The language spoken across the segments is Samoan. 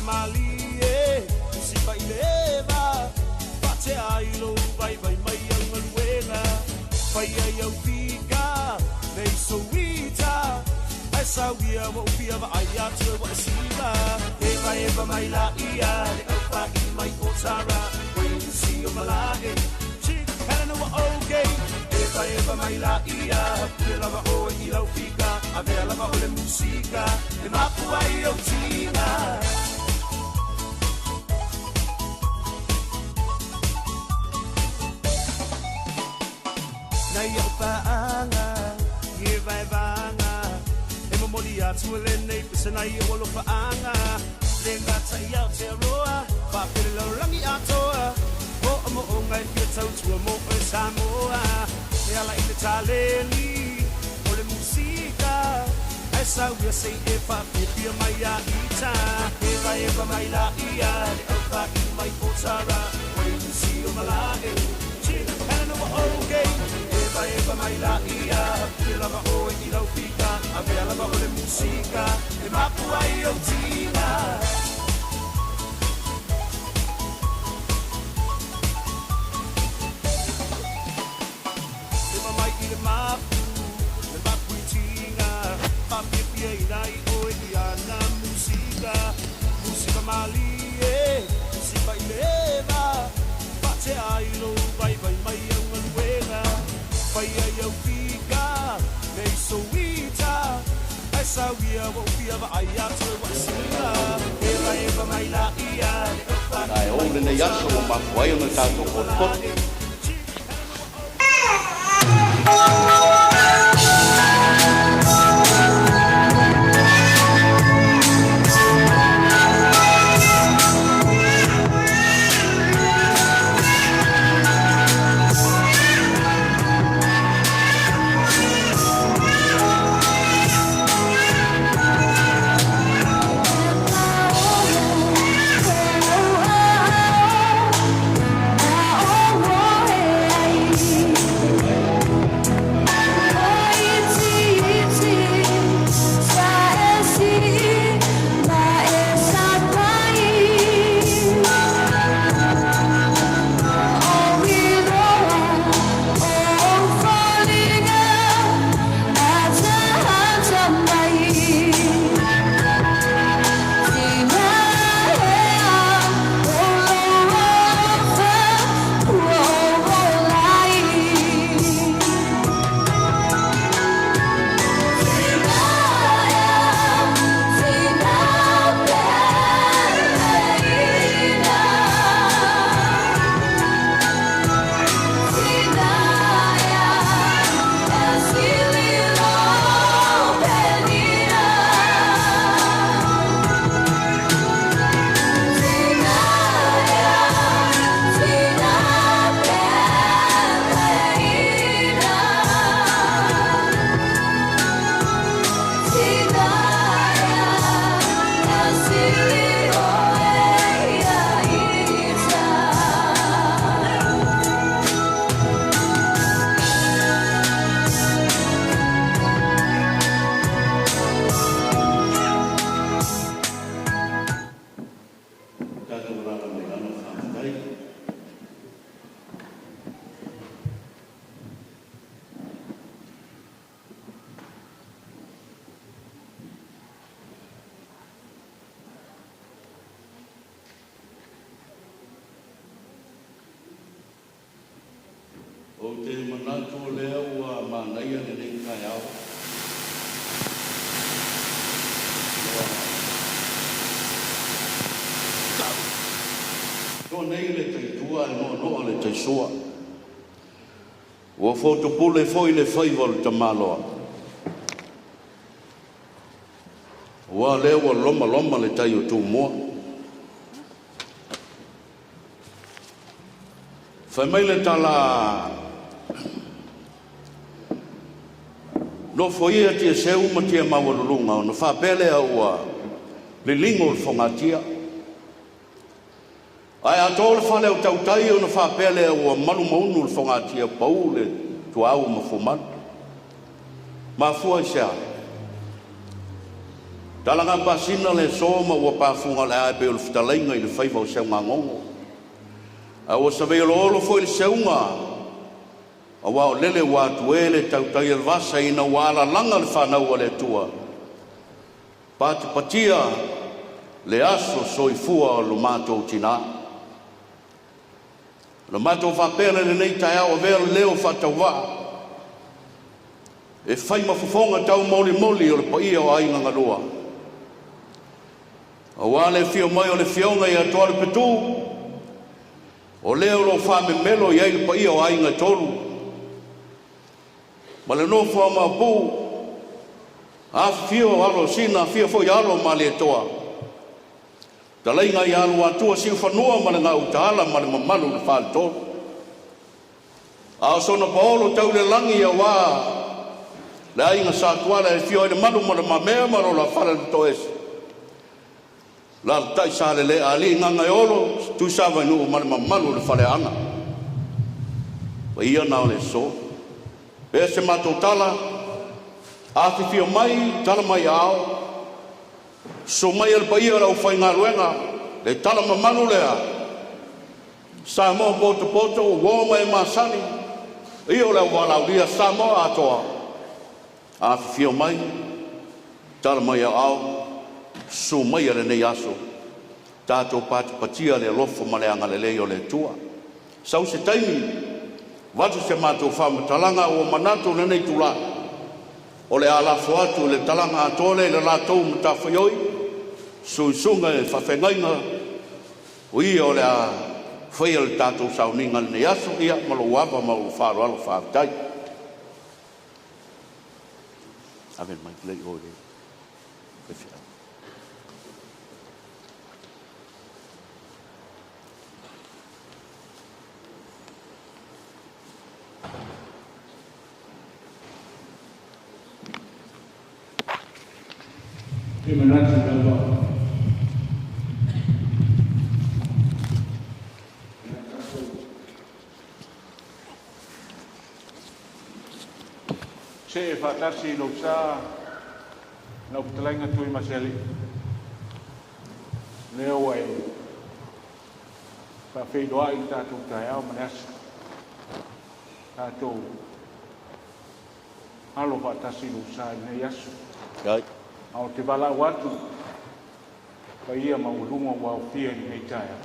malie, musika i le eva. Faatea ai lou vaivai mai au galuega. Faia i au fika, le isouita. Ae sauia ua ou fia vaai atu e ua e siva. Evaeva mai laia le aufaili mai o Tara. Ua i o malae, Chick Helena ua okay. Evaeva mai laia, pule lava oe i lau fika. Avea lava o le musika, e mapu ai au tiga. Nai au paaga, i e vaevaga. E momoli atu e lenei pese nai o alofaaga. Le gata i Aotearoa, faapele lalolagi atoa. O mo'oga e fia tautua mo oe Samoa. E ala i le taleni, o le musika. Ae sauia sei e faafiafia mai ia ita. Evaeva mai laia le aufaili mai o Tara. Ua i usi o malae, Chick Helena ua okay. Evaeva mai laia, pule lava oe i lau fika. Avea lava o le musika, e mapu ai au tiga. E mai i le mapu, le mapu i tiga. Faafiafia ina i oe i ana musika. Musika malie, musika i le eva. Faatea ai lou vaivai mai au galuega. Faia i au fika, le isouita. Ae sauia ua ou fia vaai atu e ua e siva. Evaeva mai laia le aufaili Ae ou mai o lenei aso Tara. ua mafua ai ona tatou Ua potopoto. malae, Chick Helena ua Tatou alaala mai lalo, faafetai. Ou te manatu o lea ua manaia lenei taeao. Ua toa nei le taitua ae noanoa le taisua. Ua fotupule foi le faiva o le tamaloa. Ua lea ua loma loma le tai o Tumua. Fai mai le tala nofo ia tia seu ma tia maualuluga ona faapea lea ua liligo le fogatia. Ae a to le fale o tautai ona faapea lea ua malu maunu le fogatia pau le tuau ma fuamalu. Mafua i se a? Talagapasina le aso ma ua pafugalaa e pei o le fetalaiga i le faiva o Seugagogo. A ua saveoloolo foi le seuga aua o lele ua atuē le tautai o le vasa ina ua alalaga le fanau a le Atua, patipatia le aso soifua o lo matou tinā. Ona matou faapea lea i lenei taeao, avea le leo faatauvaa e fai ma fofoga taumolimoli o le paia o aiga galua, aua le afio mai o le afioga ia Tualepetu, o le o lo o faamemelo i ai le paia o aiga e tolu, ma le nofo a Maopu, afifio alo o Sina, afifio foi alo o Malietoa, fetalaiga ia Luatua Siufanua ma le Gautaala ma le mamalu i le Faletolu. A o soona paolo taulelagi aua le aiga Sa Tuala e afio ai le Manu ma le Mamea ma lo la fale na toese, alaalatai Salelea, alii Gagaeolo, Tuisavailuu ma le mamalu i le Faleaana. O paia na o le aso. E se matou tala, afifio mai, tala mai ao, susu mai le paia o le aufaigaluega, le tala mamalu lea, Samoa potopoto uo ma e masani, ia o le auvalaaulia Samoa atoa, afifio mai, tala mai ao, susu maia lenei aso, tatou patipatia le alofa ma le agalelei o le Atua. Sau se taimi avatu se matou faamatalaga ua manatu lenei itula o le a lafo atu i le talaga atoa lea i le latou matafaioi, susuga i faafeagaiga o ia o le a faia le tatou sauniga i lenei aso. Ia ma lou ava ma lou faaaloalo faafetai. Ave le mic lea i o i le faifeau. E manatu lava see faatasi i lou sa lau fetalaiga Tuimaseve, lea ua e faafeiloai le tatou taeao ma le aso, tatou alo faatasi i lou sa i lenei aso. Faafetai. Ae ou te valaau atu paia maualuga ua aofia i lenei taeao.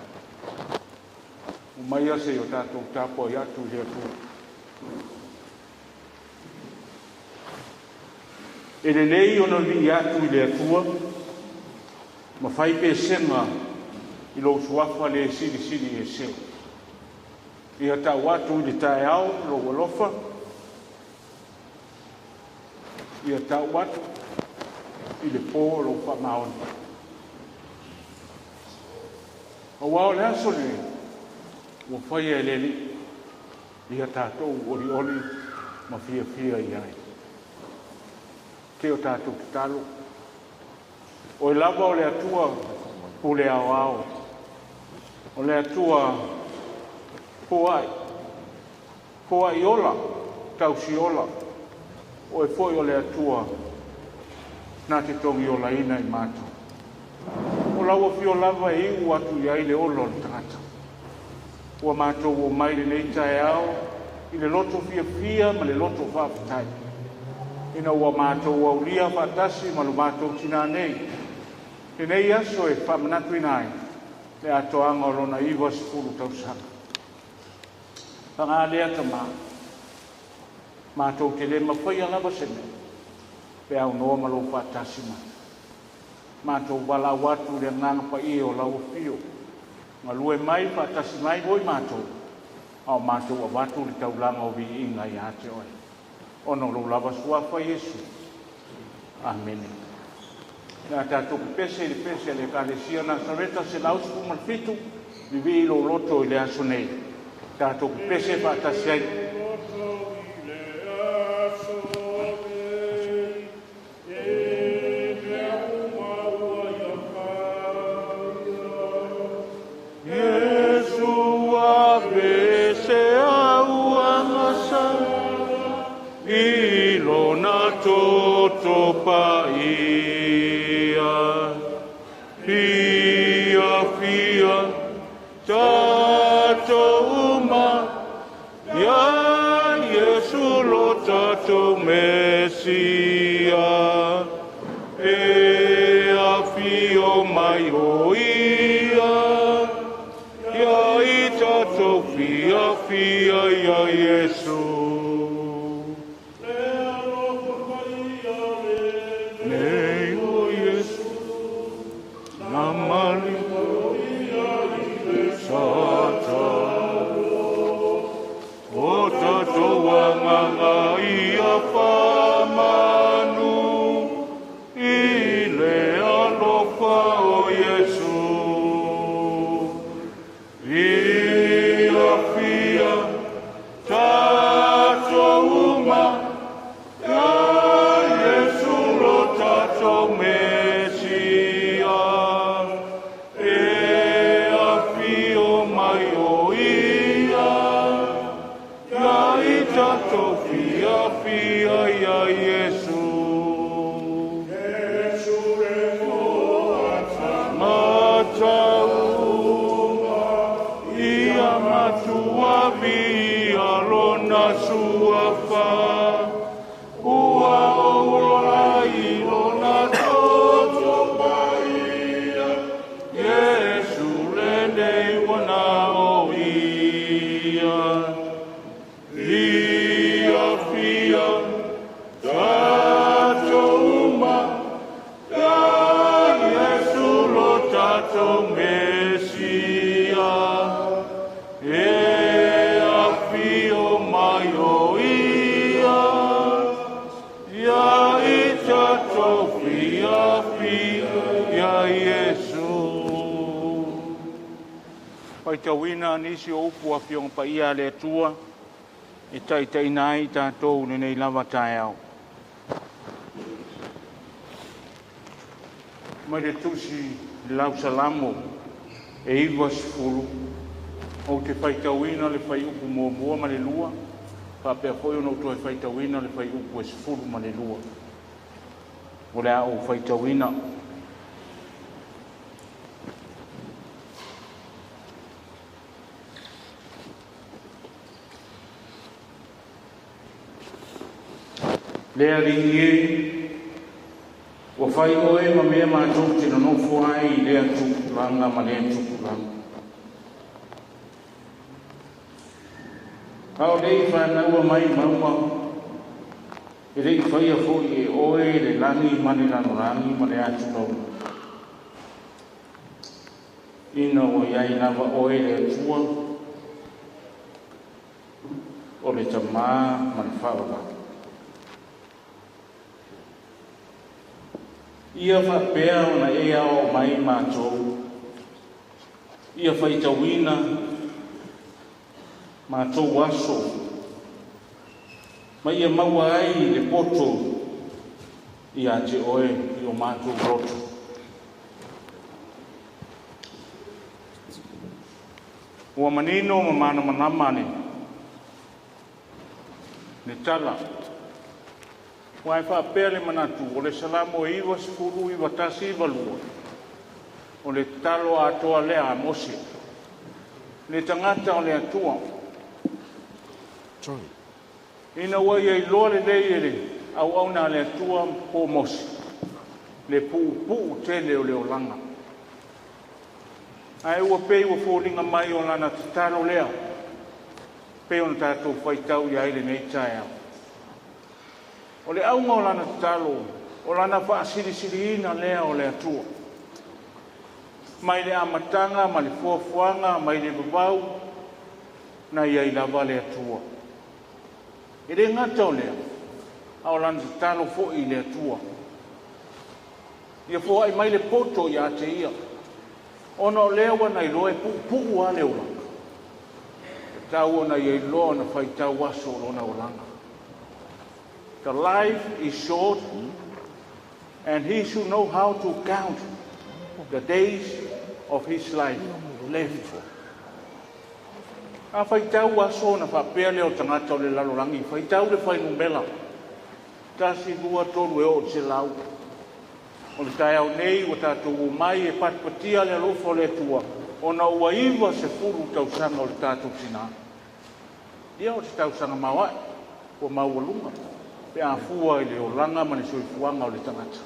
Omaia se i o tatou tapuai atu i le Atua. E lelei ona vivii atu i le Atua ma fai pesega i lou suafa le Silisili Ese. Ia tau atu i le taeao lou alofa, ia tau atu i le po lou faamaoni. Aua o le aso lenei ua faia e le Alii, ia tatou olioli ma fiafia i ai. Te o tatou tatalo. Oe lava o le Atua pule aoao, o le Atua foai, foai ola, tausi ola, oe foi o le Atua na te togiolaina i matou. O lau afio lava e iu atu i ai le ola o le tagata. Ua matou o mai lenei taeao i le loto fiafia ma le loto faafetai. Ina ua matou aulia faatasi ma lo matou tinā nei. Lenei aso e faamanatuina ai le atoaga o lona 90 tausaga. Paga lea Tamā, matou te le mafaia lava se mea, pe aunoa ma lou faatasi mai. Matou valaau atu i le Agaga Paia o lau afio, galue mai faatasi mai foi matou, a o matou avatu le taulaga o viiga ia te oe. Ona o lou lava suafa Iesu. Amene. Le a tatou pepese i le pese a le Ekalesia Nasareta 117, vivii lou loto i le aso nei. Tatou pepese faatasi ai. Iesu ave se auaga i lona toto paia. Fiafia tatou uma ia Iesu lo tatou Mesia. E afio mai o ia, ia i tatou fiafia ia Iesu. Nei o Iesu, na mali sa o tatou agaga ia faamanu i le alofa o Iesu. Fiafia tatou uma ia Iesu lo tatou Mesia. E afio mai o ia, ia i tatou fiafia ia Iesu. Tagata uma ia matua viia lona suafa, ua ola i lona toto paia, Iesu lenei ua na o ia. Fiafia tatou uma ia Iesu lo tatou Mesia. E afio mai o ia, ia i tatou fiafia ia Iesu. Faitauina nisi o upu Afioga Paia a le Atua e taitaiina ai tatou lenei lava taeao. Mai le tusi lau Salamo e 90, ou te faitauina le fuaiupu 1 ma le 2, faapea foi ona ou toe faitauina le fuaiupu e 12. O le a ou faitauina. Le Alii e, ua fai oe ma mea matou te nonofo ai i lea tupulaga ma lea tupulaga. A o le i fanaua mai mauga, e le i faia foi e oe le lagi ma le lalolagi ma le atulaula. Ina ua i ai lava oe le Atua, o le Tamā ma le faavavau. Ia faapea ona e aoao mai matou, ia faitauina matou aso, ma ia maua ai le poto ia te oe i o matou loto. Ua manino ma manamanama le tala. Ua e faapea le manatu o le Salamo e 90, 91, 92, o le tatalo atoa lea a Mose, le tagata o le Atua. Ina ua ia iloa lelei e le auauna a le Atua po o Mose, le puupuu tele o le olaga. Ae ua pei ua foliga mai o lana tatalo lea, pei ona tatou faitau i ai lenei taeao. O le auga o lana tatalo, o lana faasilisiliina lea o le Atua. Mai le amataga ma le fuafuaga mai le vavau, na i ai lava le Atua. E le gata o lea, a o lana tatalo foi i le Atua. Ia foai mai le poto ia te ia, ona o lea ua na iloa e puupuu lava le olaga. E tatau ona ia iloa ona faitau aso o lona olaga. The life is short, and he should know how to count the days of his life left. A faitau aso ona faapea lea o tagata o le lalolagi, faitau le fuainumera. 1, 2, 3 e oo i 100. O le taeao nei ua tatou omai e patipatia le alofa o le Atua ona ua 90 tausaga o le tatou tinā. Ia o se tausaga maoae ua maualuga pe a fua i le olaga ma le soifuaga o le tagata.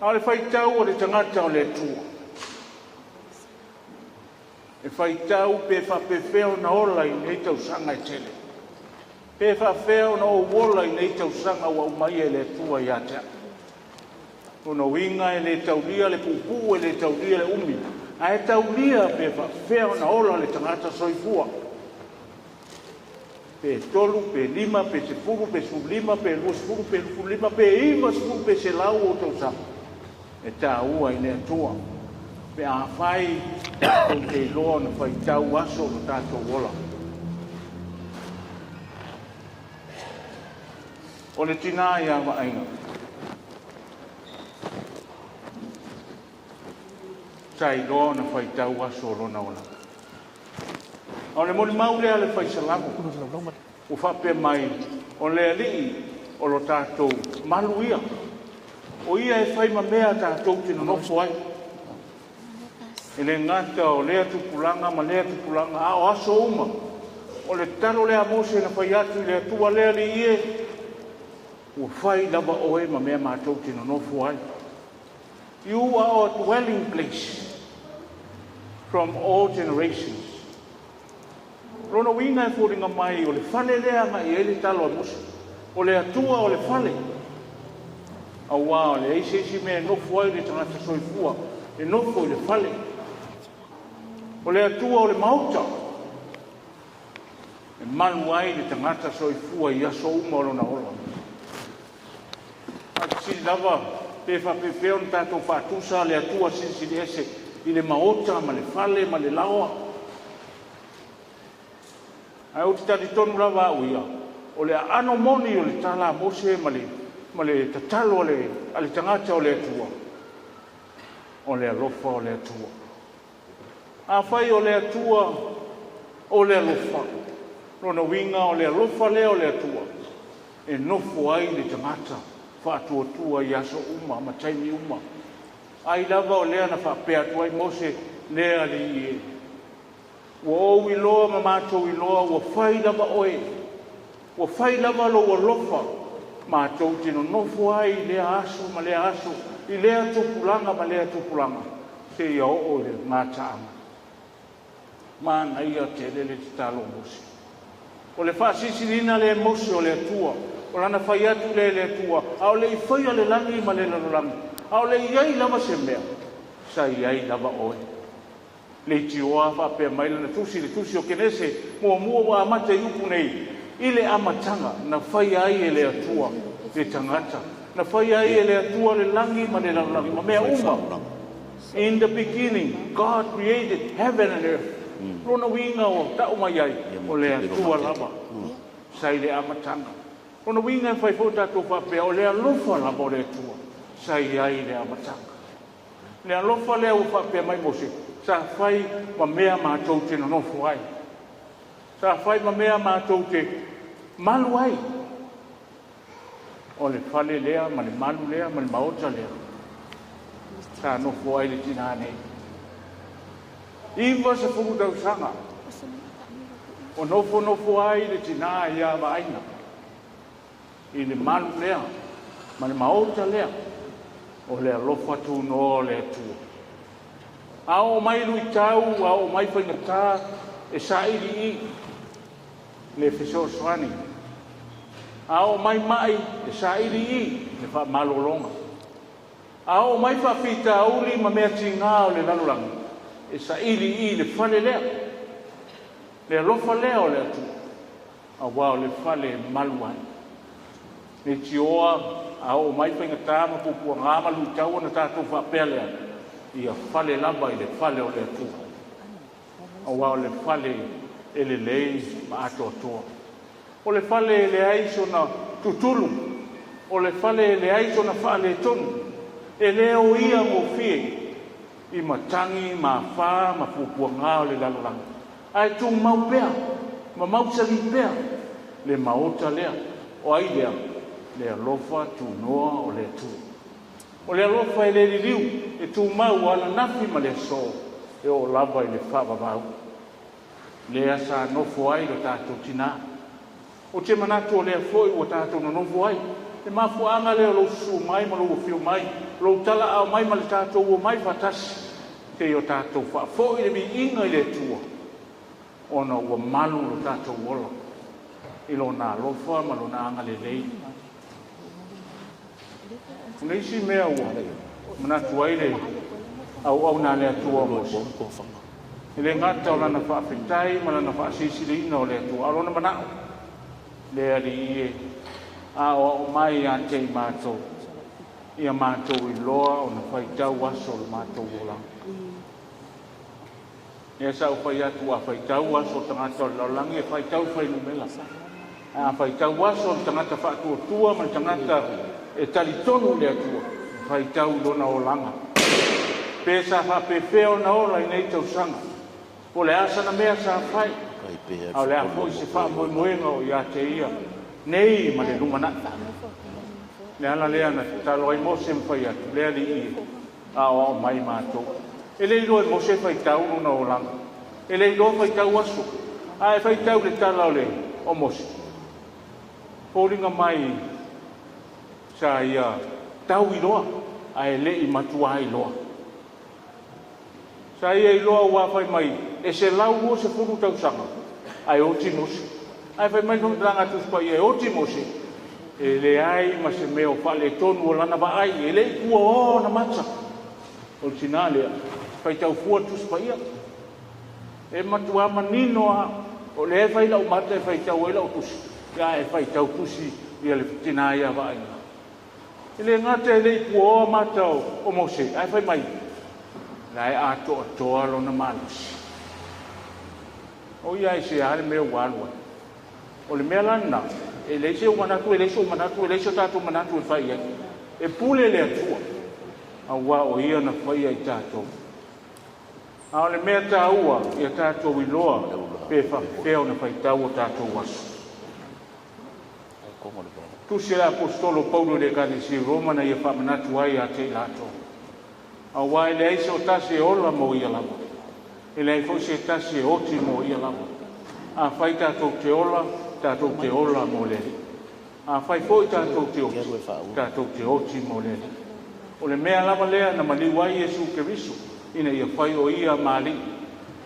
A o le faitau a le tagata o le Atua, e faitau pe faapefea ona ola i nei tausaga e tele, pe faafefea ona ou ola i nei tausaga ua aumaia e le Atua ia te au. Lona uiga e le taulia le puupuu, e le taulia le umi, ae taulia pe faafefea ona ola le tagata soifua. Pe 3, pe 5, pe 10, pe 15, pe 20, pe 25, pe 90, pe 100 ou tausaga, e taua i le Atua pe afai tatou te iloa ona faitau aso o lo tatou ola. O le tina ia Vaaiga, sa iloa ona faitau aso o lona olaga. A o le molimau lea a le Fai Salamo ua faapea mai, o le Alii o lo tatou malu ia, o Ia e fai ma mea tatou te nonofo ai. E le gata o lea tupulaga ma lea tupulaga, a o aso uma. O le tatalo lea a Mose na fai atu i le Atua, le Alii e, ua fai lava oe ma mea matou te nonofo ai. You are our dwelling place from all generations. Lona uiga e foliga mai o le fale lea agai ai le talo a Mose. O le Atua o le fale. Auā o leai se isi mea e nofo ai le tagata soifua, e nofo i le fale. O le Atua o le maota e malu ai le tagata soifua i aso uma o lona ola. Ae fesili lava pe faapefea ona tatou faatusa le Atua Silisili Ese i le maota ma le fale ma le laoa. Ae ou te talitonu lava au ia, o le aano moni o le tala a Mose ma le tatalo a le tagata o le Atua, o le alofa o le Atua. Afai o le Atua o le alofa, lona uiga o le alofa lea o le Atua e nofo ai le tagata faatuatua i aso uma ma taimi uma. Ai lava o lea na faapea atu ai Mose, le Alii e, ua ou iloa ma matou iloa ua fai lava oe, ua fai lava lou alofa matou te nonofo ai i lea aso ma lea aso, i lea tupulaga ma lea tupulaga, seia oo i le gataaga. Manaia tele le tatalo a Mose. O le faasilisiliina lea e Mose o le Atua, o lana fai atu lea i le Atua, a o le i faia le lagi ma le lalolagi, a o le i ai lava se mea, sa i ai lava oe. Leitioa faapea mai lana tusi, le tusi o Kenese 1 ua amata i upu nei, i le amataga na faia ai e le Atua le tagata, na faia ai e le Atua le lagi ma le lalolagi ma mea uma. In the beginning, God created heaven and earth. Lona uiga o tau mai ai, o le Atua lava sa i le amataga. Lona uiga e fai foi tatou faapea, o le alofa lava o le Atua sa i ai i le amataga. Le alofa lea ua faapea mai Mose, sa fai ma mea matou te nonofo ai. Sa fai ma mea matou te malu ai. O le fale lea ma le malu lea ma le maota lea sa nofo ai le tinā nei. 90 tausaga o nofo nofo ai le tinā ia Vaaiga i le malu lea ma le maota lea o le alofa tunoa o le Atua. A oo mai luitau, a oo mai faigata, e saili i le fesoasoani. A oo mai mai, e saili i le faamalologa. A oo mai faafitauli ma mea tigā o le lalolagi, e saili i le fale lea, le alofa lea o le Atua, auā o le fale e malu ai. Leitioa a oo mai faigata ma puapuagā ma luitau ona tatou faapea lea, ia fale lava i le fale o le Atua, auā o le fale e lelei ma atoatoa. O le fale e leai sona tutulu, o le fale e leai sona faaletonu, e le oia gofie i matagi ma afā ma puapuagā o le lalolagi, ae tumau pea ma mausali pea le maota lea. O ai lea? Le alofa tunoa o le Atua. O le alofa e le liliu, e tumau ananafi ma le aso, e oo lava i le faavavau. Lea sa nofo ai lo tatou tinā. Ou te manatu o lea foi ua tatou nonofo ai. Le mafuaaga lea o lou susu mai ma lou afio mai, lou talaau mai ma le tatou omai faatasi, seia o tatou faafoi le viiga i le Atua, ona ua malu lo tatou ola i Lona alofa ma Lona agalelei. O le isi mea ua manatu ai le auauna a le Atua o Mose, e le gata o lana faafetai ma lana faasilisiliina o le Atua, a o lona manao, le Alii e, aoao mai ia te i matou, ia matou iloa ona faitau aso o le matou olaga. Lea sa ou fai atu, a faitau aso o tagata o le lalolagi, e faitau fuainumera. A faitau aso o le tagata faatuatua ma le tagata e talitonu i le Atua, e faitau i lona olaga. Pe sa faapefea ona ola i nei tausaga, po o le a sana mea sa fai, a o le a foi se faamoemoega o ia te ia nei ma le lumanai. Le ala lea na tatalo ai Mose ma fai atu, le Alii e, aoao mai matou. E le iloa e Mose faitau lona olaga, e le iloa faitau aso, a e faitau le tala o le o Mose, foliga mai sa ia tau iloa, ae le i matuā iloa. Sa ia iloa ua fai mai e 120 tausaga ae oti Mose. Ae fai mai le faamatalaga a Tusi Paia e oti Mose, e leai ma se mea o faaletonu o lana vaai, e le i puaoa ona mata. O le tinā lea, faitau fua le Tusi Paia. E matuā manino lava, o lea e fai lau mata e faitau ai lau tusi, ae faitau tusi ia le tinā ia vaaiga. E le gata e le i puaoa mata o Mose, ae fai mai, la e atoatoa lona malosi. O ia aisea le mea ua alu ai. O le mea la lena, e leai se manatu, e leai sou manatu, e leai so tatou manatu e fai ai. E pule le Atua, aua o ia na faia i tatou. A o le mea taua, ia tatou iloa pe faapefea ona faitau o tatou aso. Tusi le Aposetolo Paulo i le Ekalesia i Roma na ia faamanatu ai ia te i latou. Aua e leai se o tasi e ola mo ia lava. E leai foi se tasi e oti mo ia lava. Afai tatou te ola, tatou te ola mo le Alii. Afai foi tatou te oti, tatou te oti mo le Alii. O le mea lava lea na maliu ai Iesu Keriso, ina ia fai o ia ma Alii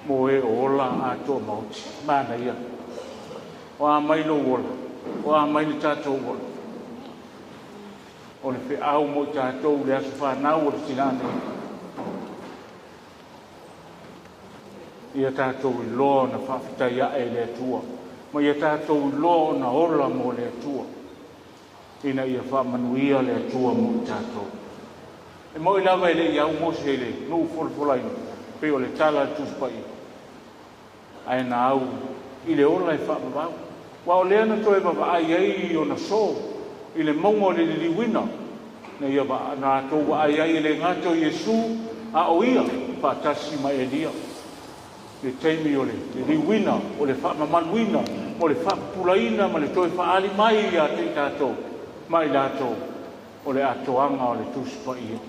mo e o ola atoa ma oti. Manaia. O a mai lou ola, o a mai le tatou ola. O le feau mo i tatou le aso fanau o le tinā nei. Ia tatou iloa ona faafetai ae i le Atua, ma ia tatou iloa ona ola mo le Atua, ina ia faamanuia le Atua mo i tatou. E moi lava e le i au Mose i le nuu folafolaina, pei o le tala a le Tusi Paia, ae na au i le ola e faavavau. Aua o lea na toe vaavaai ai i ona so i le mauga o le liliuina, na ia na latou vaai ai e le gata o Iesu, a o ia faatasi ma Elia. Le taimi o le liliuina, o le faamamaluina, o le faapupulaina ma le toe faaali mai ia te i tatou ma i latou o le atoaga o le Tusi Paia.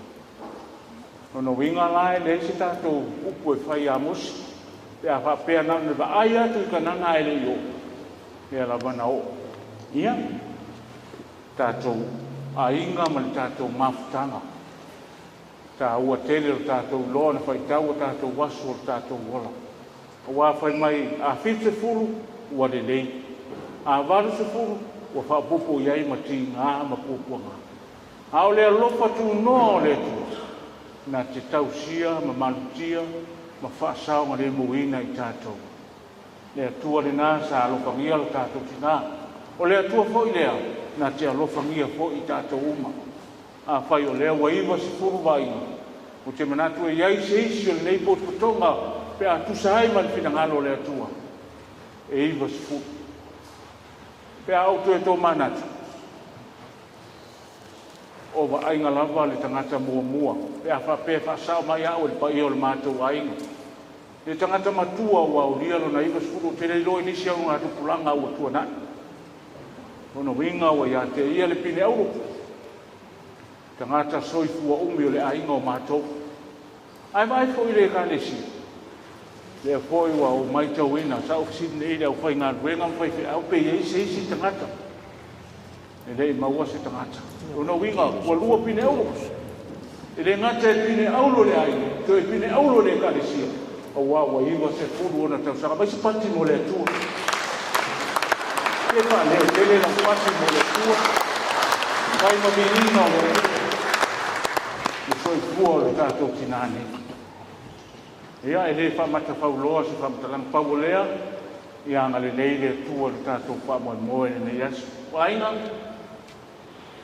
Lona uiga la e leai se tatou upu e fai ia Mose, pe a faapea na o le vaai atu i Kanana ae le i oo, lea lava na oo. Ia, tatou aiga ma le tatou mafutaga, taua tele lo tatou iloa ona faitau o tatou aso o le tatou ola. Aua fai mai a 70 ua lelei, a 80 ua faaopoopo i ai ma tiga ma puapuaga. A o le alofa tunoa o le Atua, na te tausia ma malutia ma faasaogalemuina i tatou. Le Atua lena sa alofagia lo tatou tinā. O le Atua foi lea na te alofagia foi i tatou uma. Afai o lea ua 90 vaaiga, ou te manatu e i ai se isi o lenei potopotoga pe a tusa ai ma le finagalo o le Atua, e 90. Pe a ou toe tomanatu, o vaaiga lava le tagata muamua, pe a faapea e faasao mai au e le paia o le matou aiga. Le tagata matua ua aulia lona 90, ou te le iloa i nisi augatupulaga ua tuanai. Lona uiga ua ia te ia le pine auro, tagata soifua umi o le aiga o matou. Ae vaai foi i le Ekalesia, lea foi ua ou matauina, sa ou fesili nei i le aufaigaluega ma faifeau pe i ai se isi tagata, e le i maua se tagata. Lona uiga ua lua pine auro. E le gata e pine auro le aiga, toe pine auro le Ekalesia, aua ua 90 ona tausaga. Aumai se pati mo le Atua. Se faaleo tele lau pati mo le Atua. Fai ma viiga o le Alii le soifua o le tatou tinā nei. Ia, e le faamatafauloa se faamatalaga, pau o lea, ia agalelei le Atua i le tatou faamoemoe i lenei aso. O aiga,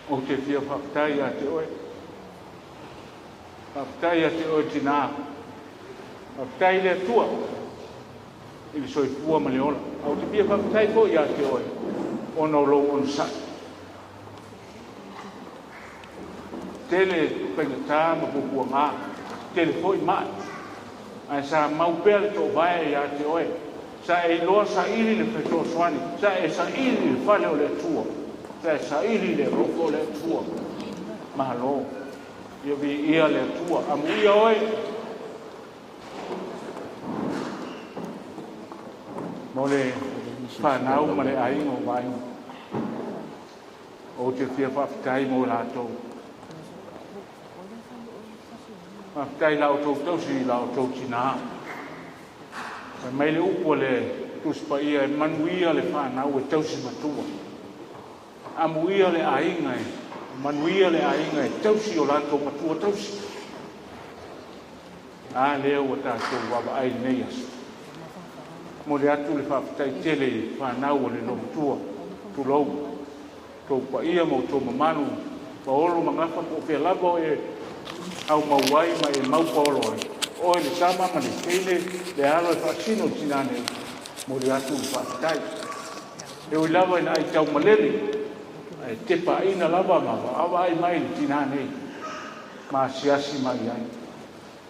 ou te fia faafetai ia te oe. Faafetai ia te oe tinā. Faafetai i le Atua i le soifua ma le ola. Ae ou te fia faafetai foi ia te oe ona o lou onosai. Tele faigata ma puapuaga, tele foi mai, ae sa mau pea le toovae ia te oe. Sa e iloa saili le fesoasoani, sa e saili le fale o le Atua, sa e saili le alofa o le Atua. Malo, ia viia le Atua. Amuia oe mo le fanau ma le aiga o Vaaiga. Ou te fia faafetai mo latou. Faafetai i la outou tausi i la outou tinā. Fai mai le upu a le Tusi Paia, e manuia le fanau e tausi matua. Amuia le aiga e manuia le aiga e tausi o latou matua tausi. A lea ua tatou vaavaai i lenei aso. Momoli atu le faafetai tele i fanau a le loomatua, tulou, outou paia ma outou mamalu, Paolo ma Gafa, po o fea lava o e aumau ai ma e mau paolo ai, oe le tama ma le teine, le alo e faasino i le tinā nei, momoli atu le faafetai. E ui lava ina aitau malele, ae tepaina lava ma vaavaai mai i le tinā nei, ma asiasi mai i ai.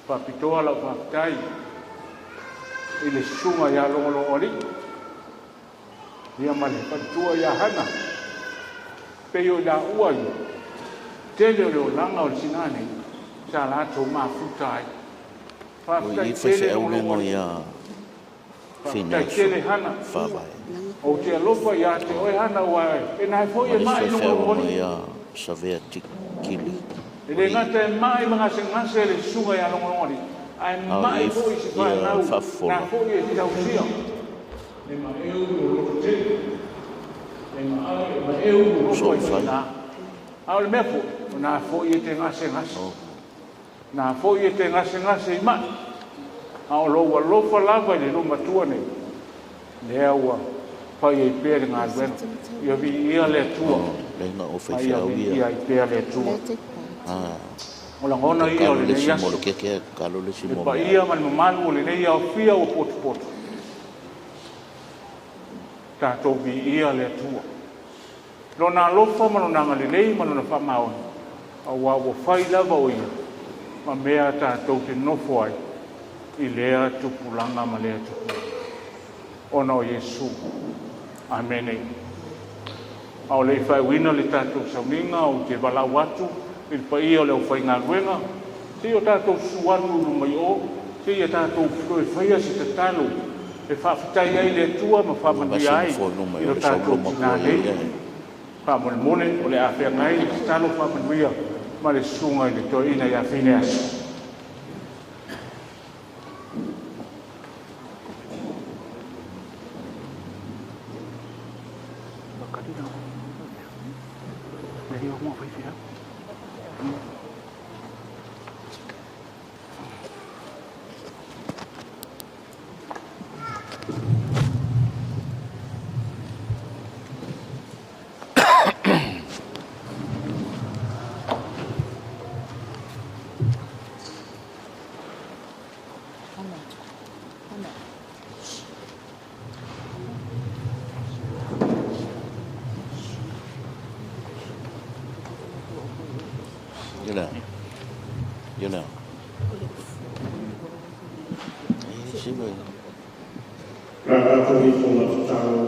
Faapitoa lau faafetai i le susuga ia Logologoalii, ia ma le faletua ia Hana, pei o i laua ia, tele o le olaga o le tinā nei, sa latou mafuta ai. Ua i Faafetai ai tele faifeau le Logologoalii, ia faafetai Fineaso tele Hana. Faavae. Ou te alofa ia te oe Hana, ua e nae foi Ma e le isi mai faifeau Logologoalii. ia Savea Tikili. E Ua le i gata e mai ma gasegase le susuga ia Logologoalii, ae a o i mai ai foi i se ia fanau na faafofola. foi e tausia. E maeu lo loto tele, e maeu lo loto ai Soifai. tina. A o le mea foi, o nā foi e te gasegase. Oh. Nā foi e te gasegase i mai. A o lou alofa lava i le loomatua nei, lea ua fai ai pea le galuega. Ia viia le Atua, Oh, le na o ma ia faifeau ia. viia ai pea le Atua. Ah, O lagona ia o tatalo le lenei isi mo aso, le keke, tatalo le isi le mo paia meaai. ma le mamalu o lenei aofia ua potopoto, tatou viia le Atua. Lona alofa ma lona agalelei ma lona faamaoni, aua ua fai lava o ia, ma mea tatou te nofo ai, i lea tupulaga ma lea tupulaga. Ona o Iesu. Amene. A o le i faaiuina le tatou sauniga, ou te valaau atu i le paia o le aufaigaluega, seia o tatou susu atu i luma i o, seia tatou toe faia se tatalo e faafetai ai i le Atua ma Ua faamanuia vase ai ma fua i luma i i o lo le saulo tatou tinā matua ia nei. ia e. Faamolemole, o le a feagai le tatalo faamanuia ma le susuga i le toeaina ia Fineasi. Ia lea, ia lea. E se vai. La latou ifo ma tatalo.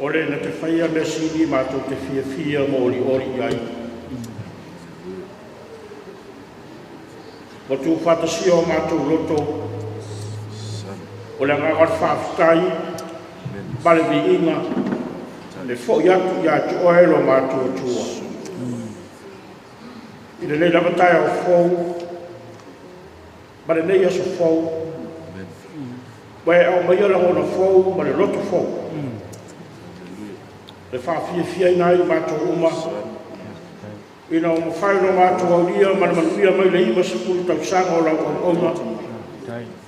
O le na te faia mea sili matou te fiafia ma olioli i ai. Ua tuufaatasia o matou loto, o le agaga o le faafetai ma le viiga e fo'i atu ia te Oe lo matou Atua. I lenei lava taeao fou ma lenei aso fou, ua e aumaia lagona fou ma le loto fou, e faafiafiaina ai i matou uma, ina ua mafai ona matou aulia ma le manuia mai le 90 tausaga o lau auauna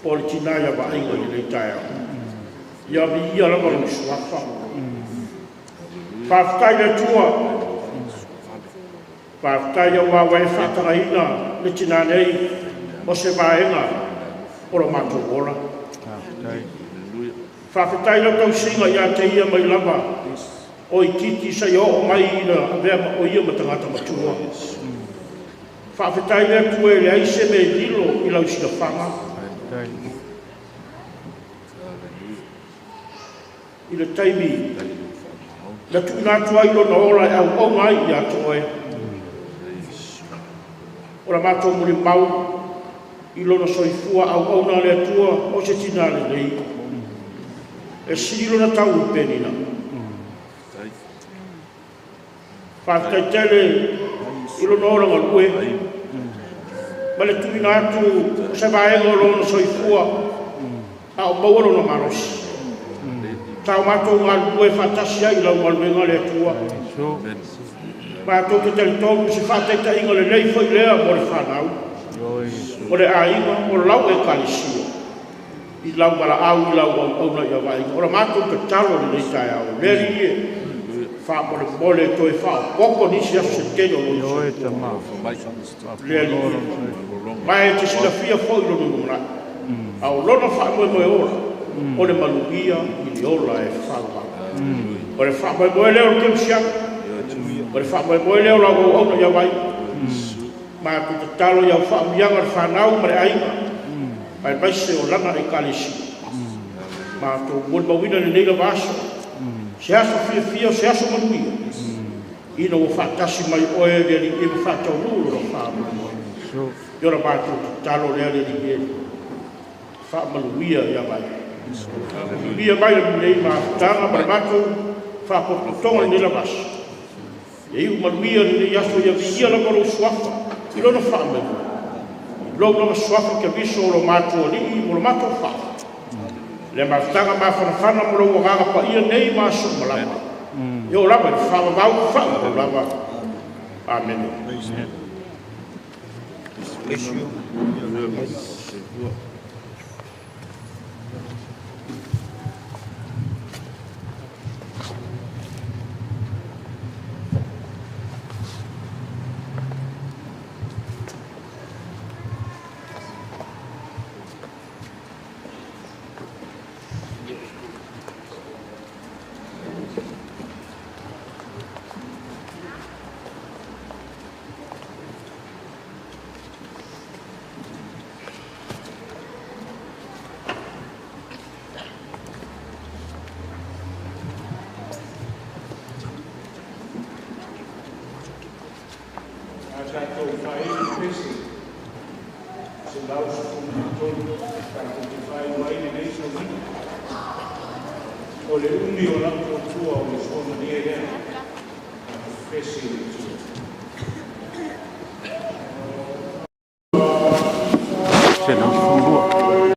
po o le tina ia Vaaiga i lenei taeao. Ia viia lava lou suafa. Faafetai i le Atua, faafetai aua ua e faatagaina le tina nei o se vaega o lo matou ola. Faafetai i lau tausiga ia te ia mai lava o itiiti seia oo mai ina avea o ia ma tagata matua. Faafetai le Atua e leai se mea e lilo i lau silafaga. I le taimi na tuuina atu ai lona ola e auauna ai ia te oe. O la matou molimau i lona soifua auauna a le Atua o se tina lelei, e sili lona tau i penina. Faafetai tele i lona ola galue ma le tuuina atu o se vaega o lona soifua a o maua lona malosi. Sa o matou galulue faatasi ai i lau galuega le Atua. Matou te talitonu i se faataitaiga lelei foi lea mo le fanau, o le aiga, o lau Ekalesia, i lau valaau i lau auauna ia Vaaiga. O le matou tatalo i lenei taeao, le Alii e, faamolemole toe faaopoopo nisi aso se tele o lona soifua. Le Alii e, ma e te silafia foi lona lumanai, a o lona faamoemoe ola, o le manuia i le ola e faavavau. O le faamoemoe lea o le kerisiano, o le faamoemoe lea o lau auauna ia Vaaiga. Matou tatalo i au faamanuiaga i le fanau ma le aiga, aemaise o lana Ekalesia. Matou molimauina i lenei lava aso, se aso fiafia, o se aso manuia, ina ua faatasi mai oe le Alii e ma faataunuu lona faamoemoe. I o la matou tatalo lea le Alii e, faamanuia ia Vaaiga. Manuia mai lenei mafutaga ma le matou faapotopotoga i lenei lava aso. Ia iu manuia lenei aso, ia viia lava lou suafa i lona faamoemoe. I lou lava suafa Keriso o lo matou Alii ma lo matou Faavae. Le mafutaga mafanafana ma lou agaga paia nei ma aso uma lava. E oo lava i le faavavau faavavau lava. Amene. Bless you. A tatou faaii le pese 113, tatou te faaiu ai lenei sauniga. O le umi o lau tautua o le suamalie lea, tatou fesi i le Atua. 112.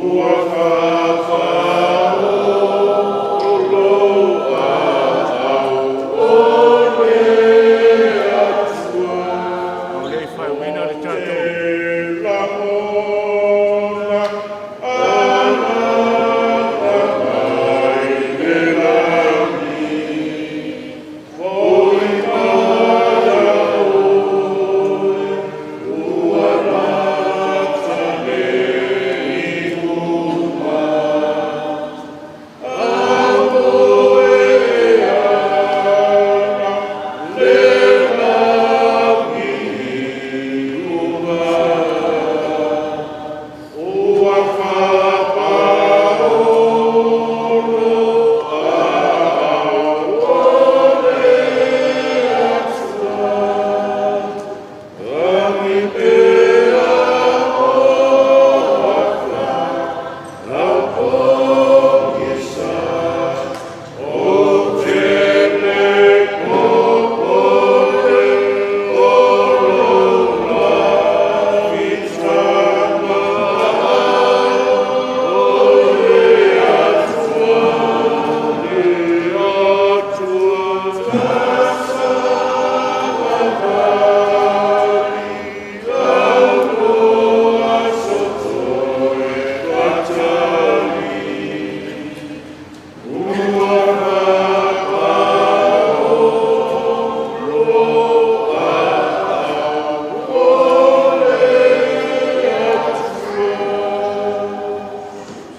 A o le i faaiuina le tatou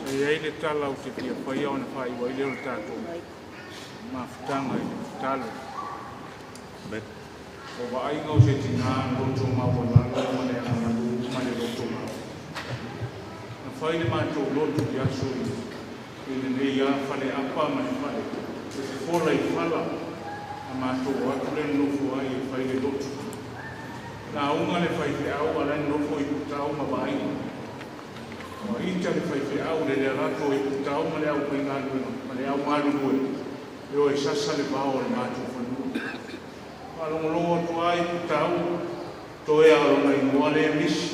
Sa i ai le tala ou te fia faia ona faaiu ai lea o le tatou mafutaga i le tatalo. O vaaiga o se tinā loto maualalo ma le agamalu ma le lotolau. Na fai le matou lotu i aso i lenei lava faleapa ma le fale e fofola i fala na matou o atu lea nonofo ai e fai le lotu. Lauga le faifeau a o la e nonofo i Putau ma Vaaiga. Ua ita le faifeau i le le alu atu o Putau ma le aufaigaluega ma le au galulue e o e sasa le vao o le matou fanua. Faalogologo atu lava i Putau, Toea o lona igoa lea e misi,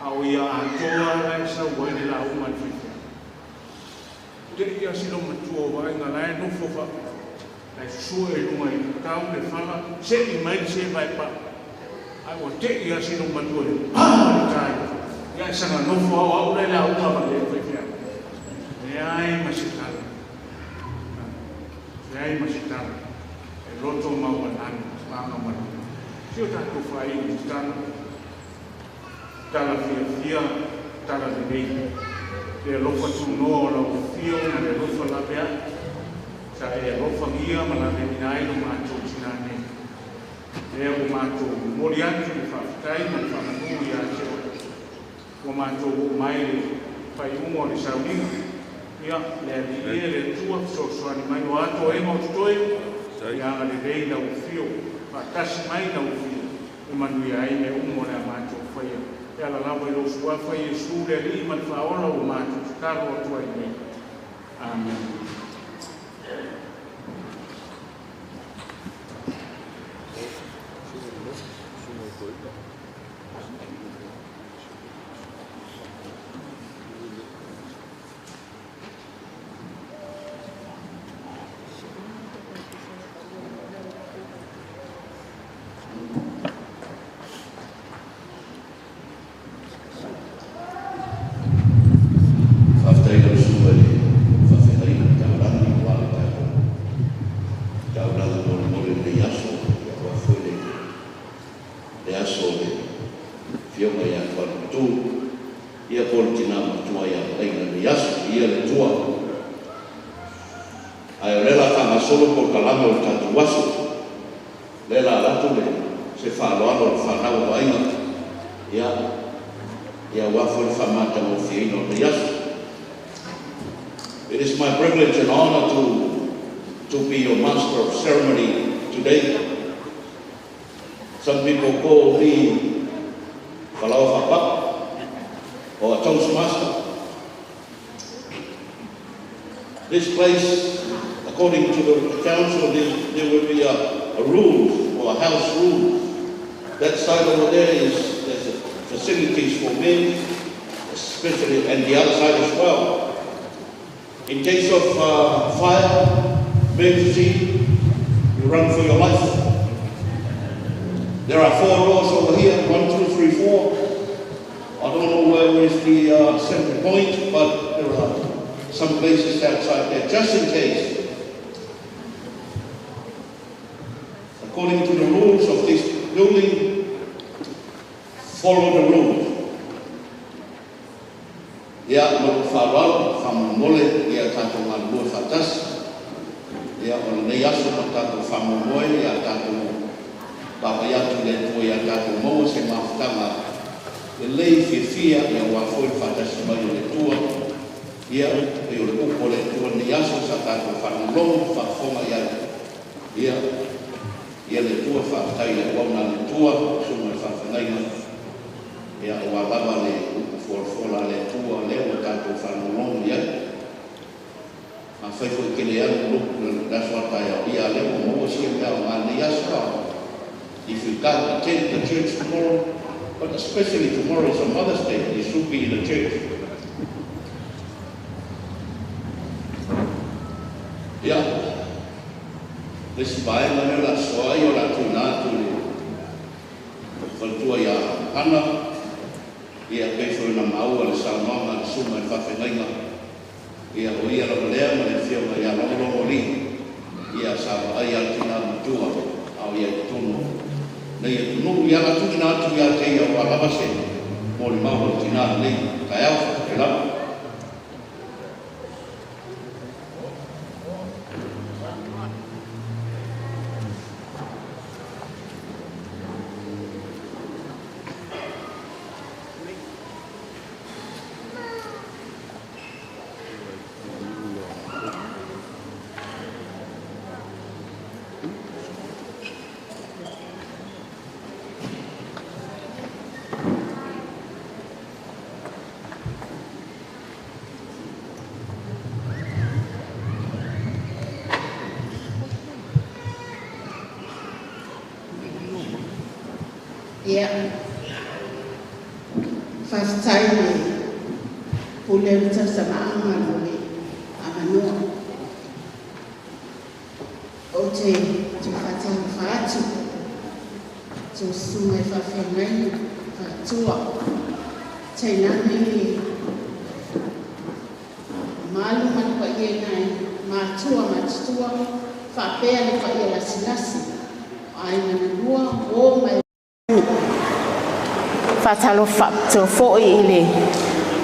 a o ia atoa la e sau ai le lauga a le faifeau. Te'i lava si loomatua o Vaaiga la e nofo faapea, la e susue i luga i Putau le fala, se'i mai le seva e pa'u. Ae ua te'i lava si loomatua i le pa o le tai, ia ae saga nofo lava o au la e lauga ma le faifeau. Leai ma se tala. Leai ma se tala. E loto maualalo ma agamalu. Si o tatou faaili i tatalo. Tala fiafia, tala lelei. Le alofa tunoa o lau afio ma le alofa laveai sa e alofagia ma laveaina ai lo matou tinā nei. Lea ua matou momoli atu le faafetai ma le faamanu ia te oe. Ua matou oo mai i le faaiuga o le sauniga. Ia, le Alii e, le Atua, fesoasoani mai, o a toega o totoe, ia agalelei lau afio, faatasi mai lau afio, e manuia ai mea uma o le a matou faia. E ala lava i lou Suafa Iesu le Alii ma le Faaola ua matou tatalo atu ai nei. Amene. Faafetai i lau Susuga i le Faafeagaiga ma Taulagi aua le tatou taulaga molemole i lenei aso, aua foi le aso o le Afioga ia Tualumatu, ia po o le Tina Matua ia Vaaiga i lenei aso. Viia le Atua. Ae o lea o le a faagasolo polokalame o le tatou aso. O lea o le a alu atu le se faaaloalo a le fanau a Vaaiga, ia, ia aua foi le faamatagofieina o lenei aso. It is my privilege and honor to be your master of ceremony today. Some people call me Falaoa Faapapa or a Toastmaster. This place, according to the council, there will be a rule or a house rule. That side over there is there's a facilities for men. Especially and the other side as well. In case of fire, emergency, you run for your life. There are four doors over here, one, two, three, four. I don't know where is the center point, but there are some places outside there, just in case. According to the rules of this building, follow the rules. Ia, ma lou faaaloalo, faamolemole, ia tatou galulue faatasi. Ia, o lenei aso ma tatou faamoemoe, ia tatou vaavaai atu i le Atua ia tatou maua se mafutaga lelei fiafia, ia aua foi le faatasi mai o le Atua. Ia, pei o le upu a le Atua i lenei aso sa tatou faalogologo faafofoga i ai. Ia, ia le Atua, faafetai i le auauna a le Atua, susuga i le faafeagaiga, ia aua lava le upu folafola a le Atua lea ua tatou faalogologo i ai. Afai foi e te le alu le aso a taeao, ia lea ua maua sia mea o lenei aso. If you can't attend the church tomorrow, but especially tomorrow is a Mother's Day, you should be in the church. Ia, le isi vaega lea o le a soa ai o le a tuuina atu i le faletua ia Hana, ia pei foi ona maua le saunoaga a le susuga i le faafeagaiga, ia o ia lava lea ma le afioga ia Logologo Lee, ia sa vaaia le tina matua a o ia i totonu nei atunuu ia la tuuina atu ia te ia aua lava se molimau o le tina lenei taeao faafetai lava. Ia, faafetai le pule o le tausamaaga mo le avanoa. Ou te faatalofa atu tou susuga i faafeagaiga, faletua, tainane le mamalu ma le paia i nai matua matutua faapea le paia lasilasi o aiga na lua o mai. Faatalofa faapitoa foi i le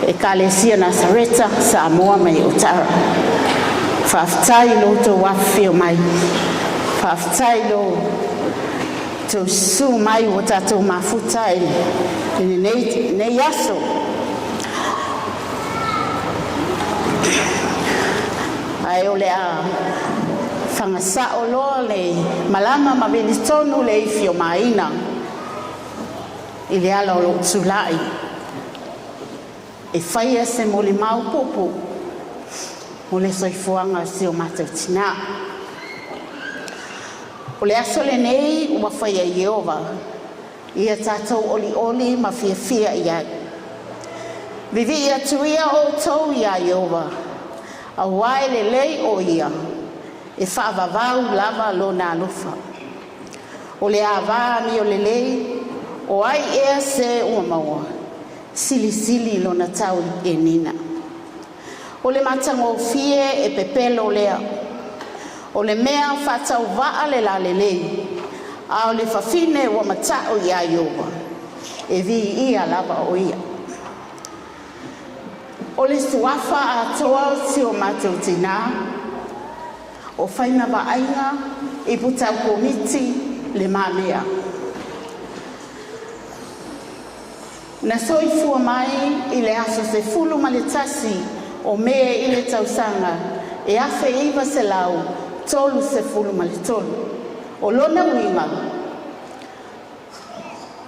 Ekalesia Nasareta Samoa mai Otara. Faafetai i lo outou afifio mai. Faafetai i lo outou susu mai ua tatou mafuta i lenei aso. Ae o le a fagasao loa le malama ma vilitonu le ifi o maina i le ala o lou tulai e faia se molimau puupuu mo le soifuaga o si o matou tinā. O le aso lenei ua faia e Ieova, ia tatou olioli ma fiafia i ai. Vivii atu ia outou iā Ieova, auā e lelei o ia, e faavavau lava lona alofa. O le ava amiolelei, o ai ea se ua maua, silisili lona tau enina. O le matagofie e pepelo lea. O le mea faatauvaa le lalelei, a o le fafine ua mata'u iā Ieova, e viia lava o ia. O le suafa atoa o si o matou tinā, o Faimavaaiga i Putau Komiti Le Mamea. Na soifua mai i le aso 11 o Me i le tausaga e 1933. O lona uiga,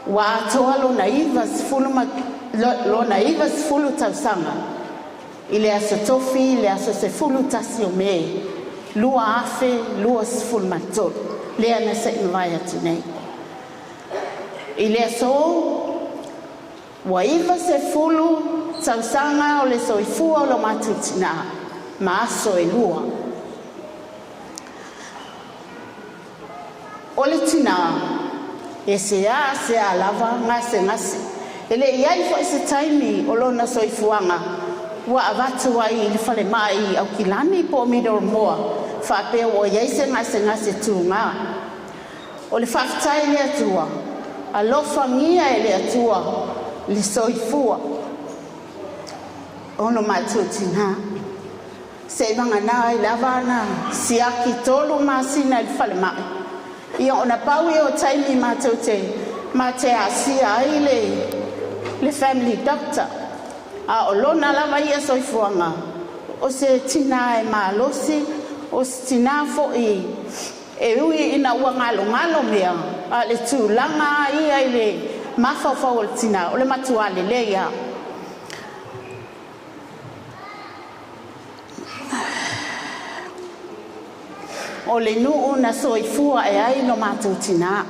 ua atoa lona 90 lona 90 tausaga i le aso Tofi le aso 11 o Me 2023 lea na se'i mavae atu nei. I le aso ua 90 tausaga o le soifua o lo matou tinā ma aso e lua. O le tinā, e seāseā lava gasegase. E le i i ai foi se taimi o lona soifuaga ua avatu ai i le falemai i Aukilani po o Middlemore faapea ua i ai se gasegase tugā. O le faafetai i le Atua, alofagia e le Atua le soifua o lo matou tinā, seivagana ai lava na siaki tolu masina i le falemai. Ia ona pau ia o taimi matou te ma te asia ai le family doctor. A o lona lava ia soifuaga, o se tinā e malosi, o se tinā foi e ui ina ua galogalo mea, a o le tulaga lava ia i le mafaufau o le tinā, o le matua lelei lava. O le nuu na soifua ae ai lo matou tinā.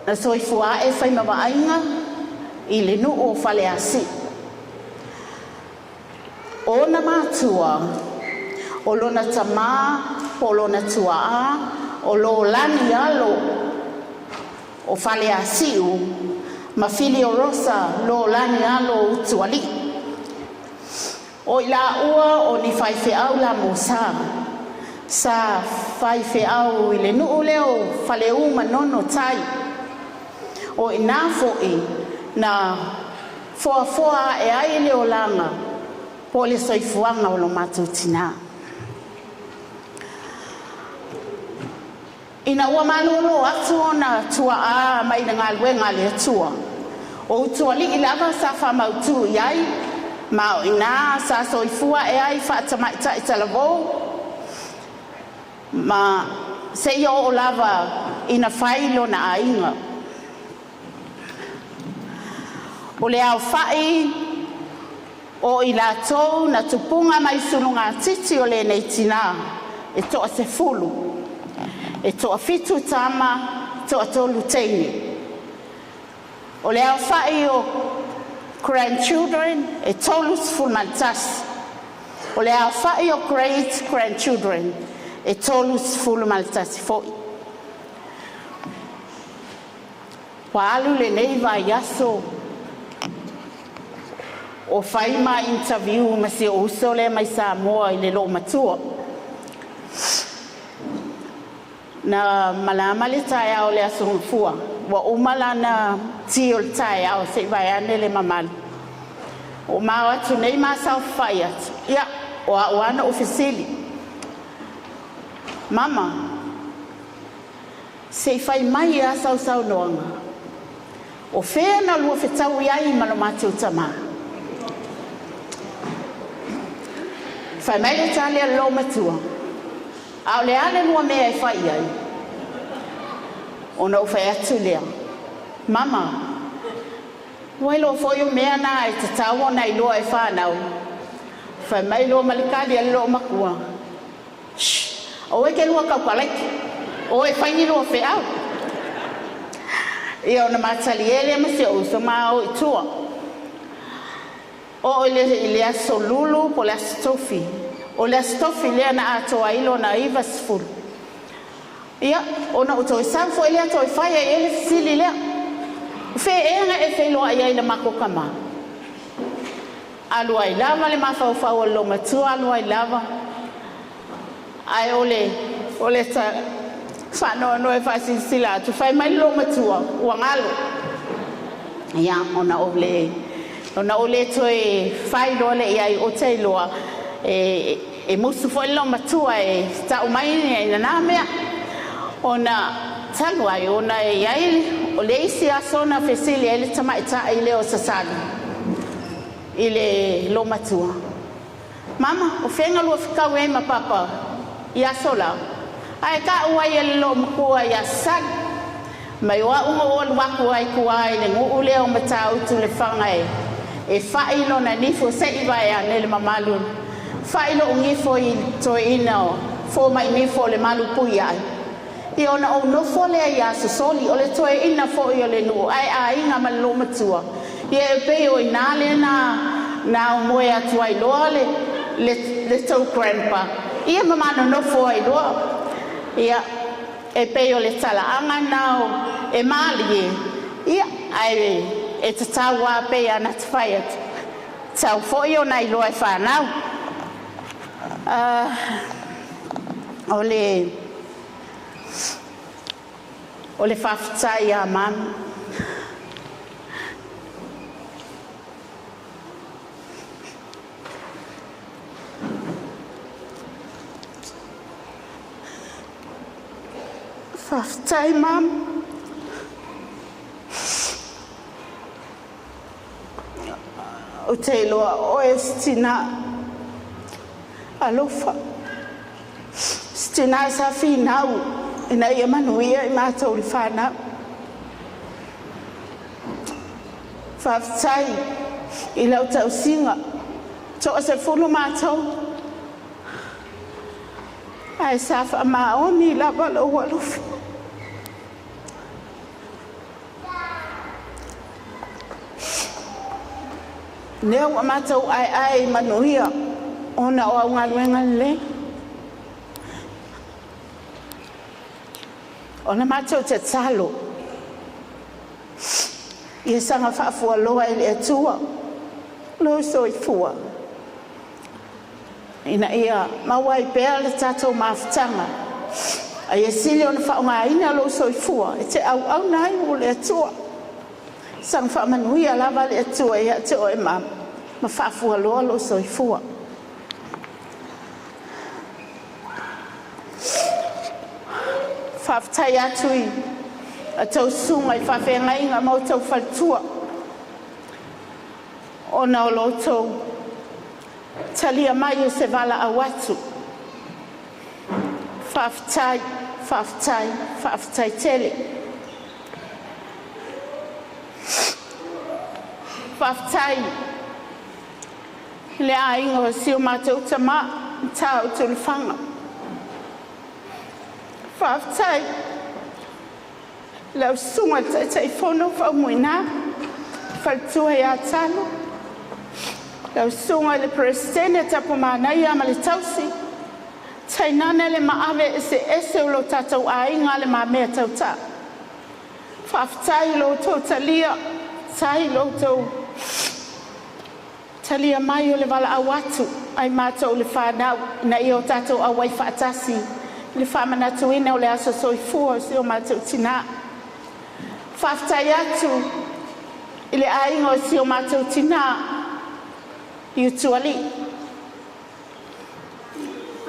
Na soifua ae fai ma vaaiga i le nuu o Faleasiu. O ona matua, o lona tamā po o lona tuaā, o Lolani alo o Faleasiu ma Filio Rosa Lolani alo o Utualii. O i laua o ni faifeau LMS sa faifeau i le nuu lea o Faleu ma Manono Tai. O i foi na foafoa ae ai le olaga po o le soifuaga o lo matou tinā. Ina ua malolo atu ona tuaa mai le galuega a le Atua, o Utualii lava sa faamautu i ai, ma o i ina sa soifua ae ai faatamaitai talavou ma seia oo lava ina fai lona aiga. O le aofa'i o i latou na tupuga mai sulugatiti o lenei tinā e toasefulu, e toafitu tama, toatolu teine. O le aofa'i o grandchildren e 31. O le aofa'i o great grandchildren e 31 foi. Ua alu lenei vaiaso o fai ma interview ma si ou uso lea mai Samoa i le loomatua. Na malama le taeao o le Aso Gafua, ua uma lana ti o le taeao se i vaeane le mamalu, ua ma o atu nei ma saofafai atu. Ia, o au lava na ou fesili, “Mama, se i fai mai lava sau saunoaga, o fea na lua fetaui ai ma lo matou tamā?” Fai mai le tali a le loomatua, “A o le a le lua mea e fai i ai?” Ona ou fai atu lea, “Mama, ua iloa foi o mea na e tatau ona iloa e fanau.” Fai mai loa ma le tali a le loomatua, “Aua e te lua tautalaiki, o e fai ni lua feau.” Ia ona ma talie lea ma si ou uso ma o i tua. Oo i le aso Lulu po o le aso Tofi, o le aso Tofi lea na atoa ai lona 90, ia ona ou toe sau foi lea toe fai ai i ai le fesili lea, “O fea ea na e feiloai ai i le matou tamā?” Alu ai lava le mafaufau o le loomatua, alu ai lava, ae o le faanoanoa e faasilasila atu, fai mai le loomatua ua galo. Ia ona ou le ona ou le toe fai loa lea i ai, ou te iloa e musu foi le loomatua e tau mai na mea. Ona talu ai ona e i ai o le isi aso na fesili ai le tamaitai lea o Sasali i le loomatua, “Mama, o fea na lua fetaui ai ma papa i aso la?” Ae taʻu ai e le loomatua ia Sasali mai, o au na ou alu atu ai tuā i le nuu lea o Matautu Lefaga e fa'i lona nifo, se'i vaeane le mamalu, fa'i lo'u nifo i toeaina o fomai nifo o le Malupuiae. Ia ona ou nofo lea ia Sosoli, o le toeaina foi o le nuu ae aiga ma le loomatua. Ia e pei o i ina lea na na aumoe atu ai loa le le le tou grandpa ia ma ma nonofo ai loa. Ia e pei o le talaaga lena o e malie ia ae e tatau lava pei ona ta fai atu, e tatau foi ona iloa e fanau. O le o le faafetai ia mami. Faafetai mami. Ou te iloa o oe o se tina alofa, se tina sa finau ina ia manuia i matou le fanau. Faafetai i lau tausiga, toasefulu matou, ae sa faamaoni lava lou alofa. Lea ua matou aeae i manuia ona o au galuega lelei. O le matou tatalo, ia saga faafualoa e le Atua lou soifua ina ia maua ai pea le tatou mafutaga, a ia sili ona faaaogaina lou soifua e te auauna ai mo le Atua. Saga faamanuia lava le Atua ia te oe mama ma faafualoa lou soifua. Faafetai atu i a outou susuga i faafeagaiga ma outou faletua ona o lo outou talia mai o se valaau atu. Faafetai, faafetai, faafetai tele. Faafetai i le aiga o si o matou tama Matautu Lefaga. Faafetai i lau susuga i le Taitaifono Faumuina, faletua ia Talo, lau susuga i le Peresetene Tapumanaia ma le tausi, tainane le maave eseese o lo tatou aiga Le Mamea Tautai. Faafetai i lo outou talia, faafetai i lo outou talia mai o le valaau atu ai matou le fanau ina ia o tatou auai faatasi i le faamanatuina o le aso soifua o si o matou tina. Faafetai atu i le aiga o si o matou tina i Utualii,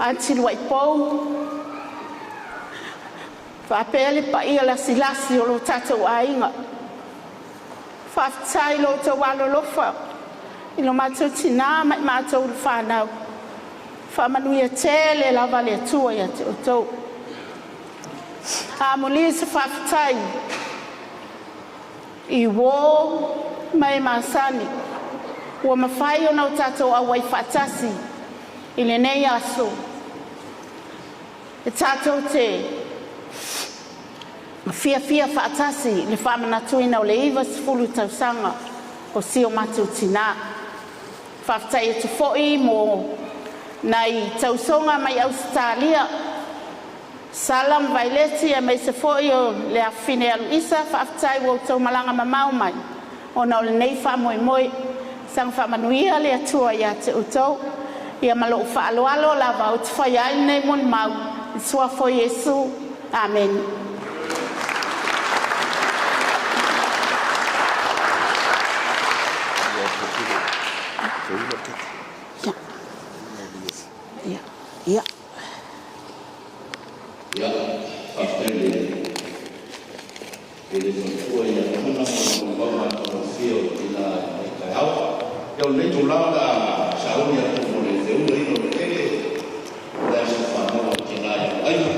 Aunty Luaipou, faapea le paia lasilasi o lo tatou aiga. Faafetai i lo outou alolofa i lo matou tina ma i matou le fanau. Faamanuia tele lava le Atua ia te outou. Amuli se faafetai i uō ma e masani ua mafai ona o tatou auai faatasi i lenei aso e tatou te fiafia faatasi i le faamanatuina o le 90 tausaga o si o matou tina. Faafetai atu foi mo nai tausoga mai Ausetalia, Sala ma Vaileti aemaise foi o le afafine alu isa, faafetai ua outou malaga mamao mai ona o lenei faamoemoe. Saga faamanuia le Atua ia te outou. Ia ma lou faaaloalo lava ou te faia ai lenei molimau i le suafa o Iesu. Amene. Ia, ia. Ia, faafetai i le faletua ia Hana mo le molimau matagofie o le tina i lenei taeao. Ia o lenei itula o le a sauni atu mo le feulaina o le keke o le aso fanau a le tina ia Aiga.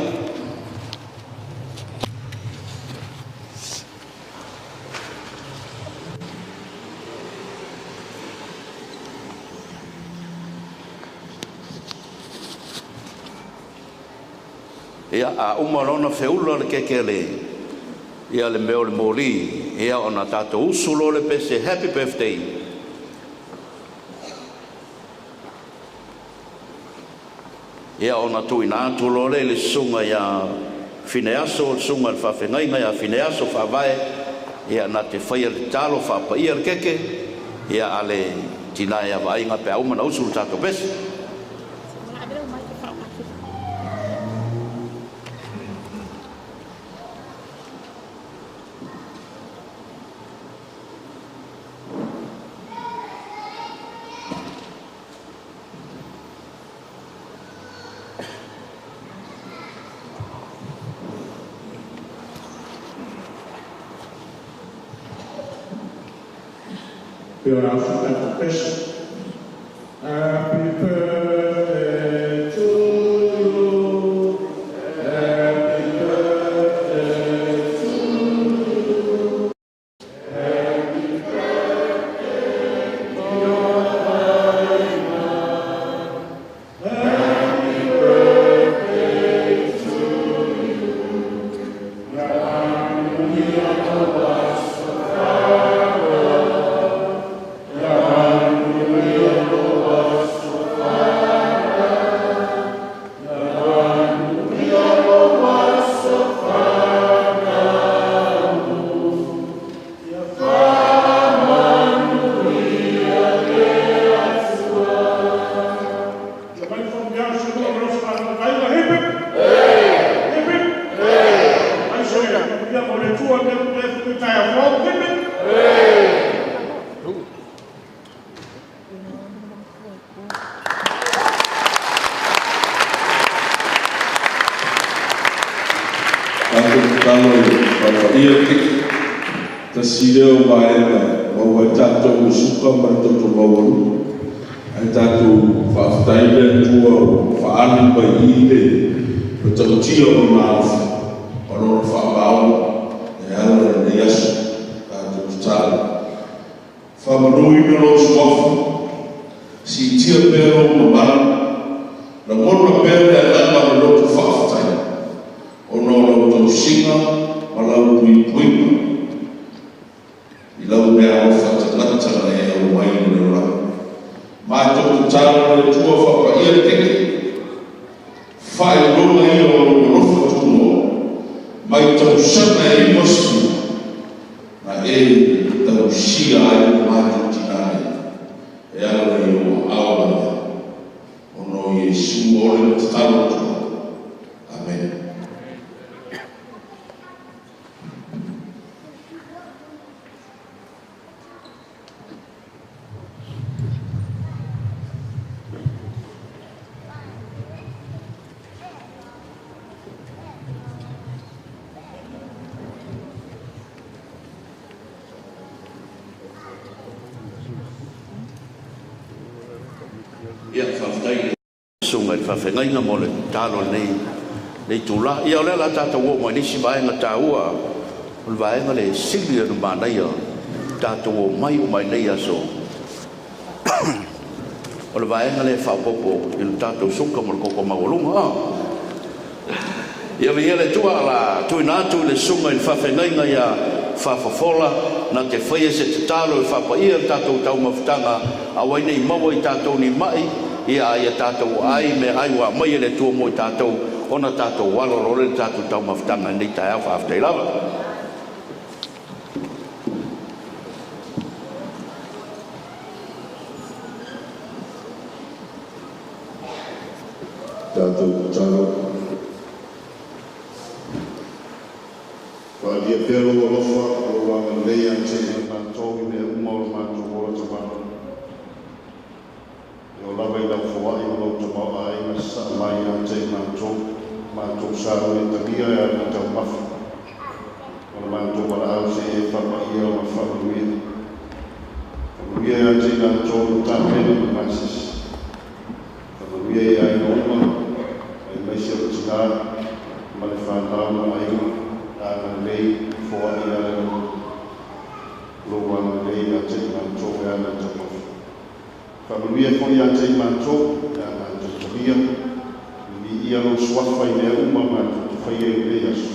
Ia, a uma loa ona feula le keke a le, ia le mea o le moli. Ia ona tatou usu loa le pese Happy Birthday. Ia ona tuuina atu loa lea i le susuga ia Fineaso, le susuga i le faafeagaiga ia Fineaso Faavae, ia na te faia le tatalo faapaia le keke ia a le tina ia Vaaiga pe a uma ona usu le tatou pese. Happy birthday to you. Happy birthday to you. Happy birthday, dear Aina. Happy birthday to you. Tatou tatalo e faapaia le keke. Tasi lea o vaega e maua ai tatou i le suka ma le toto maualuga. Ae tatou faafetai le Atua ua faaali mai i i le matautia o Lona alofa ma Lona faamaoni e ala i lenei aso. Tatou tatalo. Faamamaluina lou suafa, siitia pea lou mamalu, lagona pea le agaga o le loto faafetai ona o lau tausiga ma lau puipuiga i lau meaalofa tagata na e auai i le olaga. Matou tatalo le Atua faapaia le keke, faailoga ia o lou alofa tunoa mai tausaga e 90 na e tausia ai lo matou tina nei e ala i ou aao manuia. Ona o Iesu ole ma tatalo atu ai. Amene. Ia, faafetai i le susuga i le faafeagaiga mo le tatalo i lenei itula. Ia o lea o le a tatou oo mai i le isi vaega taua, o le vaega lea e sili ona manaia tatou omai uma ai i lenei aso. O le vaega lea e faaopoopo i le tatou suka ma le toto maualuga. Ia viia le Atua, o le a tuuina atu i le susuga i le faafeagaiga ia Faafofola na te faia se tatalo e faapaia le tatou taumafataga, aua ai ne i maua i tatou ni mai, ia a ia tatou ai meaai ua aumai e le Atua mo i tatou, ona tatou alo loa lea i le tatou taumafataga i lenei taeao. Faafetai lava. Tatou tatalo. Faaalia pea lou alofa ma lou agalelei ia te matou i mea uma o lo matou ola tavala. E oo lava i lau foai ma lou tamaoaiga sasaa mai ia te matou, matou sa o e talia e ala i taumafa ma le matou valaau seia e faapaia ma faamanuia. Faamanuia ia te latou na tapena ma masisi. Faamanuia i aiga uma, aemaise o le tina ma le fanau ma aiga, agalelei, foai e ala i lou agalelei ia te matou e ala i taumafa. Faamanuia foi ia te matou pe a matou talia, viviia lou suafa i mea uma matou te faia i lenei aso,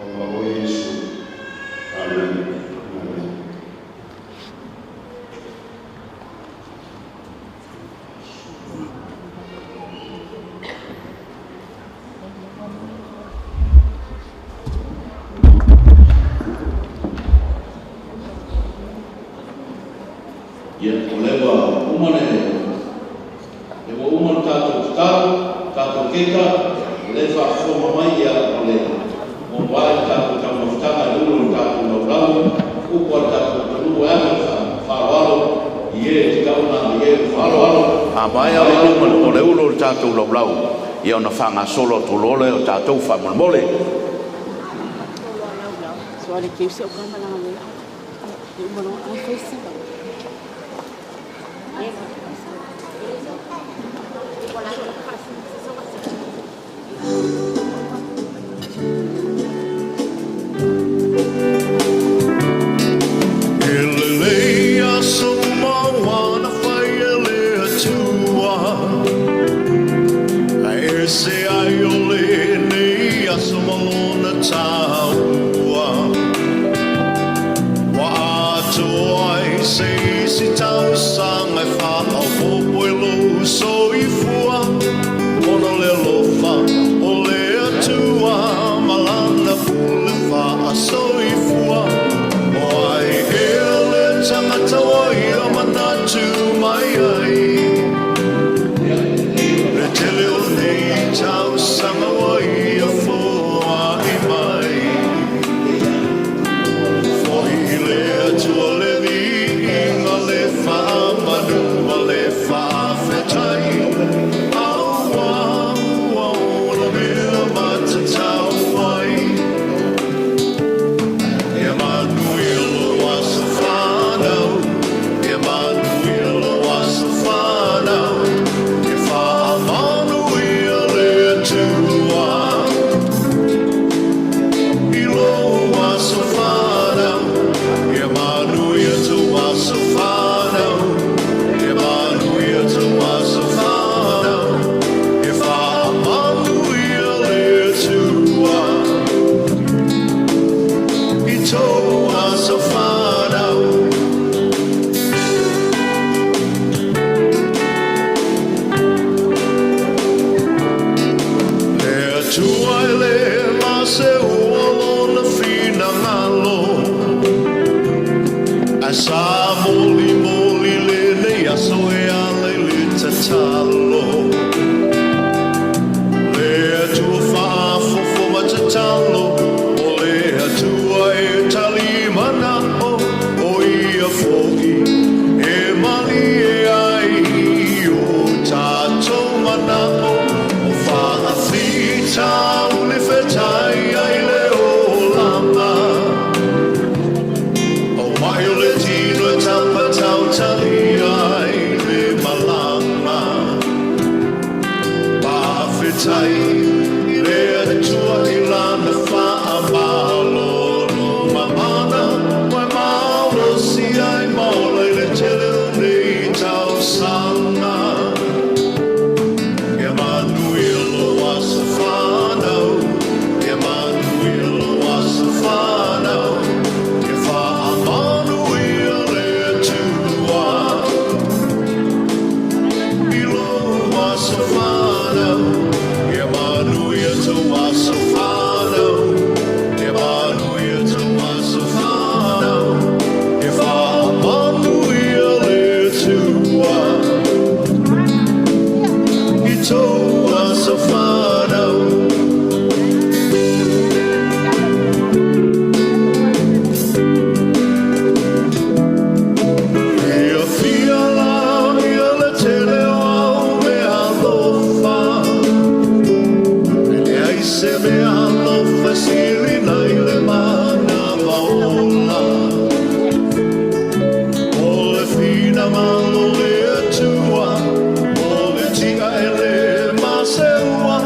ona o Iesu. Amene. uma le ua uma le tatou tatalo, tatou keka, o lea e faafofoga mai ia o le mobile le tatou taumafataga i le ulu o le tatou lalolalo, upu a le tatou atunuu e ave le faaaloalo i e e tatau ona ave i ai le faaaloalo. A maea o le ulu o le tatou laulau, ia ona faagasolo atu loa lea o tatou faamolemole. E lelei aso uma ua na fai e le Atua, Ae ese ai o lenei aso ma lona taua. Ua atoa ai se isi tausaga e faaopoopo i lou soifua, Ona o le alofa o le Atua ma Lana pule faasoifua. O ai ea le tagata ua ia manatu mai ai, Le tele o nei tausaga ua ia foai mai? Foi i le Atua le viiga, le faamanu ma le faafetai, Aua ua ona mea matatau ai. Ia manuia lou aso fanau, Ia manuia lou aso fanau, Ia faamanuia le Atua i lou aso fanau. Ia manuia tou aso fanau, Ia manuia tou aso fanau, Ia faamanuia le Atua i tou aso fanau. Le Atua e le maseua lona finagalo, Ae sa molimoli lenei aso e ala i le tatalo. Le Atua faafofoga tatalo, O le Atua e tali manao, O ia foi e malie ai i o tatou manao. O faafitauli fetai ai le olaga, O mai o le tino e tapatautaia ai le malaga. Faafetai i le Atua i Lana faamalolo mamana, Ua e malosi ai ma ola i le tele o nei tausaga. Ia manuia lou aso fanau, Ia manuia lou aso fanau, Ia faamanuia le Atua i lou aso fanau. Ia manuia tou aso fanau, Ia manuia tou aso fanau, Ia faamanuia le Atua i tou aso fanau. Ia fia la ia le tele o au mea alofa, E leai se mea alofa e sili nai le manava ola. O le finagalo o le Atua, O le tia e le maseua.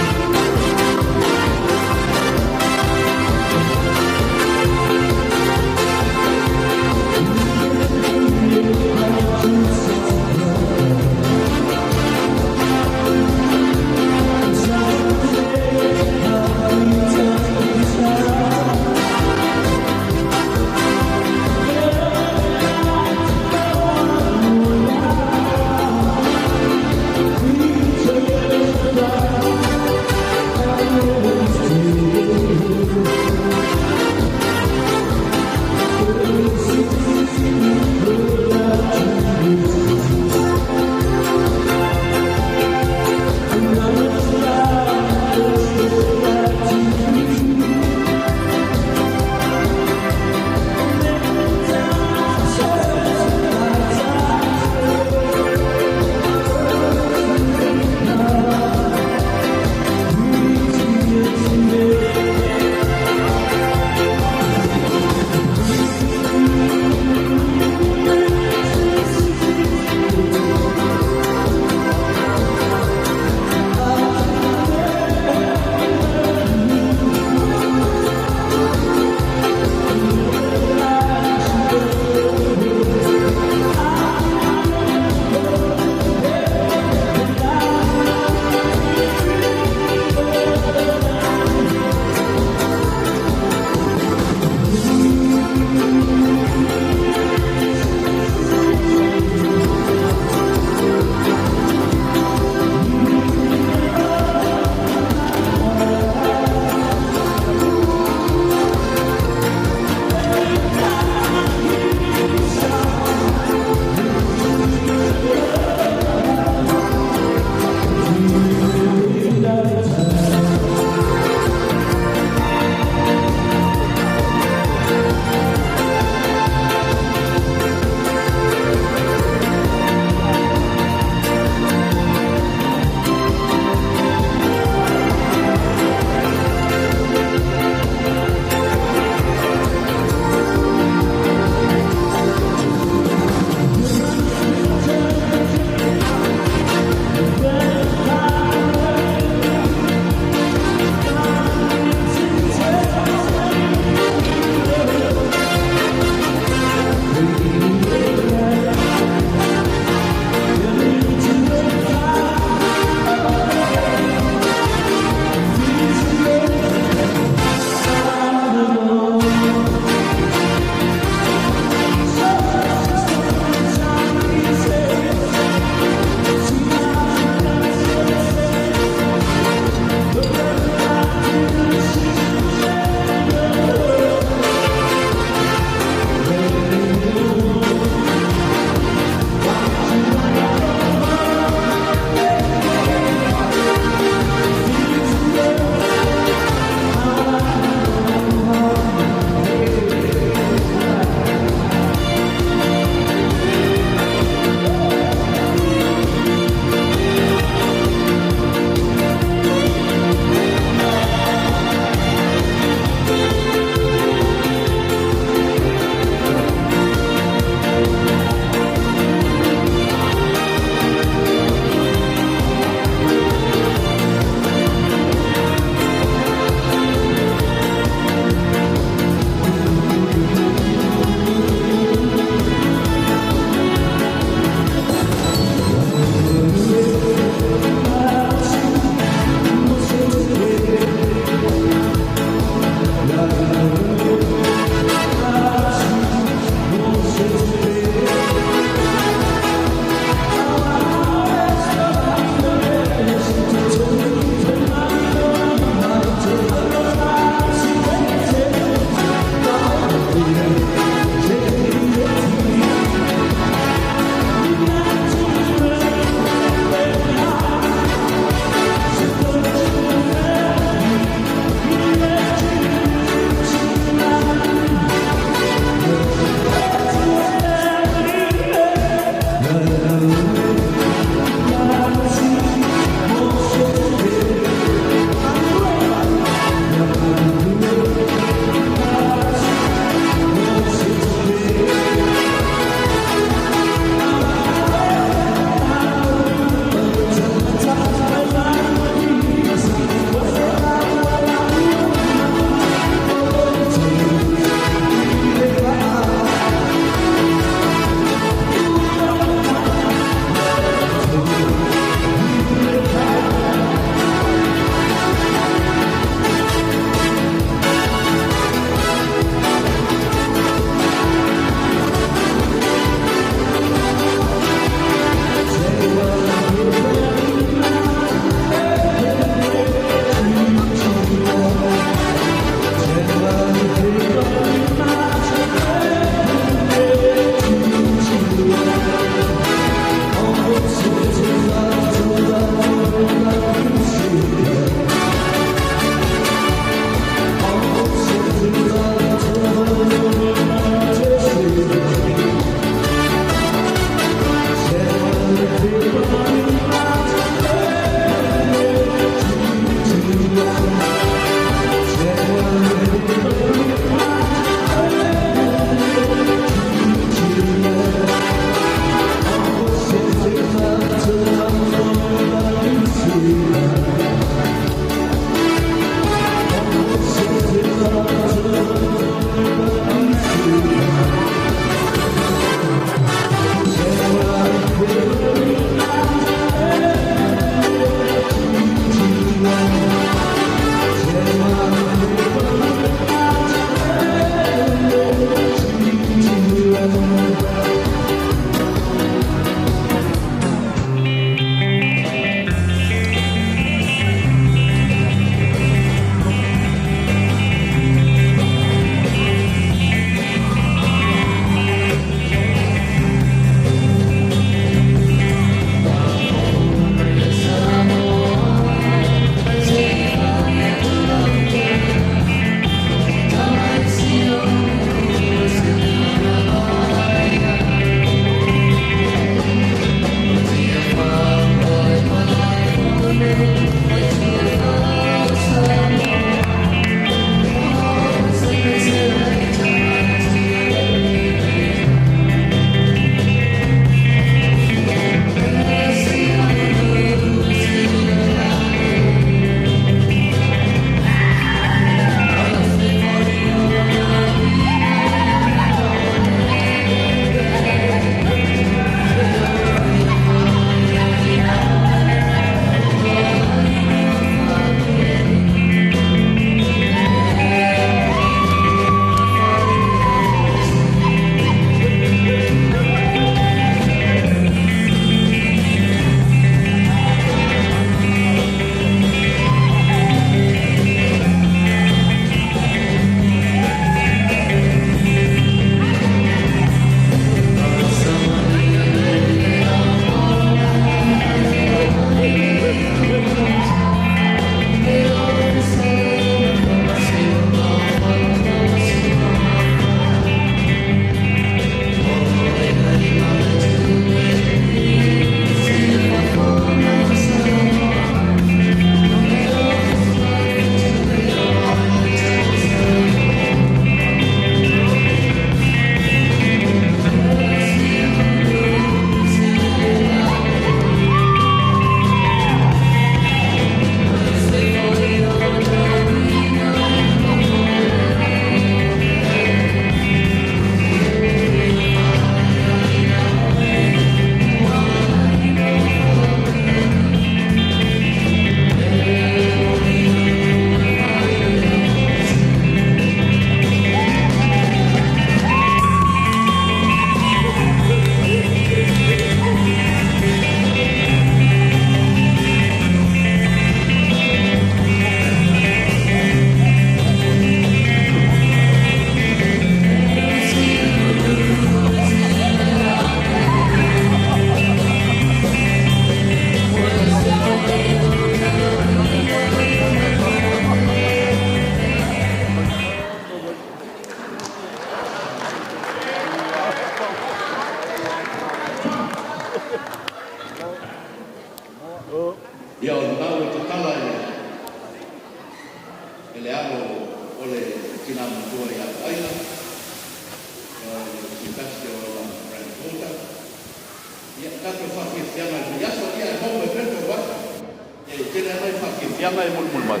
Tele lava nai faafiafiaga e mulimuli mai,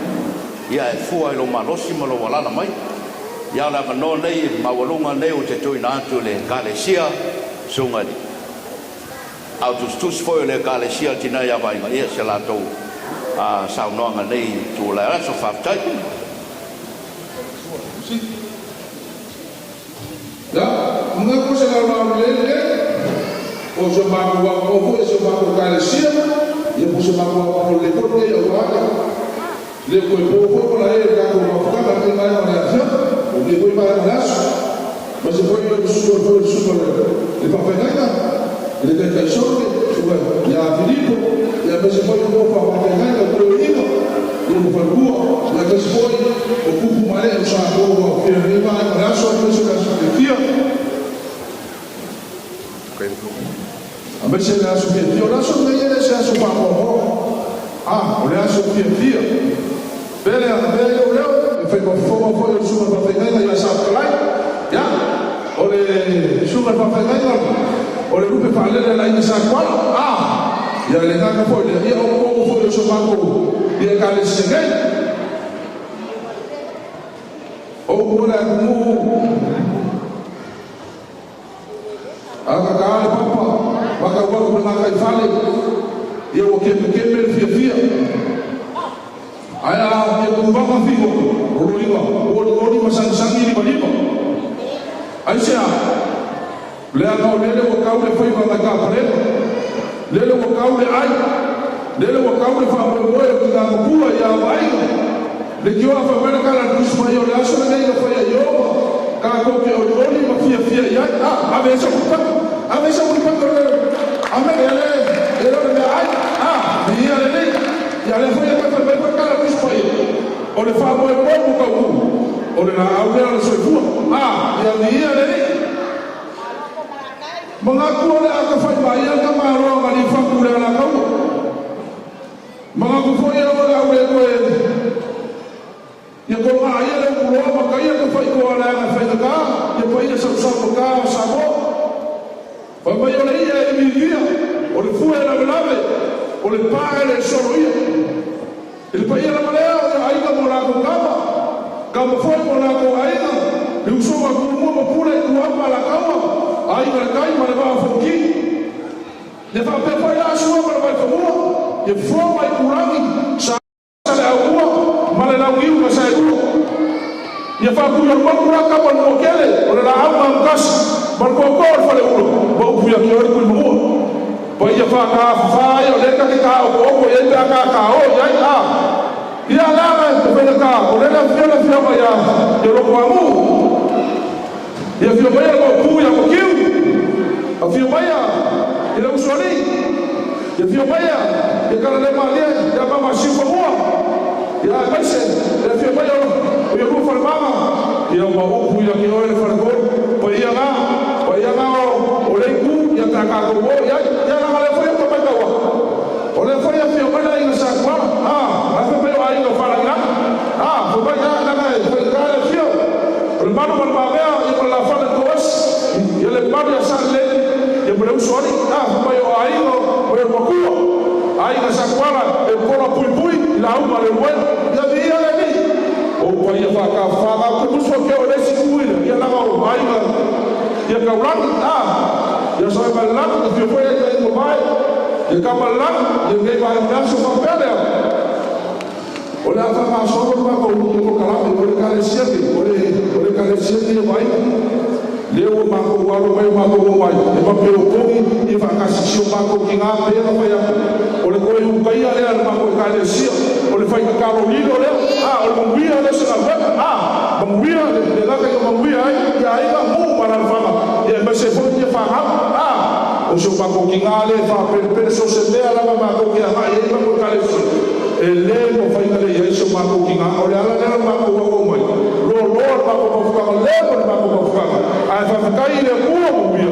ia e fua i lou malosi ma lou alaala mai. Ia o le avanoa nei maualuga nei ou te tuuina atu i le Ekalesia, Susuga i le Ao Tusitusi foi o le Ekalesia le Tina ia Vaaiga, ia se latou saunoaga i lenei itu o le aso. Faafetai. Ia, manatu o se laolao lelei lenei, po o si o matou avanoa foi e si o matou Ekalesia, ia po o si o matou avanoa lelei foi lenei aua le le toe po foi malae i le tatou mafutaga i lenei vaega o le afiafi, po o lenei foi vaega o le aso. Aemaise foi o le susu foi o le susuga i le faafeagaiga, i le Taitaisono, le susuga ia Filipo, ia aemaise foi o faafeagaiga o toeaiina, ia ma faletua, ia aemaise foi o tupu ma ee o Samoa ua afea i lenei vaega o le aso, aemaise o le aso fiafia. Aemaise le aso fiafia. O le aso lenei e le se aso faanoanoa. A, o le aso fiafia. Pele a avea ai lou leo e fai ma fofoga foi o le susuga i le faafeagaiga ia Samotalai. Ia, o le susuga i le faafeagaiga o le lupe faalele a le aiga Sa Tuala. A, ia le agaga foi lea, ia o totonu foi o si o matou ia Ekalesia nei. O upu o le atunuu. A tata le papa, matau atu i le gataifale, ia ua kemekeme le fiafia. Ae a ia tuvaga figota, o loiga olioli ma sagisagi limalima. Aisea? Leaga o lele ua tau le faiva nai Kapalema, lele ua tau le ai, lele ua tau le faamoemoe o tina matua ia Vaaiga. Leitioa fai mai le tala a le Tusi Paia o le aso lenei na faia i Ieova, tatou te olioli ma fiafia i ai. A, ave ai sau mulipatu, ave ai sau mulipatu o le Amene, e le, e le o le meaai. A, viia le Alii. Ia lea foi e toe fai mai foi le tala a le Tusi Paia, o le faamoemoe ua taunuu, o le laau lea o le soifua. A, ia viia le Alii. Manatu o le a tafaivaia le tamaloa na lifatu i le Alataua. Manatu foi au o le a ou le toe ia tologa ia le utuloa ma taia tafaitoa leaga e faigata ia paia sausau mata o Samoa. Fai mai o le ia e viivia, o le fue e lavelave, o le pa e le solo ia. I le paia lava lea o ia aiga ma o latou tama, tama foi ma o latou aiga, le usoga a Tumua ma Pule i Ituau ma Alataua, Aiga i le Tai ma le Vaa o Fonoti. Ia faapea foi la Sua ma le Vaifanua, ia Fofoa ma Aitulagi, Sa le Aumua ma le Launiu na Saelua. Ia Faatuiolemotu la Tama le Manuatele, o le laau na amotasi, ma le tootoo o le Faleula, ma upu ia te oe le Tuimanua. Paia faataafafa ia o lea ta te taotooto i ai pe a tataō i ai, a. Ia leaga e faigata, o lea le afifio le afioga ia Lotoanu'u. Ia afio maia le Maopu ia Matiu, afio maia i le Usoalii, ia afio maia ia Talalemalie ia Mama Siufanua, ia aemaise le afio maia o Iolua Falemaga, ia ma upu ia te oe le Faletolu, paia na, paia na o le itu ia pe a tatou o i ai. Ia leaga lea foi e tamaitau atu, o lea foi e afio mai le aiga Sa Tuala, a, la e fai mai o aiga o Falagilagi, a, fai mai, a, leaga e faigata le afio. O le malu ma le mamea ia ma le lafale o Toasi, ia le malu ia Salelei ia ma le Usoalii, a, fai mai o aiga o le Matua, aiga Sa Tuala e pola puipui i lauga a Leuluaina. Ia viia le Alii. O paia faatafafa na te musu ake o le isi tuuina, ia leaga o aiga ia Taulagi, a, ia Saoimalelagi, ia fia foi aiga i mamae, ia Tamalelagi, ia lenei vaega o le aso faapea lea. O le a faagasolo le matou polokalame, o le Ekalesia nei, o le, o le Ekalesia lenei o Vaaiga, lea ua matou alo mai o matou oo mai, e mape opogi ia faatasi si o matou tina pei ona fai atu, o le toe ulutaia lea a le matou Ekalesia, o le fai tatalo lilo lea, a, o le manuia lea o se galuega, a, manuia, le, le agaga ia manuia ai ia aiga, nuu ma alaalafaga, ia aemaise ai foi ia fanau, a, o si o matou tina lea e faapelepele so o se mea lava matou te agai ai le matou Ekalesia. E le mafai ona le i ai si o matou tina. O le ala lea o le matou auau mai, loaloa le matou mafutaga, leva le matou mafutaga, ae faafetai i le Atua manuia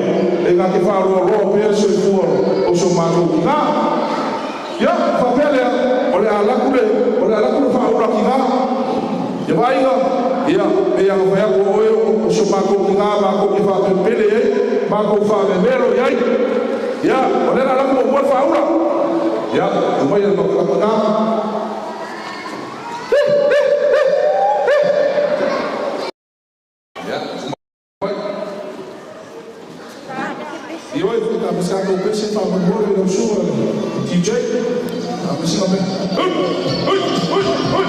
e na te faaloaloa pea le soifua o si o matou tina. Ia, faapea lea, o le a alu atu le, o le a alu atu le faaula tina. Ia vaaiga, ia, pei lava ona fai atu, o oe o si o matou tina matou te faapelepele i ai, matou faamemelo i ai. Ia, o lea o le a alu atu muamua le faaula. Ia, aumai le matou tina. Ioe foi ta mesa ko pese fa mo mo le usuga le DJ. Ta mesa me. Hui hui hui.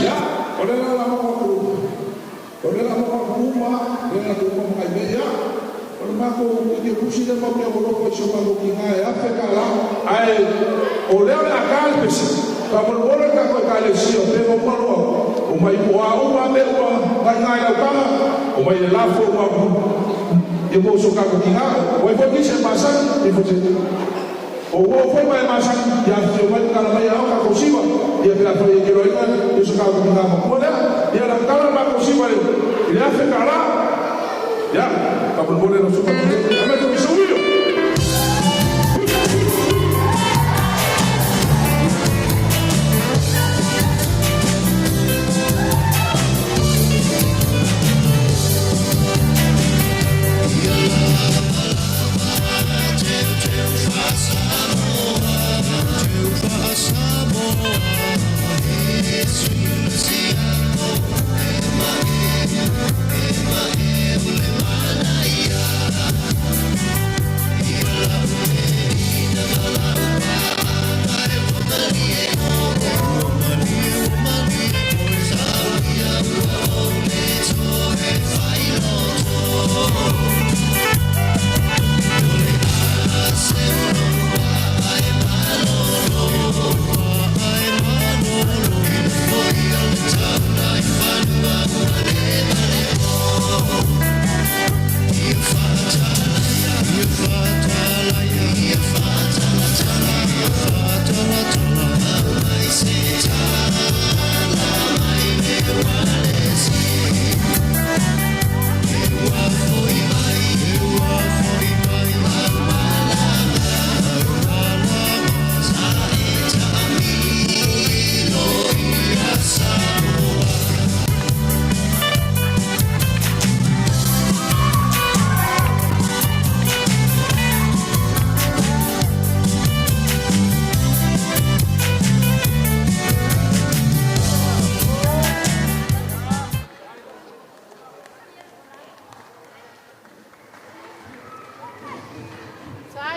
Ya, o le la mo ko. O le la mo ko uma, le la ko mo kai me ya. O le ma ko ke kusi le mo ke mo ko so ma ko ki nga ya fe ka la. Ai o le o le akal pese. Ka mo mo le ka ko ka le si o te mo mo lo. O mai o a o ma me o ngai ngai la ka. O mai le la fo ma e mo so ka ko ki nga. O e fo ki se masa e fo se. O o foi mai masa ya se o mai ka la mai a ka ko siwa. Ia pe la foi ke ro ina e so ka ko ki nga mo le. Ia la ka la ma ko siwa le. Le a fe ka la. Ya, ka mo le no so ka ki. A me to mi so.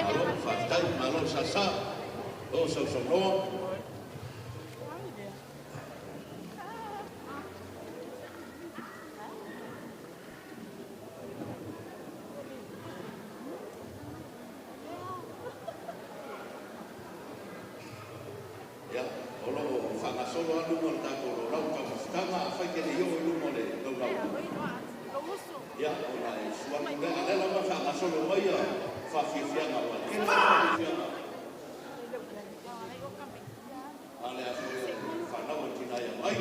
Malo, faafetai, malo sasa, o sausaunoa. Ia, o loo faagasolo lava luga o le tatou lolau taumafataga, afai ke le i oo i luma o le laulau. Ia, ona e susu atu lea, a o lea lava e faagasolo mai ia faafiafiaga, ua tele faafiafiaga a le afio o le fanau a le tina ia mai.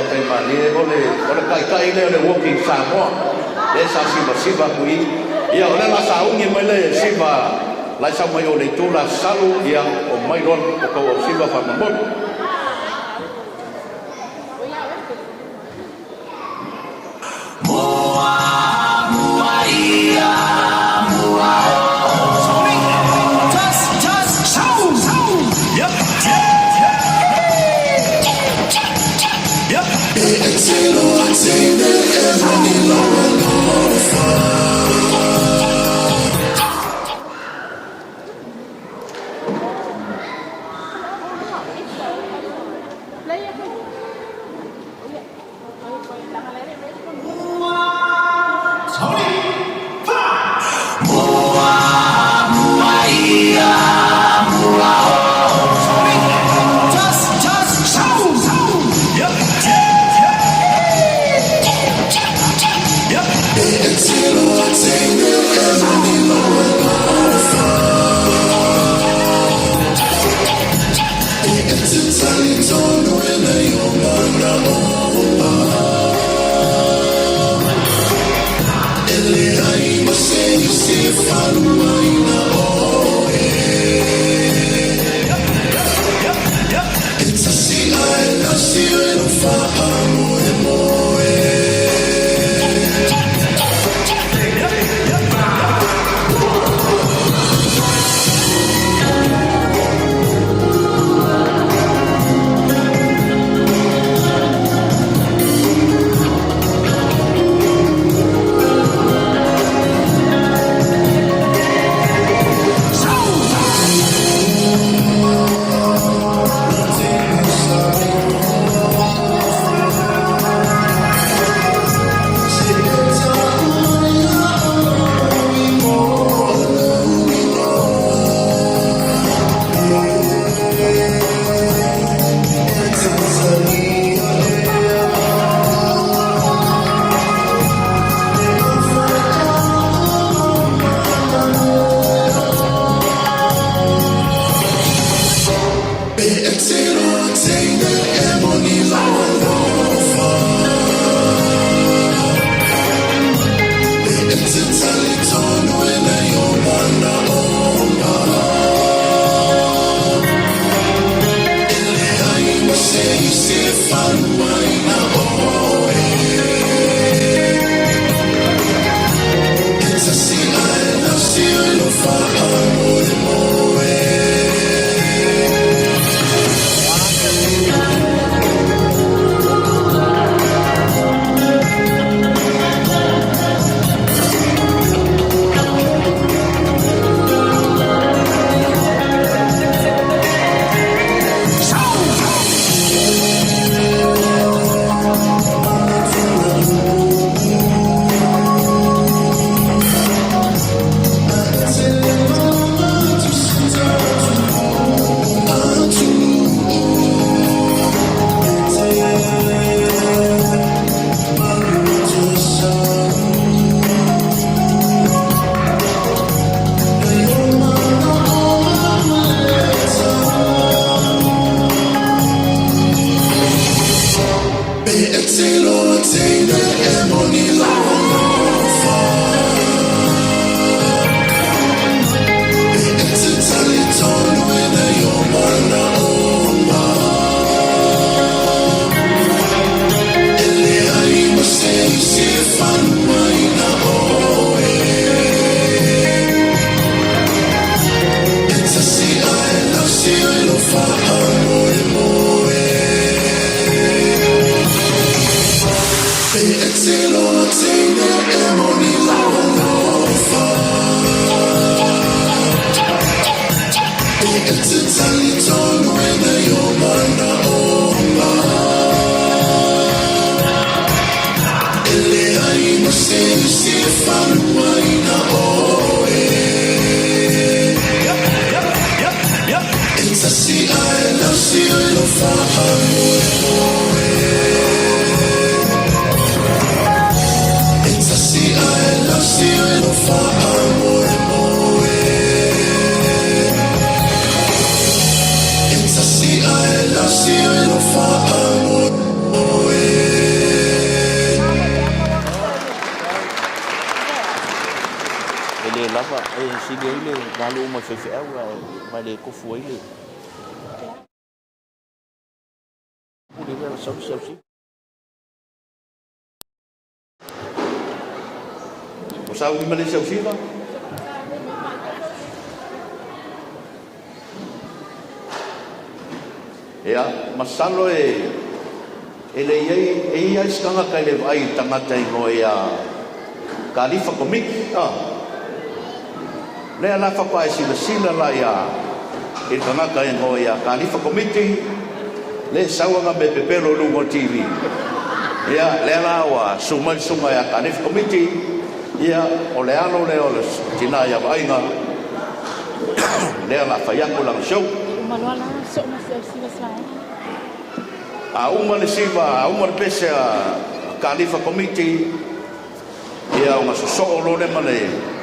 Faafetai malie, o le o le taitai lea o le Walking Samoa lea sa sivasiva atu i i. Ia o lea la sauni mai le siva la e sau mai o le itu la salu ia o mai loa o tau au siva faamolemole. E le lava, e sili ai le alu uma i faifeau ae le tofu ai le pule lea sau le siausiva. Ua sauni ma le siausiva? Ia, masalo e e le i ai e i ai se tagata e le vaai i le tagata e igoa ia Kalifa Komiti. Ah. Lea la faatoa e silasila la ia i le tagata e igoa ia Kalifa Komiti, lea e sau ana mea pepelo i luga o le TV. Ia, lea la ua susu mai le susuga ia Kalifa Komiti, ia, o le alo lea o le tina ia Vaaiga, lea o le a fai atu lana show. A uma le siva, a uma le pese a Kalifa Komiti, ia ona sosoo loa lea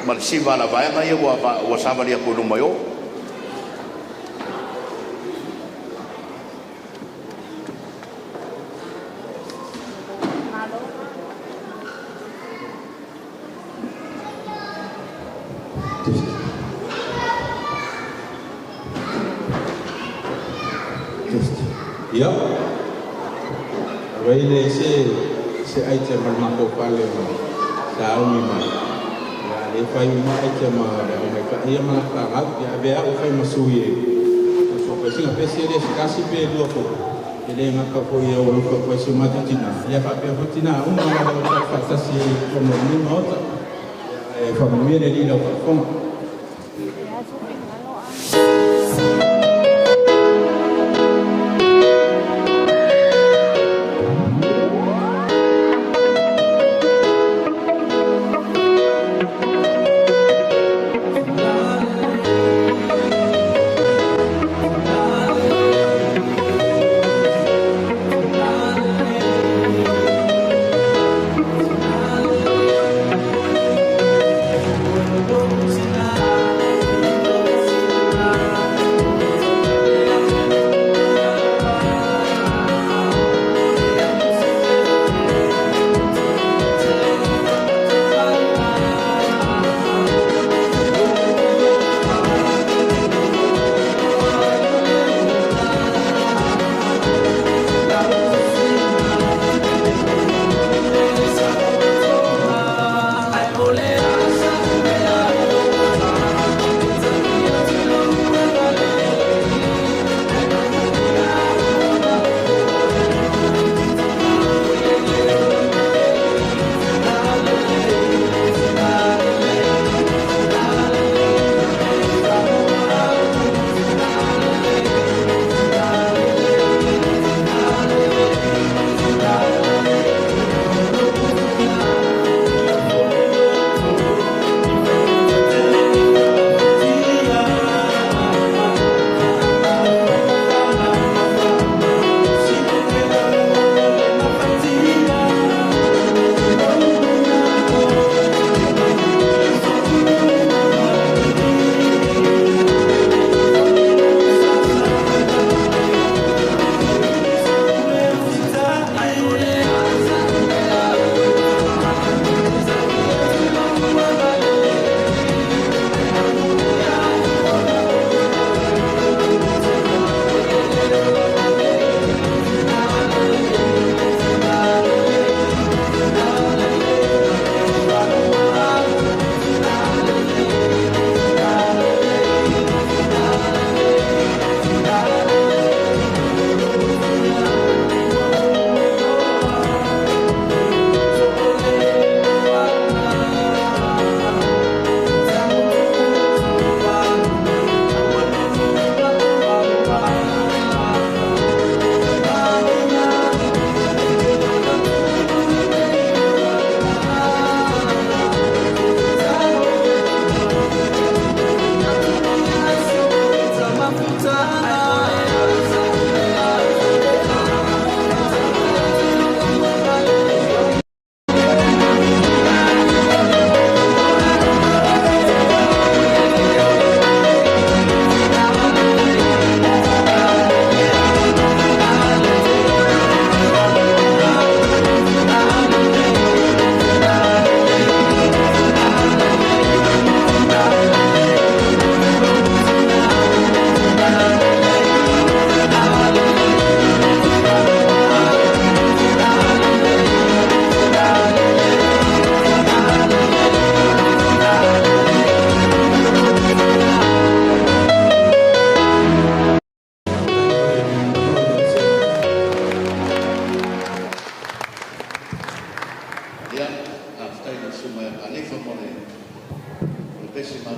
ma le siva a le vaega ia ua savali atu i luma i o. Ia, avai le se item a le matou fale ma sauni mai. Ia, le fai uma item a le au mai ka ia ma la fanau. Ia, avea au e fai ma sui e so pe singa pese le se kasi pe lua fo. E le ngaka fo ia o luka fo se matou tina. Ia faapea fo tina uma lava o tatou faatasi i totonu o lenei Maota. Ia, e faamanuia le Alii i lau faafofoga.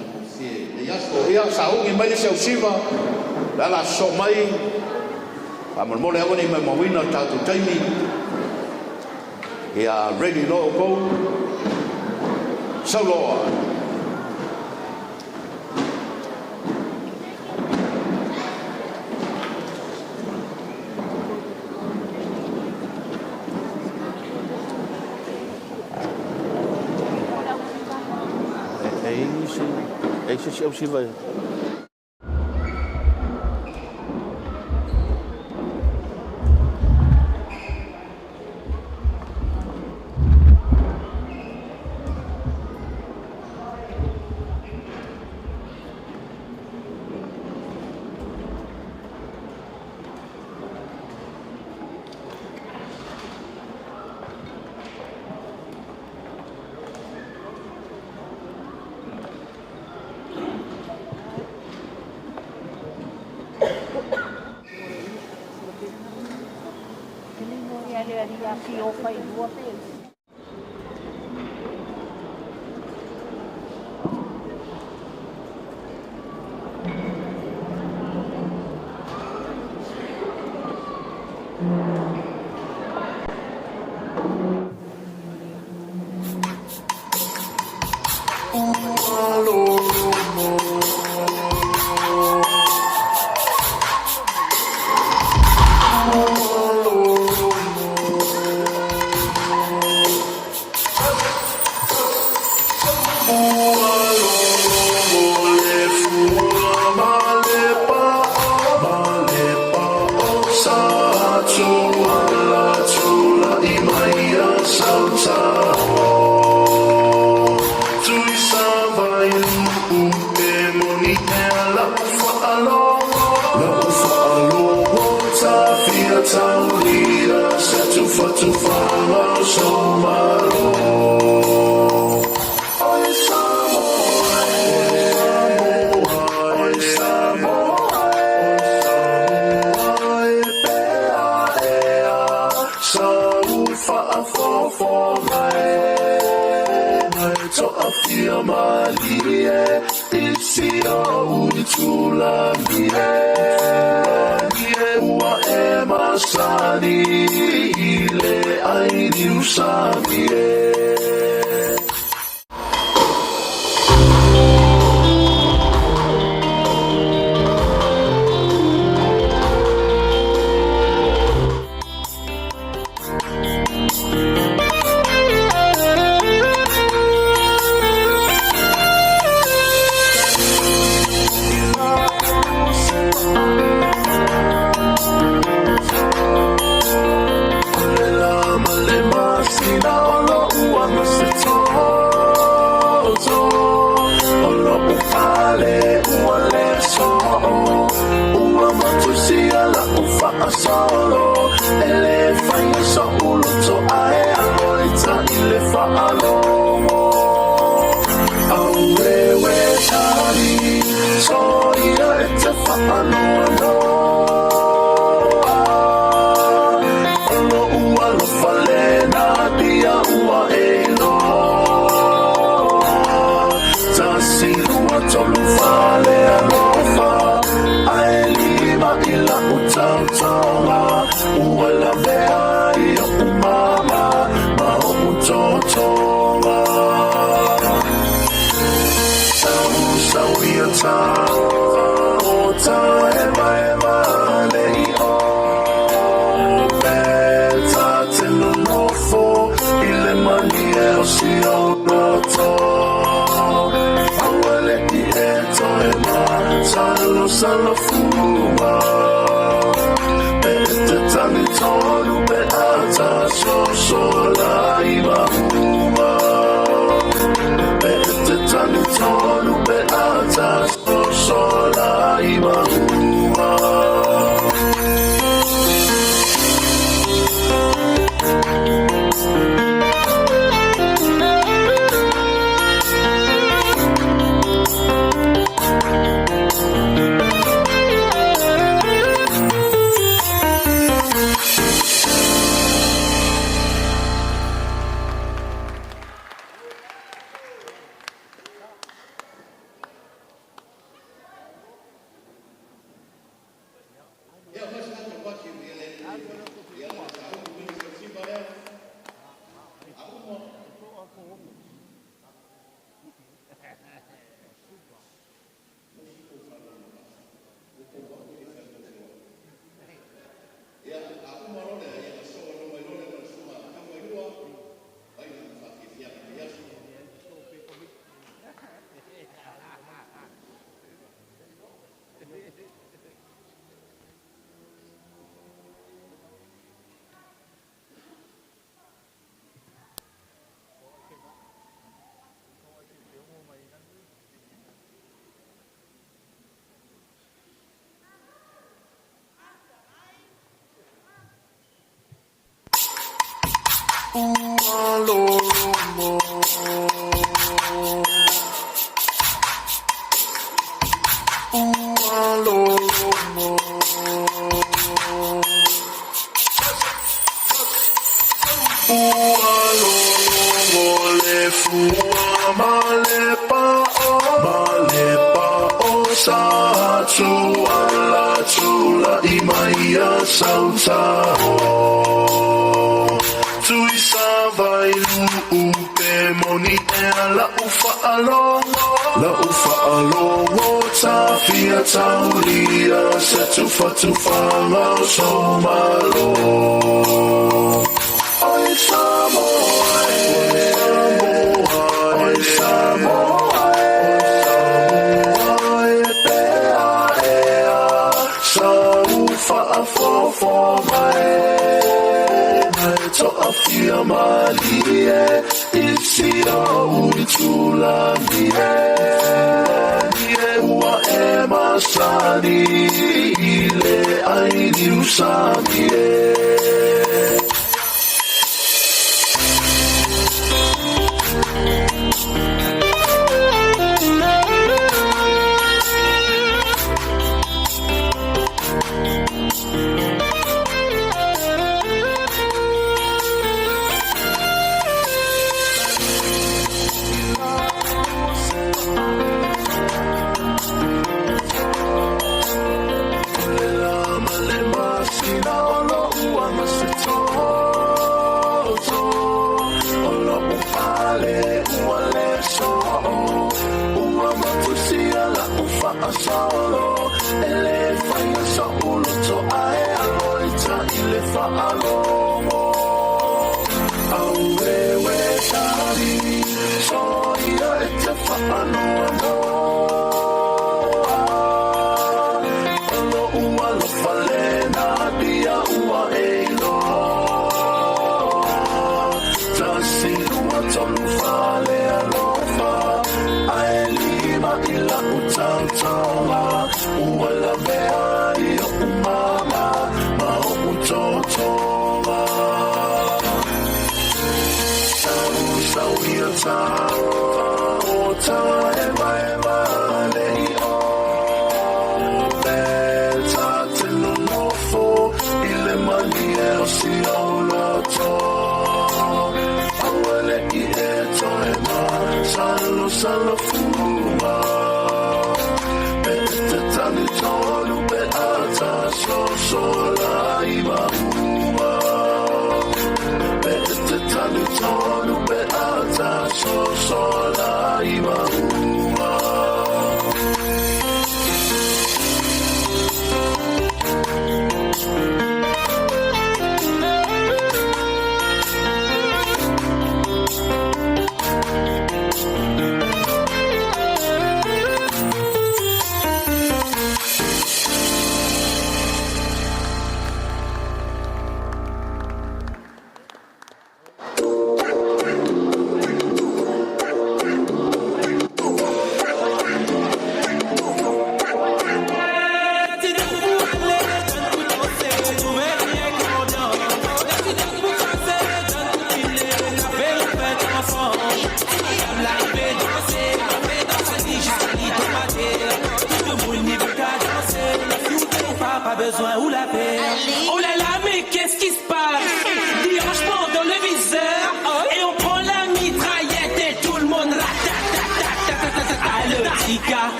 Matagofie i lenei aso. Ia sauni mai le isi ausiva, o le a sosoo mai, faamolemole aua ne i maumauina le tatou taimi. Ia ready loa outou, sau loa. E i ai se isi ausiva e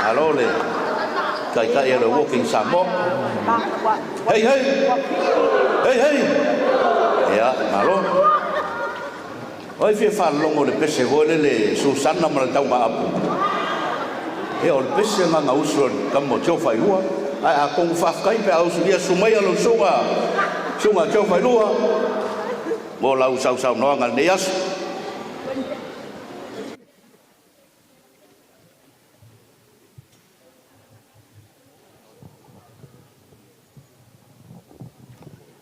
Malo le taitai o le Walking Samoa. Hei, hei! Hei, hei! Ia, malo. O ai fia faalogo i le pese foi lele Susana ma le taugaapu? Ia, o le pese gagausu a le tama o Tiofailua. Ae atonu faafetai pe a usulia susu maia lau susuga, susuga Tiofailua mo lau sausaunoaga i lenei aso.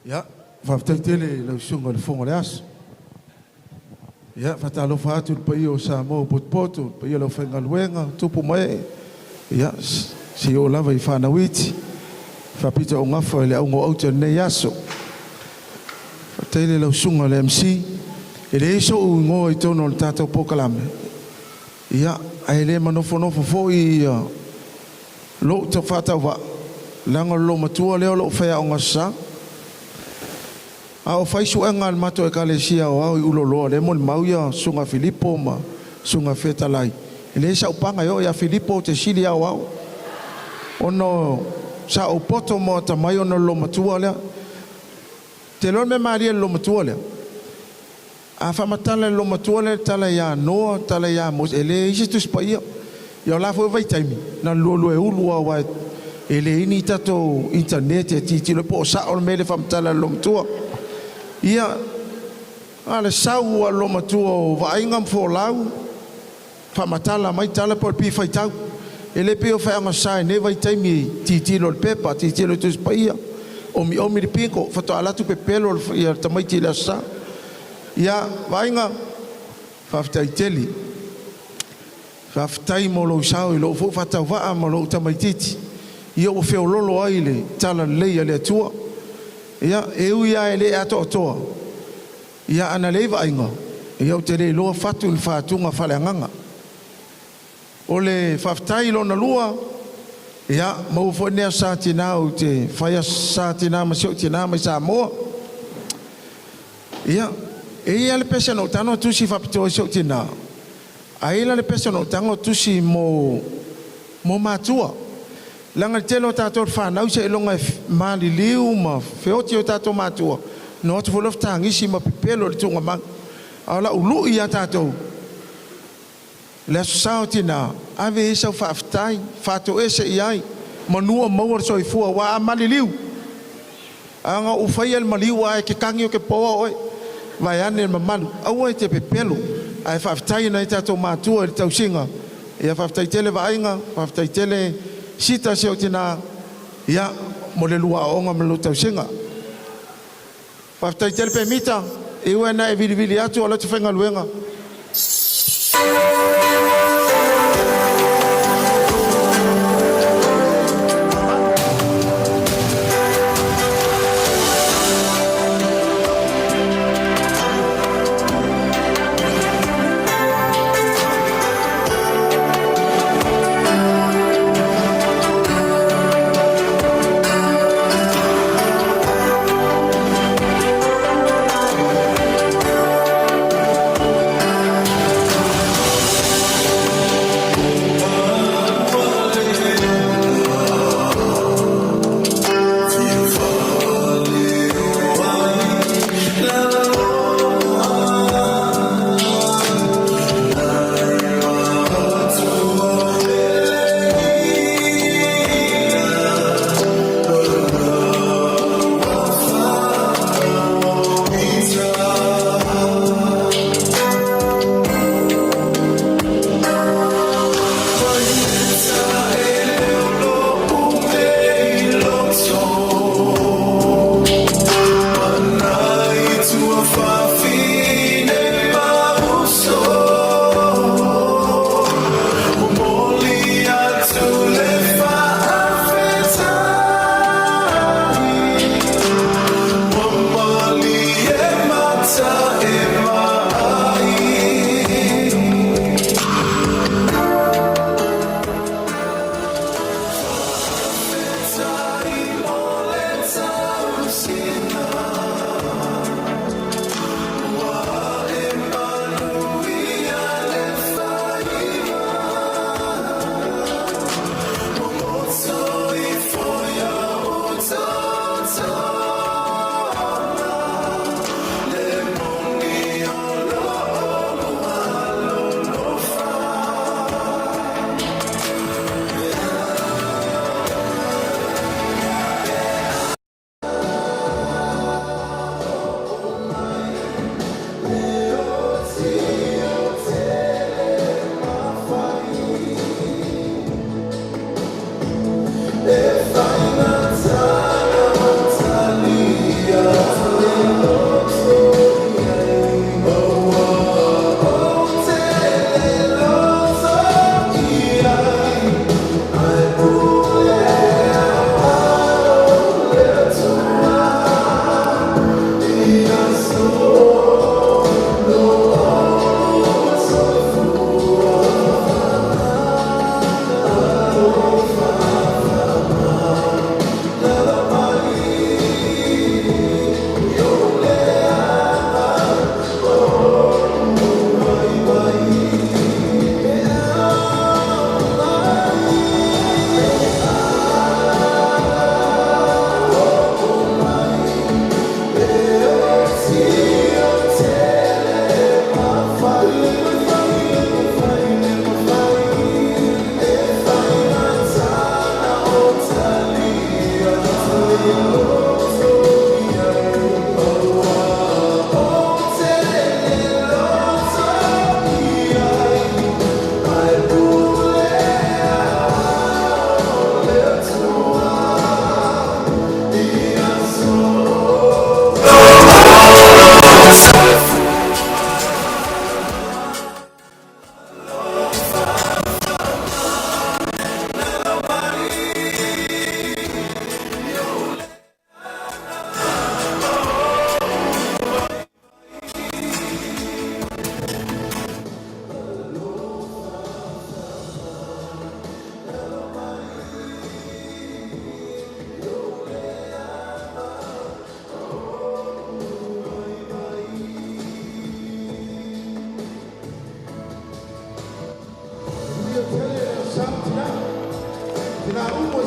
Ia, faafetai tele i lau Susuga i le Fofoga o le Aso. Ia, faatalofa atu i le paia o Samoa ua potopoto, le paia o le aufaigaluega, tupu ma ee, ia, seia oo lava i fanau iti, faapitoaugafa i le auga o aute o lenei aso. Faafetai i lau Susuga i le MC. E leai so'u igoa i totonu o le tatou polokalame, ia, ae le manofonofo foi ia lou faatauvaa, leaga o le loomatua lea o lou faiaoga Aso Sa. A o fai suega a le matou Ekalesia Aoao i Ululoloa lea e molimau ia Susuga Filipo ma Susuga Fetalai, e leai sa'u paga e oo ia Filipo ou te sili aoao ona sa ou poto ma atamai ona o le loomatua lea. Ou te iloa le mea malie i le loomatua lea, a faamatala e le loomatua lea le tala ia Noa, tala ia Mose, e leai se Tusi Paia. Ia o la foi vaitaimi, na o le lualua e ulu lava aua e leai ni tatou internet e tilotilo ai po o sao le mea lea e faamatala e le loomatua. Ia, a o le sau a le loomatua o Vaaiga ma Folau, faamatala mai tala po o le pili faitau. E le pei o faiaoga sa i nei vaitaimi e tilotilo i le pepa, tilotilo i Tusi Paia, omiomi le pito, faatoa alu atu pepelo le tamaiti i le Aso Sa. Ia, Vaaiga, faafetai tele. Faafetai mo lou sao i lou foi faatauvaa ma lou tamaitiiti, ia ua feoloolo ai le talalelei a le Atua. Ia, e ui lava e le atoatoa, ia ana leai Vaaiga, ia ou te le iloa fatu ni fatuga faaleagaga. O le faafetai lona lua, ia, maua foi lenei Aso Sa Tina ou te fai Aso Sa Tina ma si ou tina mai Samoa. Ia, e i ai lava le pese na ou tago tusi faapitoa i si ou tina, ae i ai la le pese na ou tago tusi mo mo matua. Leaga le tele o tatou le fanau seiloga e maliliu ma feoti o tatou matua, ona o atu foi lea fetagisi ma pepelo i le tuugamau. A o lau lui ia tatou, le Aso Sa o Tina, ave i ai sau faafetai, faatoese i ai, manu o maua le soifua, aua a maliliu, ana ou faia le maliu ae te tagi ou te poa oe, vaeane le mamalu. Aua e te pepelo, ae faafetai i nai o tatou matua i le tausiga. Ia faafetai tele Vaaiga, faafetai tele Sita si ou tina, ia, mo le lua aoaoga ma le lua tausiga. Faafetai tele Pemita, e ui lava ina e vilivili atu o lea ou te faigaluega.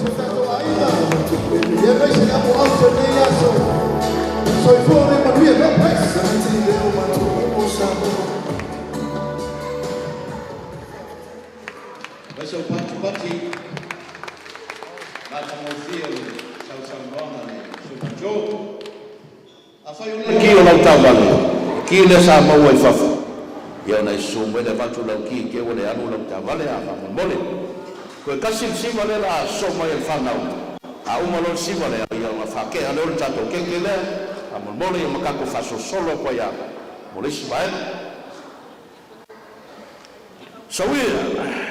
si o tatou aiga, aemaise le amoaso o lenei aso. Soifua ma ia manuia. God bless. Vai sau patipati matagofie le sausaunoaga le Susuga Joe. Afai o le ki o lau taavale, ki lea sa maua i fafo, ia ona e susu mai lea avatu lau ki te ua le alu lau taavale a faamolemole. Toe tasi le siva lea la sosoo mai e le fanau, a uma loa le siva lea, ia ona faatea lea o le tatou keke lea, faamolemole ia ma tatou faasolosolo atu ai lava mo le isi vaega. Sauia!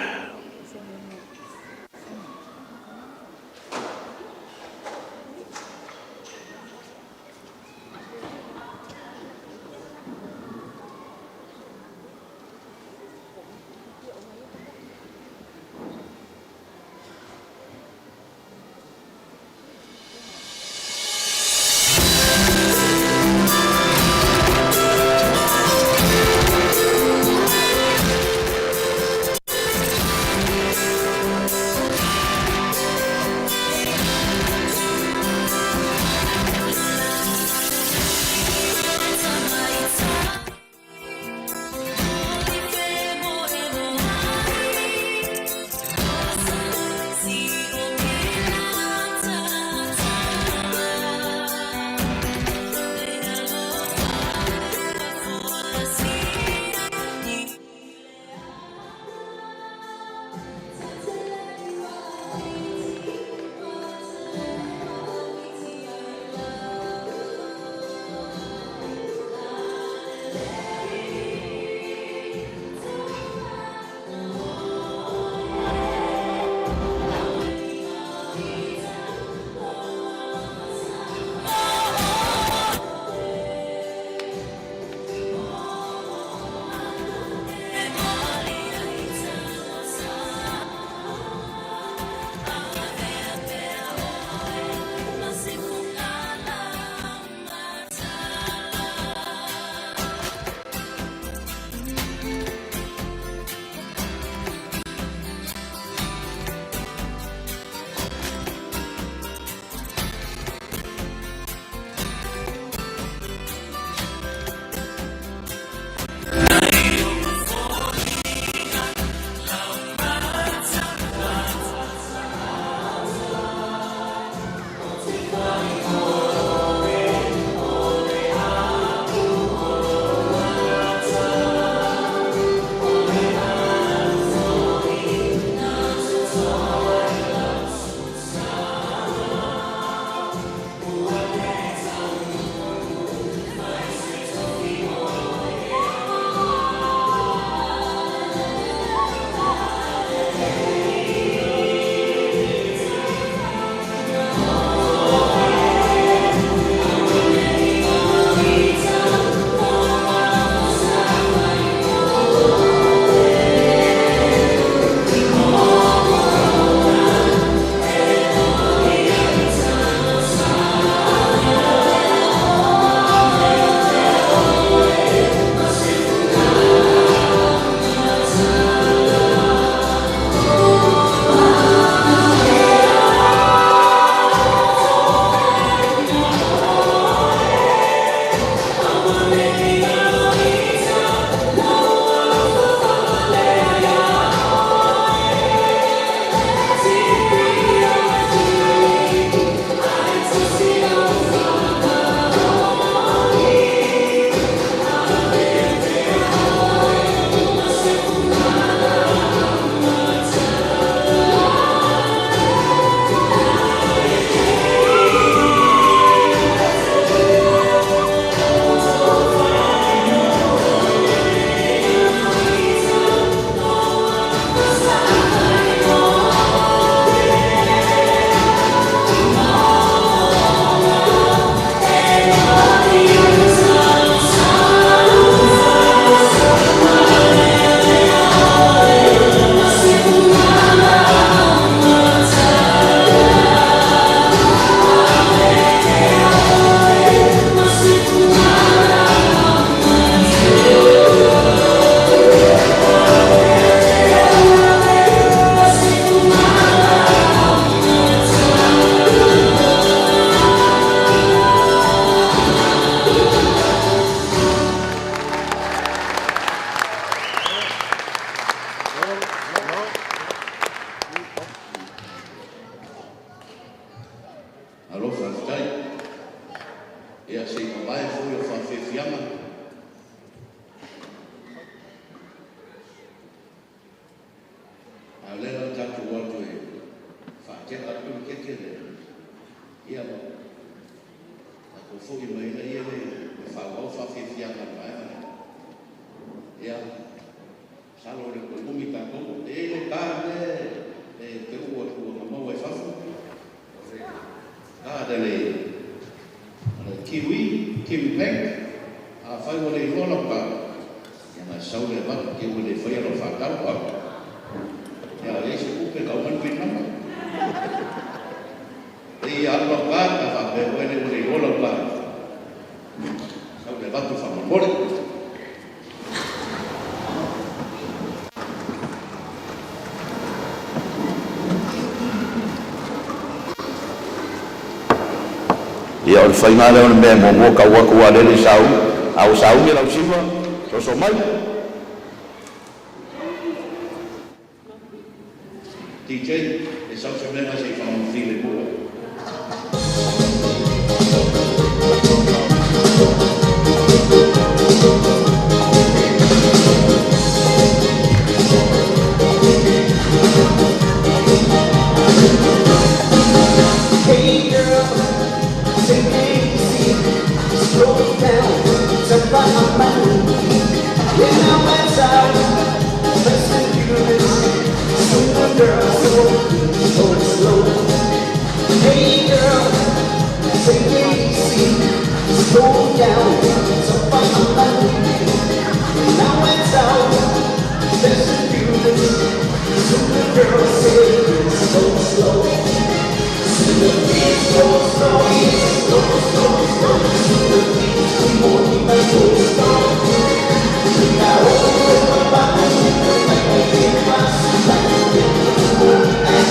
Ia, se i mavae foi o faafiafiaga. A o lea la ua tatou o atu e faatea atu le keke lea, ia ma tatou foi mai ai lea e faaauau faafiafiaga a le vaega lea. Ia, masalo e le toe umi tatou. E i ai le card lea e te uu atu na maua i fafo. O le card a le Kiwi, Kiwi Bank. Afai ua le iloa lau card, ia na sau lea avatu te ua le faia lau faatau. Ia, o i ai se tupe tau mai le PIN number. E ia alu lau card, a faapea oe le ua le iloa lau card. Sau lea avatu faamolemole. Ia, o le faiga lea o le mea e muamua tau atu aua o lea e le i sauni. A ua sauni lau siva, soso mai. DJ, e sau se mea se i faamagofilemu ai. Hey girl, take it easy, slow down, jump on my mind. Yeah, now it's out, let's do this. Super girl, so go slow. Hey girl, take it easy, slow down, jump on my mind. Now it's out, let's do this. Super girl, say so slow. Go slow, go slow, slow. The beat, go slow. Now open my mind, like a big bus, like a big and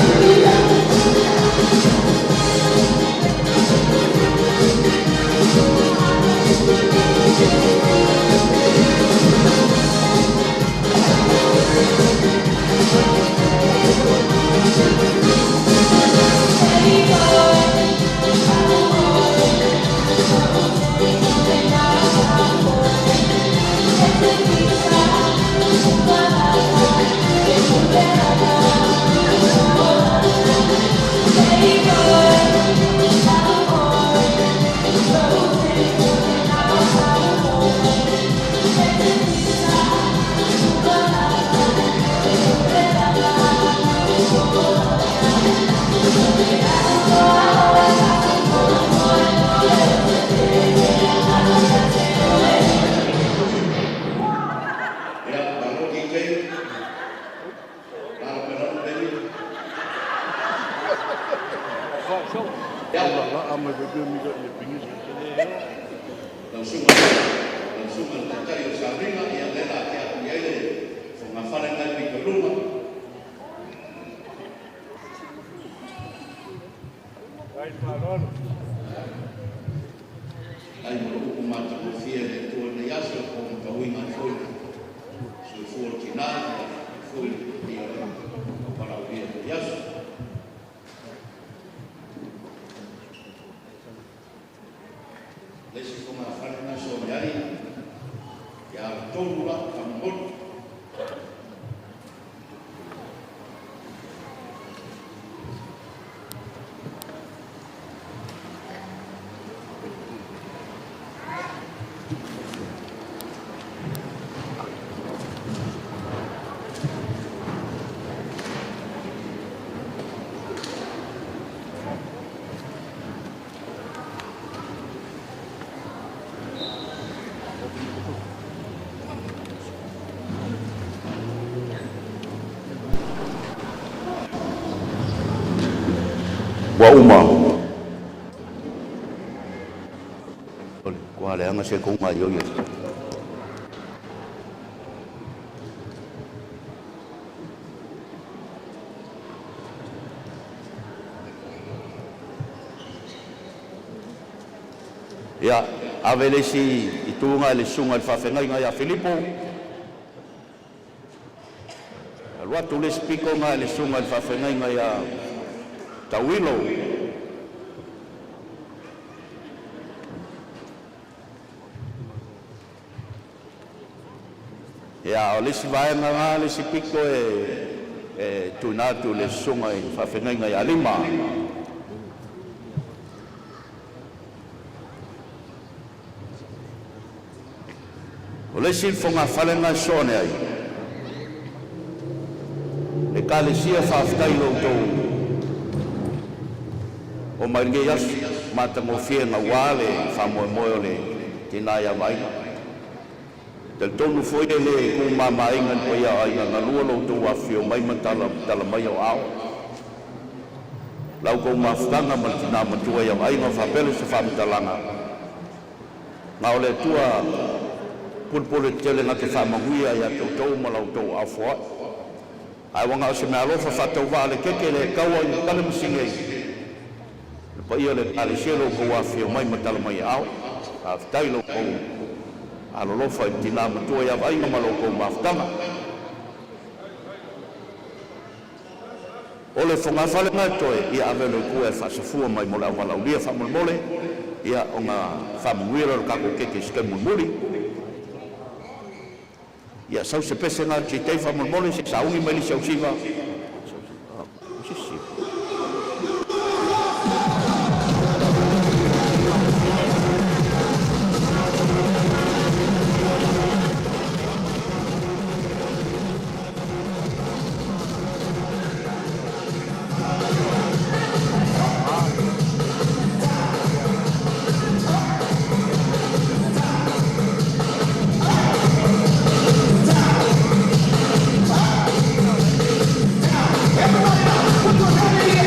Ia, malo DJ. Lala mai lalo, baby. Ia. Lau susuga, lau susuga le taitai o sauniga, ia lea la ake atu i ai le fogafale nai pito i luga. Ai mo le upu matagofie a le Atua i lenei aso e pomatauina ai foi le soifua o le tina, ia foi le paia o le valaaulia i lenei aso. Le isi fogafale na soa mai ai, ia alu tonu la faamolemole. Ua uma. Kua leaga se kou gaoioi ai. Ia, ave le isi ituga i le susuga i le faafeagaiga ia Filipo. Alu atu le isi pito i le susuga i le faafeagaiga ia Tauilo. Ia, o le isi vaega lena, le isi pito e tuuina atu i le susuga i le faafeagaiga ia Lima. O le isi fogafale lena e sosoo ane ai, Ekalesia, faafetai i lo outou omai i lenei aso matagofie naua le faamoemoe o le tina ia Vaaiga. E talitonu foi e le tuumamaina i le paia o aiga e lua lo outou afifio mai ma tala mai o ao. La outou mafutaga ma le tina matua ia Vaaiga faapea se faamatalaga, na o le Atua pulepule tetele na te faamanuia ia te outou ma la outou aafoai. Ae ua na o se meaalofa faatauvaa a le keke le taua i tale ma sinei le paia o le Ekalesia lo outou afifio mai ma tala mai aao. Faafetai i lo outou alolofa i le tina matua ia Vaaiga ma lo outou mafutaga. O le fogafale na e totoe, ia ave le Atua e faasafua mai mo le auvalaaulia faamolemole, ia ona faamanuia lea o le tatou keke i se taimi mulimuli. Ia sau se pese na te tai faamolemole se i sauni mai le isi ausiva. O sisi. Ia malo faafetai.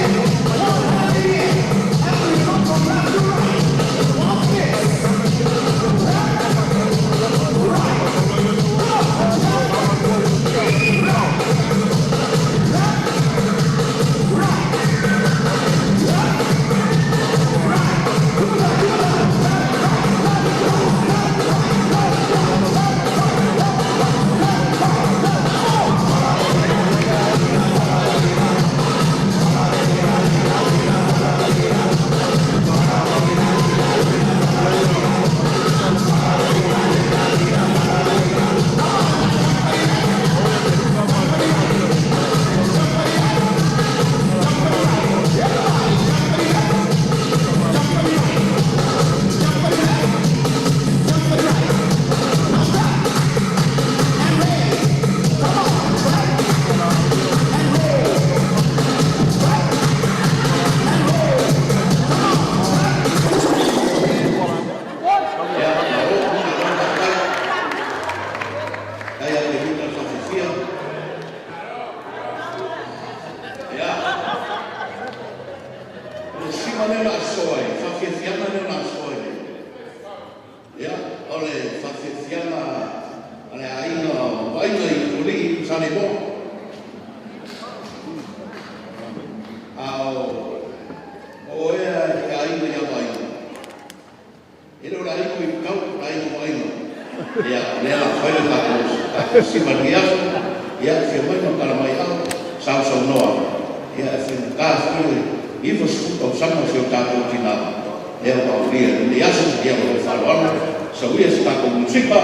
Ia, o le sima lea o le a sosoo ai, faafiafiaga lea o le a sosoo ai nei. Ia, o le faafiafiaga a le aiga o Vaaiga i Utualii, Saleimoa. A o ea i aiga ia Vaaiga, e le o le aiga o Ipukau, o le aiga o Vaaiga. Ia, o lea o le a fai le tatou sima i lenei aso. Ia, afio mai ma tala mai ao, sausaunoa. Ia, e faigata foi le 90 tausaga o si o tatou tina, lea ua aulia i lenei aso. Ia, ma le faaaloalo, sauia se tatou musika.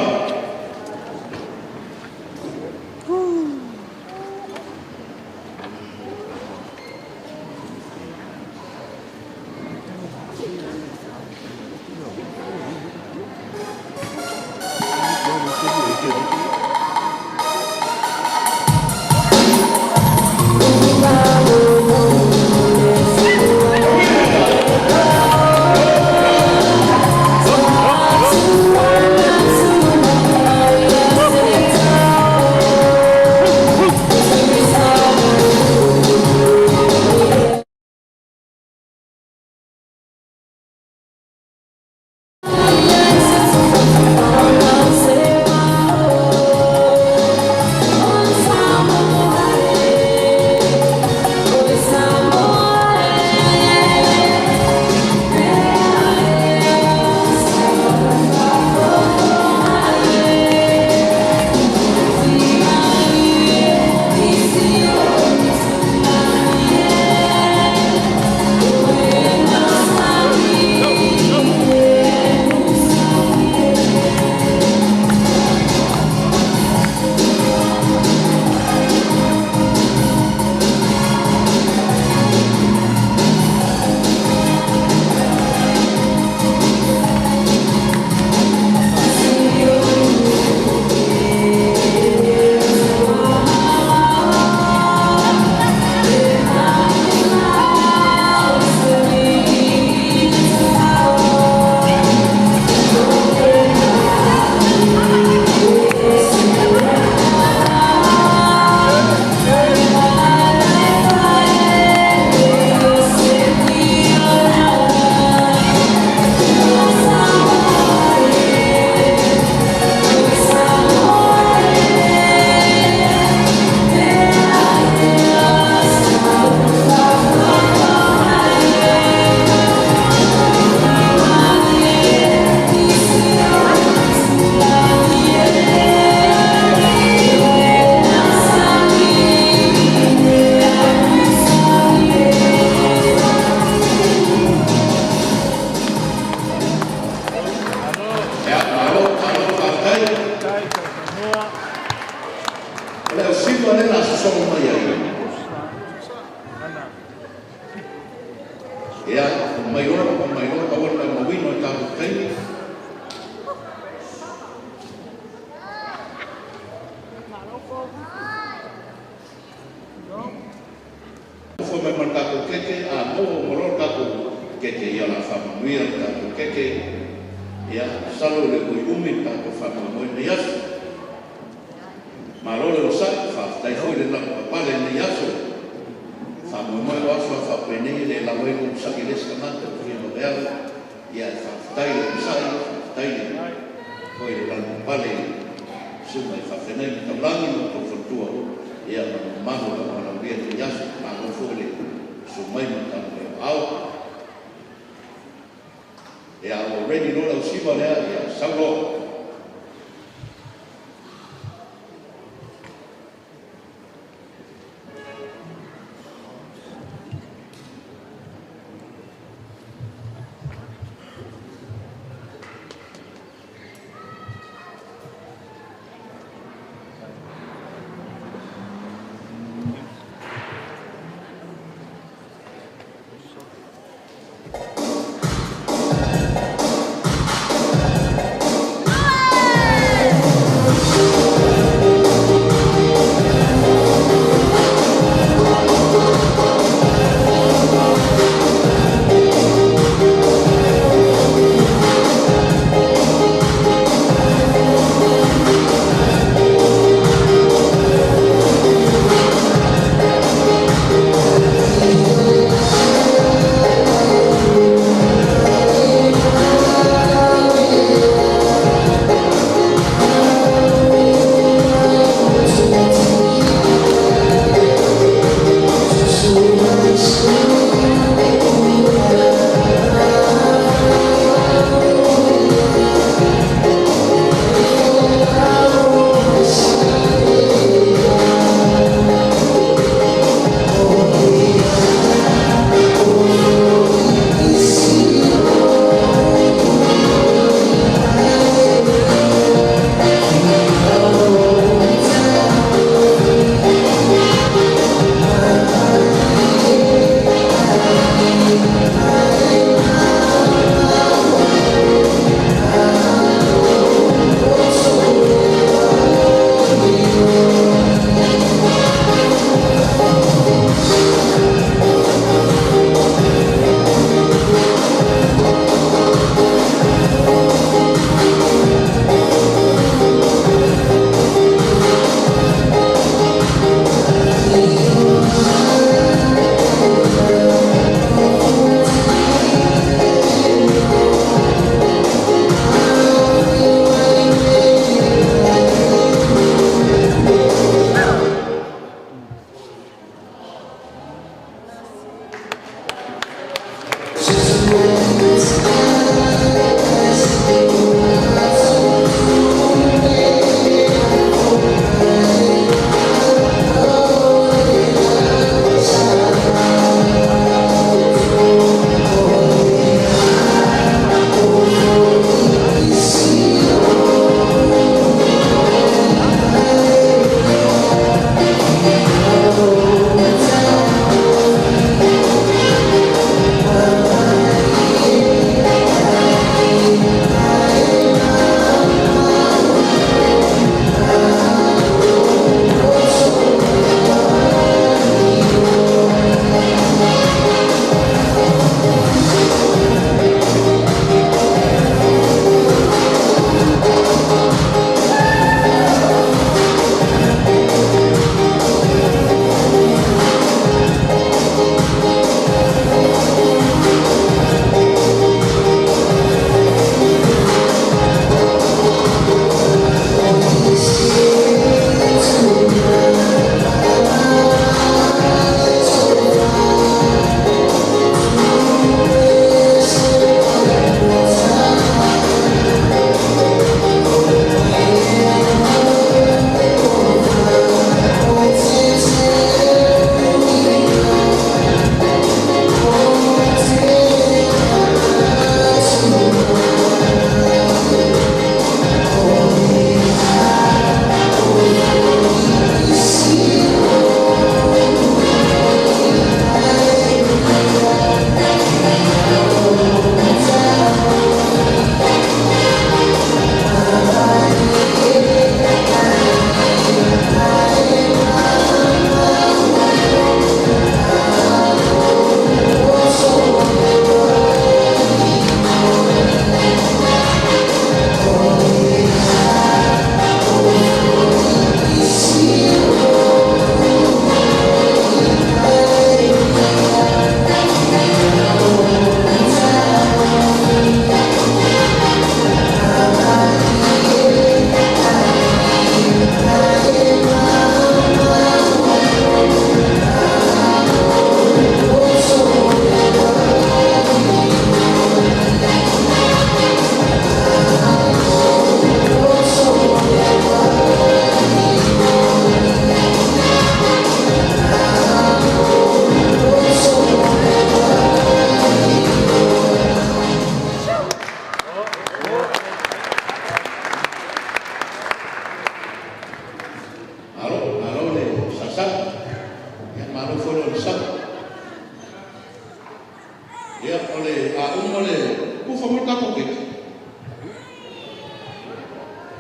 sosolo mai ai. Ia, mai loa, mai loa, aua le maumauina o le tatou taimi. Foi mai ma le tatou keke, a maua uma loa le tatou keke, ia o le a faamanuia le tatou keke. Ia, masalo e le toe umi le tatou faamoemoe i lenei aso. Malo le onosai, faafetai foi le lavapapale i lenei aso. Faamoemoe o aso a faapenei e le lava ai le onosai i le isi tagata e fia vaveao. Ia ae faafetai le onosai, faafetai le foi le lavapapale i susuga i faafeagaiga taulagi ma outou faletua, ia ma le mamalu o le valaaulia i lenei aso. Malo foi le susu mai ma tala mai o aao. Ia ua ready loa le ausiva lea, ia sau loa.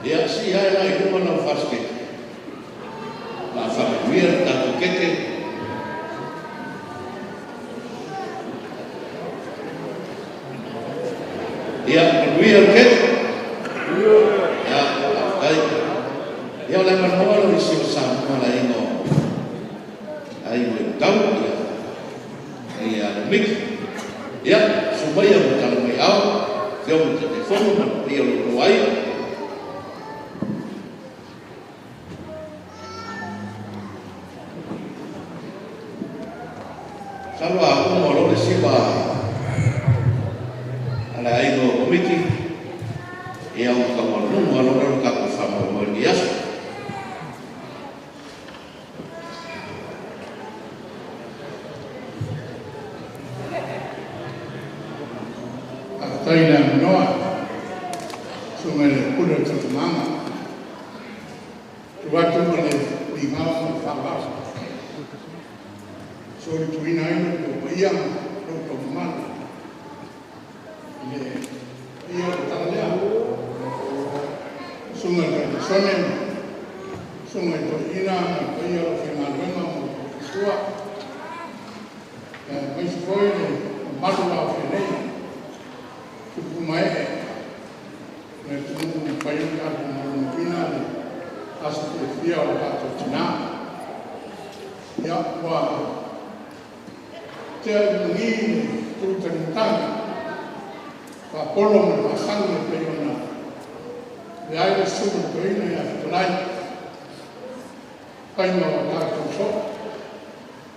Ia, sii ae la i luga lau fasikete. O le a faamanuia le tatou keke. Ia, manuia le keke. Ia, faafetai. Ia, o le avanoa lenei i sina saunoaga a le aiga o Aiga i le Tau, ia Miki. Ia, susu maia ma tala mai ao, afioga i le Taitaifono ma le paia o lo outou aiga. Masalo a uma loa le siva a le aiga o Komiti, ia ona taualuga loa lea o le tatou faamoemoe i lenei aso. Faafetai i le avanoa, susuga i le Pule o le Tautomaga. Tu atu ma le migao ma le faaaloalo, solituina ai lo outou paia ma lo outou mamalu i le paia o le tala lea. Susuga i le Taitaifono, susuga i toeaiina ma le paia o le aufaigaluega ma le faletua, aemaise foi le mamalu ua aofia nei, tupu ma ee o le atunuu ua mafai ona tatou molimauina le aso fiafia o le tatou tinā. Ia, ua tea i lagi le tu talimatagi, faapolo ma le faasagi e pei ona avea ai le susuga i le toeaina ia Fetalai, fai ma o tatou soo,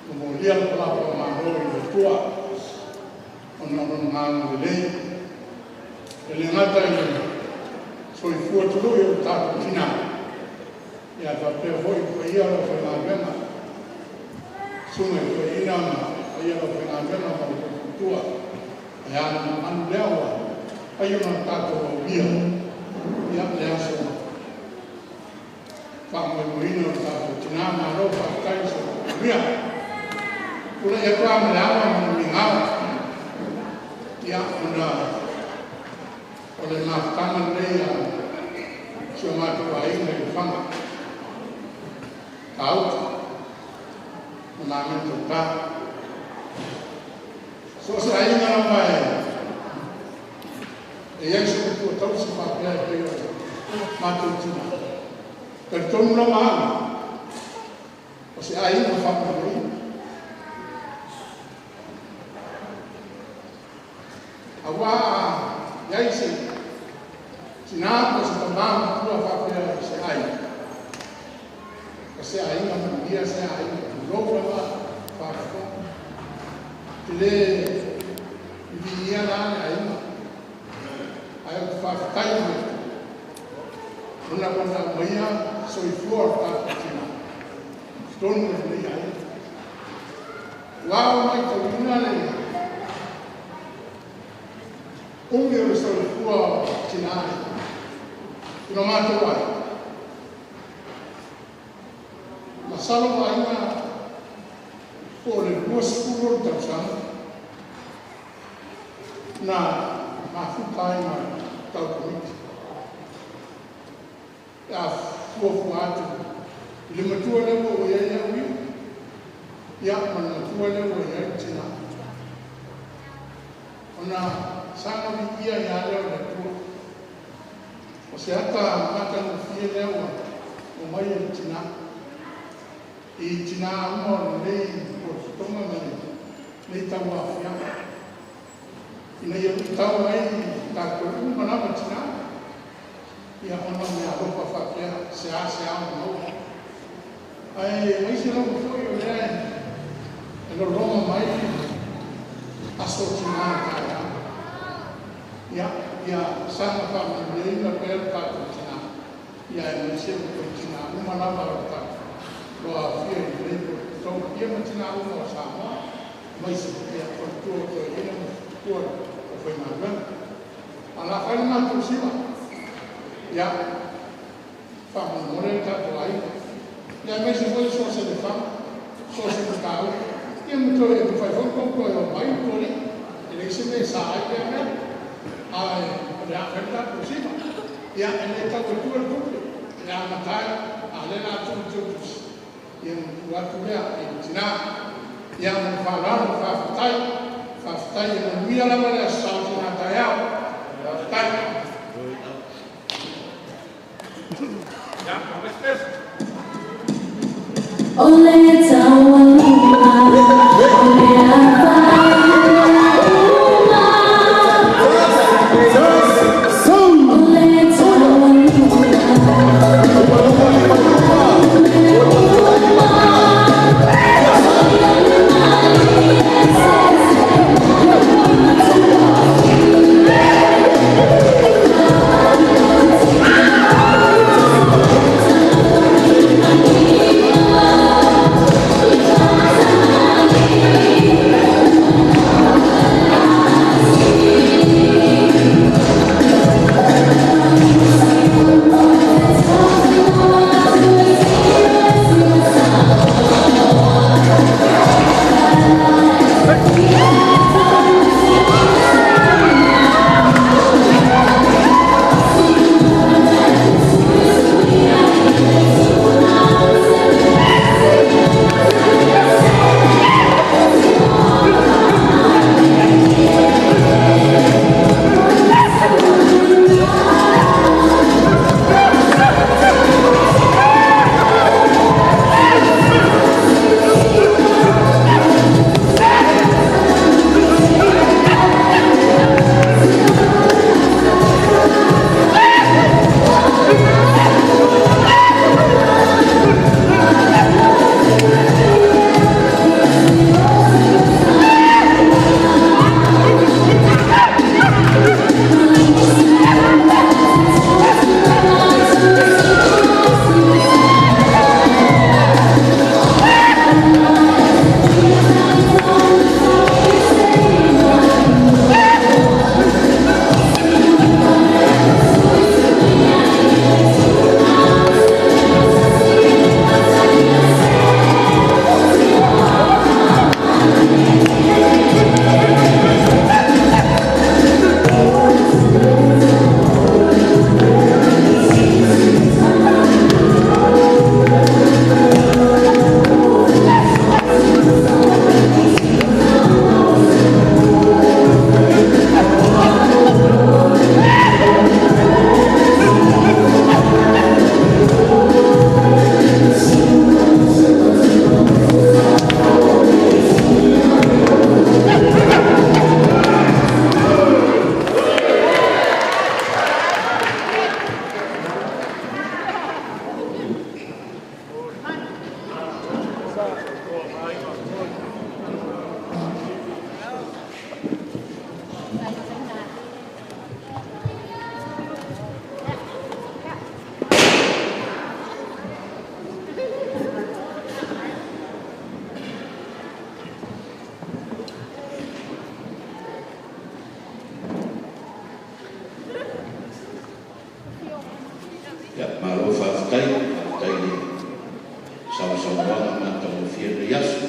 momolia le palapa o Malo i le Atua, ona o lona agalelei. E le gata i le soifua tului o le tatou tinā, ia faapea foi le paia o le aufaigaluega, susuga i toeaiina ma le paia o le aufaigaluega ma le faletua, ae a le mamalu lea ua mafai ona tatou aulia le aso faamoemoeina o le tatou tinā. Malo faafetai le soifua manuia. Tulai atu lava ma le ava ma le migao, ia, ona o le mafutaga lenei a si o matou aiga i Lefaga, Matautu ma Magele Tauta. So o se aiga lava e i ai se matua tausi faapea e pei o matou tinā. Talitonu lava au, o se aiga faamanuiaina. Auā a i ai se tinā po o se tamā matua faapea i se aiga, o se aiga manuia, se aiga tulou lava faafofoga. Te le viviia la le aiga, ae ou te faafetai i le Atua, ona ua na aumaia soifua o le tatou tinā i totonu o lenei aiga. Ua matauina le umi o le soifua o tinā i lo matou aiga. Masalo aiga po o le 20 o le tausaga na mafuta ai ma tau Komiti. Pe a fuafua atu i le matua lea ua i ai au ia, ia ma le matua lea ua i ai le tinā. Ona saga viia ia lea o le Atua. O se ata matagofie lea ua mai e le tinā. I tinā uma o lenei potopotoga ma lenei tauaofiaga. Ina ia luitau ai tatou uma lava tinā, ia ona o mea alofa faapea se a se a ona maua. Ae aemaise lava foi o lea e loloma mai aso o tinā taeao. Ia, ia saga faamanuiaina pea le tatou tinā, ia aemaise o toe tinā uma lava o le tatou lo aofia i lenei potopotoga, ia ma tinā uma o Samoa, aemaise ia faletua o toeaiina ma faletua o aufaigaluega. A o le a fai le matou siva, ia, faamolemole le tatou aiga. Ia aemaise foi so o se Lefaga, so o se Matautu, ia ma toe mafai foi ona tou toe omai toalii. E leai se mea e sa ai lea mea, ae o le a fai le tatou siva. Ia, e le tau atua le tupe e amata ai, a o lea o le a tuu i le teutusi, ia ona tuu atu lea i le tina. Ia ma le faaaloalo, faafetai, faafetai. Ia manuia lava le Aso Sa o le fonotaeao. Faafetai. O le taualuga o mea fai uma. O le taualuga o mea uma. Soia le malie se Ia, malo faafetai, faafetai i le sausaunoaga matagofie i lenei aso.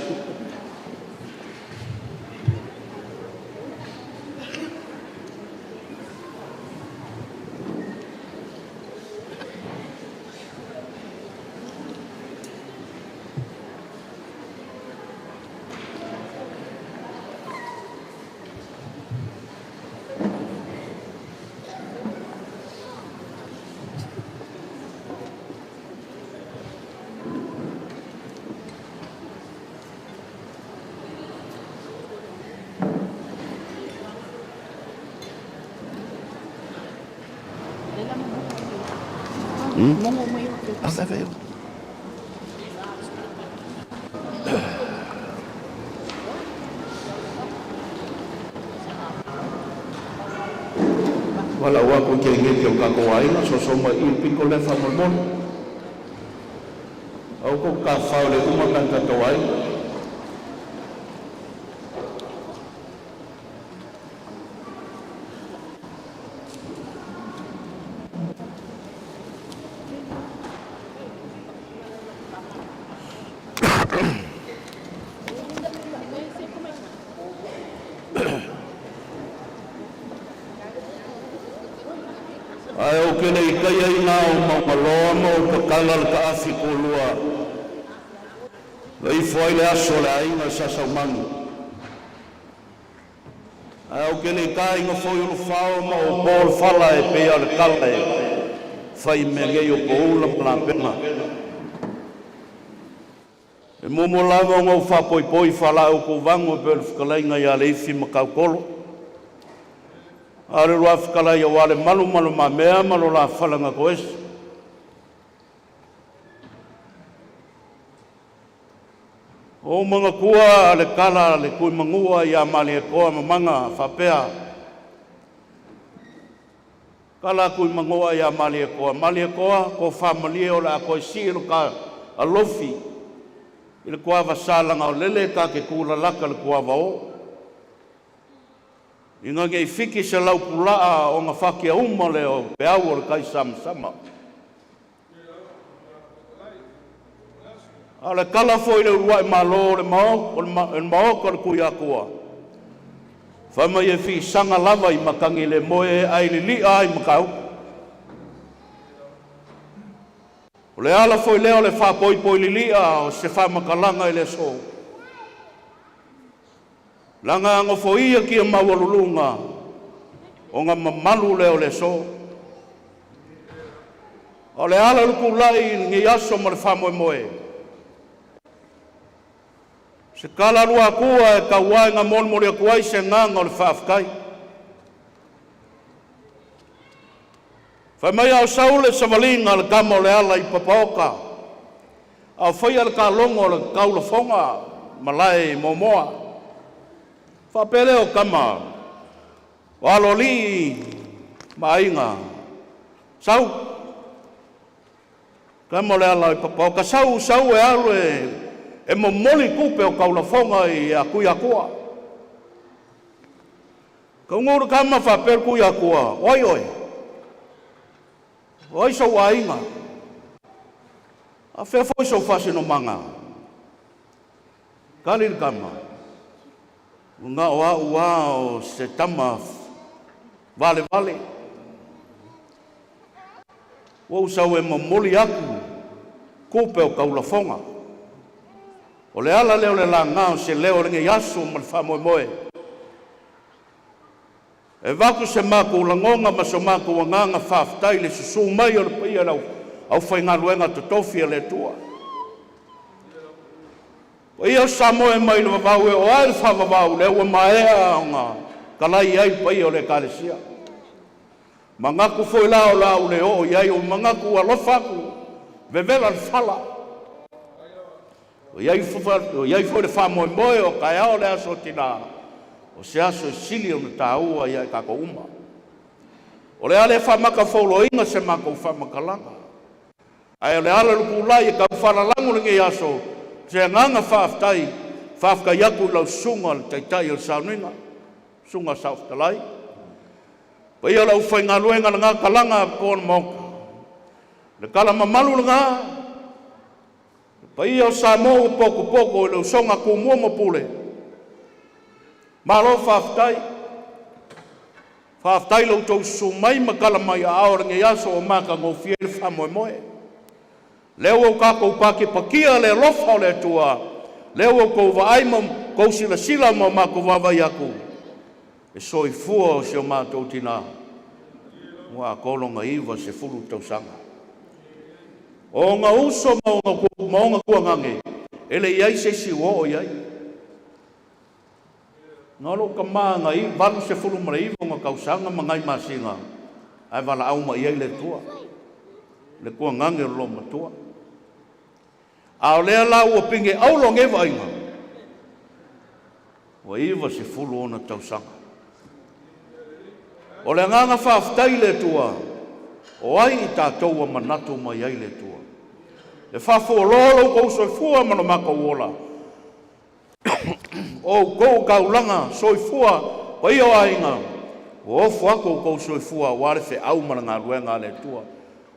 Valaau atu i teugete o le tatou aiga, soso mai i le pito lea faamolemole. Aua tou te tafafao o lea e uma tagi a tatou aiga. Ae ou te le i taiaina ao Maugaloa ma ou tatala le taafi tulua na ifo ai le aso a le aiga Sa Saumanu. Ae ou te le i taina foi Ulufao ma ou po le fala e pei o le tala e fai i mea nei o poula ma lapega. E muamua lava ona ou faapoipoi faalaau o e pei o le fetalaiga ia Leifi ma Tautolo, a o le uluai fetalai aua Lemalu ma Le Mamea ma lo la fale na toese. Ua ou manatua le tala a le Tuimanua ia Malietoa Mamaga e faapea, tala a Tuimanoa ia Malietoa, “Malietoa, tofa malie o le a toe sii lo ta alofi i le tuavasa leaga o lele ta te tulalata i le tuavao. Ina ne i fiki se laupulaa ona fatiauma lea o peau o le taisamasama.” A o le tala foi i le uluai malo o le maota o le Tuiatua, fai mai e fisaga lava i Matagilemoe ae lilia lava i Matautu. O le ala foi lea o le faapoipoi lilia o se faamatalaga i le aso, leaga a nofoia kia maualuluga ona mamalu lea o le aso. A o le ala o le tulai i lenei aso ma le faamoemoe, o se tala luatua e tauai ina molimoli atu ai se agaga o le faafetai. Fai mai a o sau le savaliga a le tama o Leala i Papaota a o faia le talogo a le taulafoga i malae i Moamoa. Faapea lea o tama o Aloalii ma Aiga, “Sau, tama o Leala i Papaota, sau, sau e alu e momoli tupe o taulafoga ia Tuiatua.” Taunuu le tama faapea le Tuiatua, “O ai oe? O ai sou aiga? A o fea foi sou faasinomaga?” Tali le tama, “Ua na o au lava o se tama valevale, ua ou sau e momoli atu tupe o taulafoga.” O le ala lea o le laga o se leo o lenei aso ma le faamoemoe e avatu se matou lagona ma so matou agaga faafetai i le susu mai o le paia o le aufaigaluega totofi a le Atua. O paia o Samoa mai le vavau e oo lava i le faavavau, lea ua maea ona talai i ai paia o le Ekalesia. E manatu foi la o le a ou le oo i ai, ua manatu ua alofa atu vevela le fala. Ua i ai foi le faamoemoe o taeao le aso a tina, o se aso e sili ona taua ia i tatou uma. O le a le faamatafauloaina se matou faamatalaga, ae o le ala o le tulai e tau faalalago lenei aso, o se agaga faafetai, e faafetai atu i lau Susuga i le Taitai o le Sauniga, Susuga i le Saofetalai, paia o le aufaigaluega i lena talaga atoa o le Maota. O le tala mamalu lena, le paia o Samoa ua potopoto i le usoga a Tumua ma Pule, malo faafetai. Faafetai i lo outou susu mai ma tala mai aao i lenei aso ua matagofie ai le faamoemoe. O lea ua tatou patipatia le alofa o le Atua, lea ua outou vaai ma outou silasila ma matou vaavaai atu, le soifua o si o matou tina ua atoa lona 90 tausaga. O ona uso ma ona tuagane, e le i i ai se isi ua oo i ai. Na o lou tama na 89 ona tausaga ma nai masina ae valaau mai i ai le Atua, le tuagane o le loomatua. A o lea la ua pine auro nei vaaiga, ua 90 ona tausaga. O le agaga faafetai i le Atua, o ai i tatou ua manatu mai ai le Atua? E faafualoa lo outou soifua ma lo matou ola, o outou o taulaga soifua, paia o aiga, ua ofo atu outou soifua aua le feau ma le galuega a le Atua.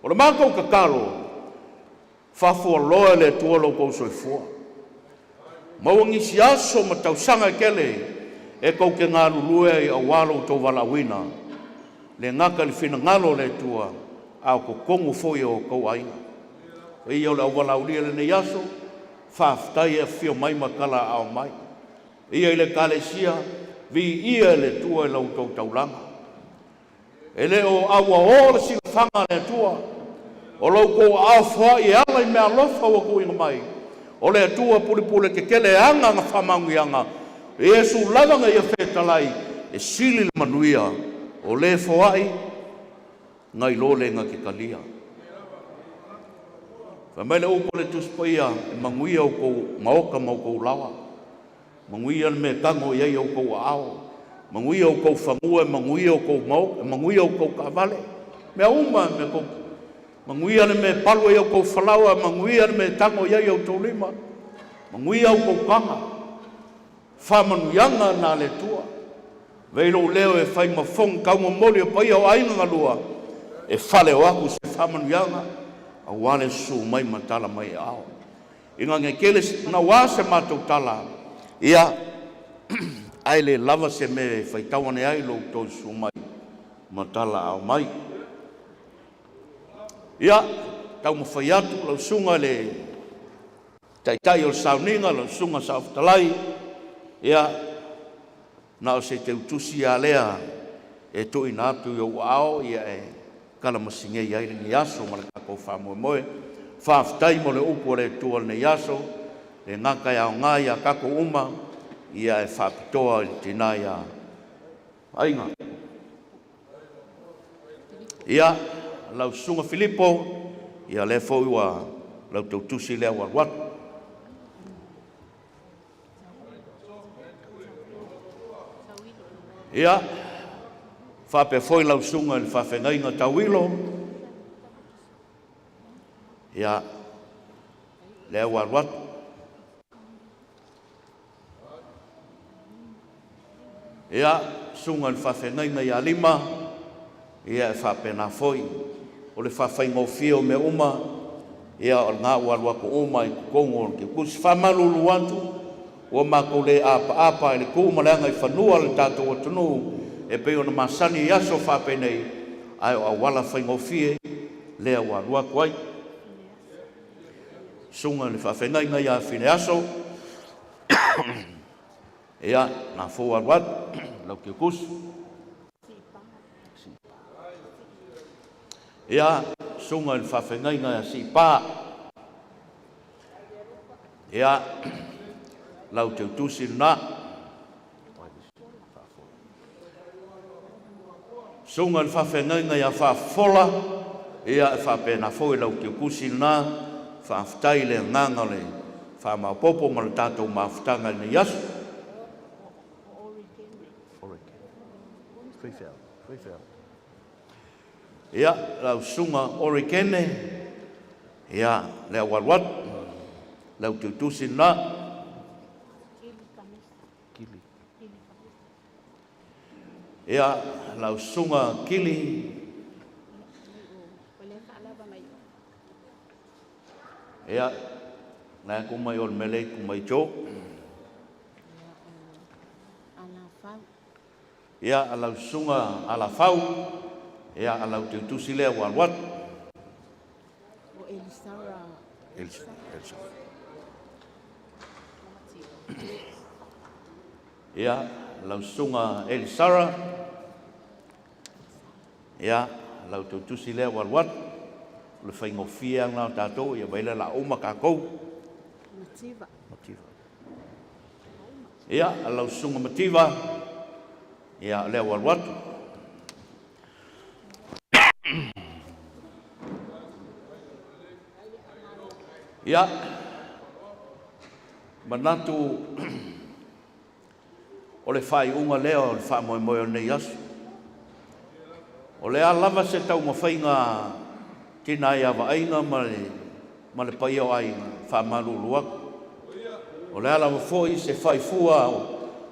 O le matou tatalo, faafualoa e le Atua lo outou soifua, maua nisi aso ma tausaga e tele e tou te galulue ai aua lo outou valaauina, e le gata i le finagalo o le Atua, a o totonu foi o outou aiga. Paia o le auvalaulia i lenei aso, faafetai e afifio mai ma talaaao mai. Paia i le Ekalesia, viia le Atua i la outou taulaga. E le o auaō le silafaga a le Atua, o lo outou aao foai e ala i meaalofa ua tuuina mai. O le Atua pulepule tetele e ana ana faamanuiaga, o Iesu lava na Ia fetalai, e sili le manuia, o le foai nai lo le na te talia. Fai mai le upu a le Tusi Paia, e manuia outou maota ma outou laoa, manuia le mea e tago i ai outou aao, manuia outou fanua, manuia outou maota, manuia outou taavale, mea uma lava, manuia le mea e palu ai outou falaoa, manuia le mea e tago i ai outou lima, manuia outou taga. Faamanuiaga na a le Atua. Avea ia lou leo e fai ma fofoga taumomoli o paia o aiga na lua, e faaleo atu se faamanuiaga aua le susu mai ma tala mai aao. Ina ne i tele naua se matou tala, ia ae le lava se mea e faitau ane ai lo outou susu mai ma talaaao mai. Ia, taumafai atu lau susuga i le Taitai o le sauniga, lau Susuga Saofetalai, ia, na o se teutusi lava lea e tuuina atu i ou aao, ia e talamasinei ai lenei aso ma le tatou faamoemoe. Faafetai mo le upu a le Atua i lenei aso, e le gata e aoga ia tatou uma, ia ae faapitoa i le tina ia Aiga. Ia, lau Susuga Filipo, ia lea foi ua lau tautusi lea ua alu atu. Ia, faapea foi lau susuga i le faafeagaiga Tauilo, ia, lea ua alu atu. Ia, susuga i le faafeagaiga ia Lima, ia e faapena foi. O le faafaigofie o mea uma, ia o lena ua alu atu uma i totonu o le teutusi. E faamalulu atu, ua matou le apaapa i le tu ma le agaifanua o le tatou atunuu e pei ona masani i aso faapenei, ae o auala faigofie lea ua alu atu ai. Susuga i le faafeagaiga ia Fineaso, ia, na fou alu atu lau teutusi. Ia, susuga i le faafeagaiga ia Siipa, ia, lau teutusi lena. Susuga i le faafeagaiga ia Faafofola, ia e faapena foi lau teutusi lena. Faafetai i le agaga o le faamaopoopo ma le tatou mafutaga i lenei aso. Ia, lau susuga Orikene, ia, le au alu atu, lau teutusi lena. Ia, lau susuga Kili. Ia, na e mai o le mele ku mai jo. Ia, lau susuga Alafau, ia, lau teutusi lea ua alu atu. Elisa, Elisa. Ia, lau susuga Elisara, ia, lau tautusi lea ua alu atu, o le faigofie lava lena o tatou, ia vaai la o le a uma tatou. Mativa. Mativa. Ia, lau susuga Mativa, ia, lea ua alu atu. Ia, manatu o le faaiuga lea o le faamoemoe o lenei aso. O le a lava se taumafaiga tina ia vaaiga ma le, ma le paia o aiga, faamalulu atu. O le a lava foi se faifua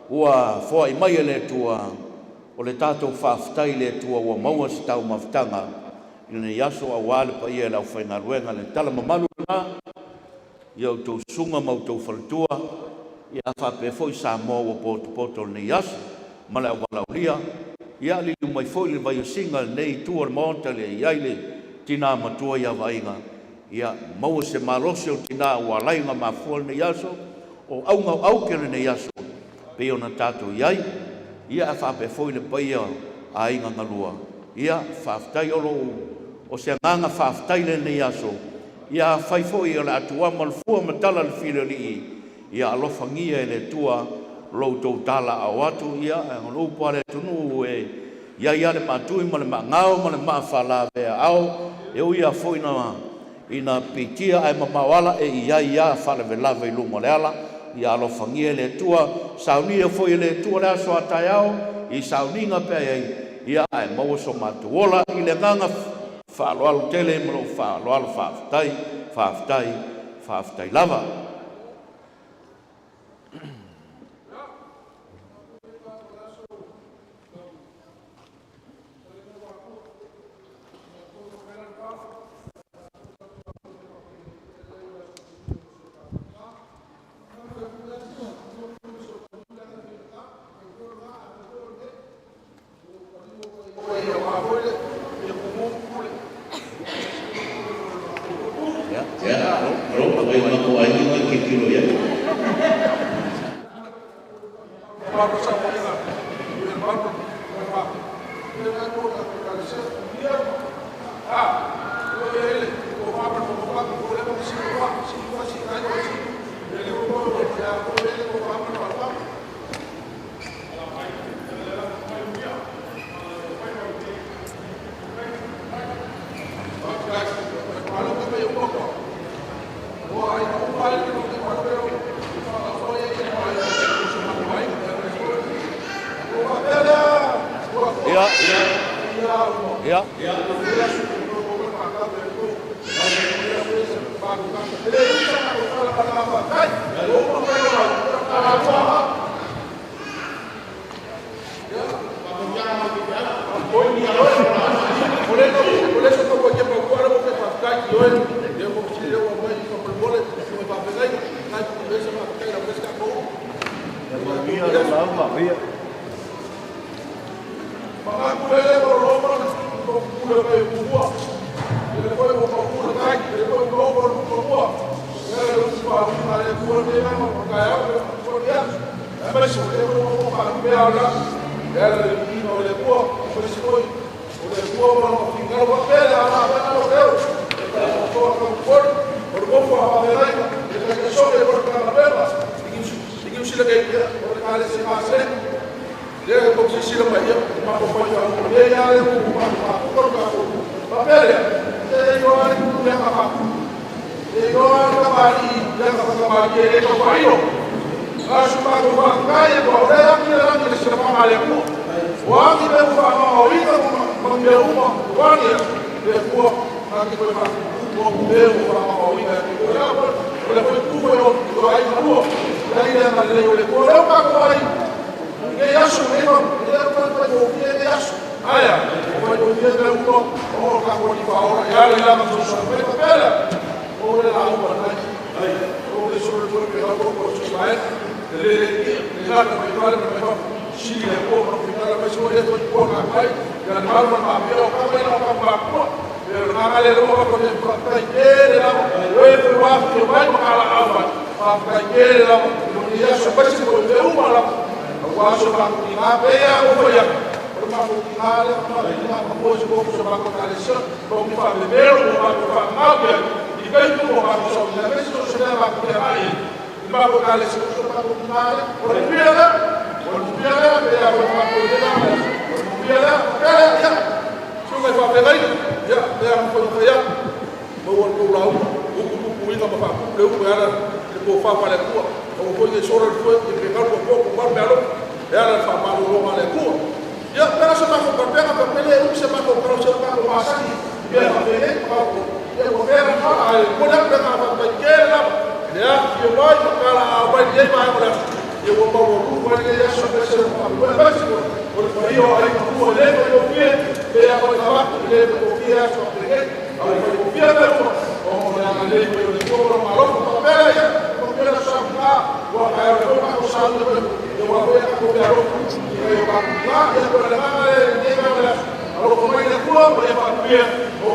ua foai mai e le Atua, o le tatou faafetai i le Atua ua maua se taumafataga i lenei aso aua le paia i le aufaigaluega i le tala mamalu lena i a outou susuga ma outou faletua, ia faapea foi Samoa ua potopoto i lenei aso ma le auvalaulia. Ia liliu mai foi le vaiasiga i lenei itu o le Maota e i ai le tinā matua ia Vaaiga, ia maua se malosi o le tinā ua ala ai ona mafua lenei aso, o auga o auke o lenei aso pei ona tatou i ai, ia ae faapea foi le paia o aiga galua. Ia, faafetai o lou, o se agaga faafetai lenei aso, ia afai foi o le a tuama le fua ma tala le filialii, ia alofagia e le Atua lo outou talaaao atu, ia o le upu a le atunuu e i ai lava le maatui ma le maagao ma le maafaalaveaao, e ui lava foi ina piitia ae mamao ala, e i ai lava faalavelave i luma o le ala. Ia alofagia e le Atua, saunia foi e le Atua le aso a taeao i sauniga pea i ai, ia ae maua so matou ola i le agaga faaaloalo tele ma lou faaaloalo. Faafetai, faafetai, faafetai lava. Ia, malo, ua i matou aiga na tilotilo i ai. Ia, ia.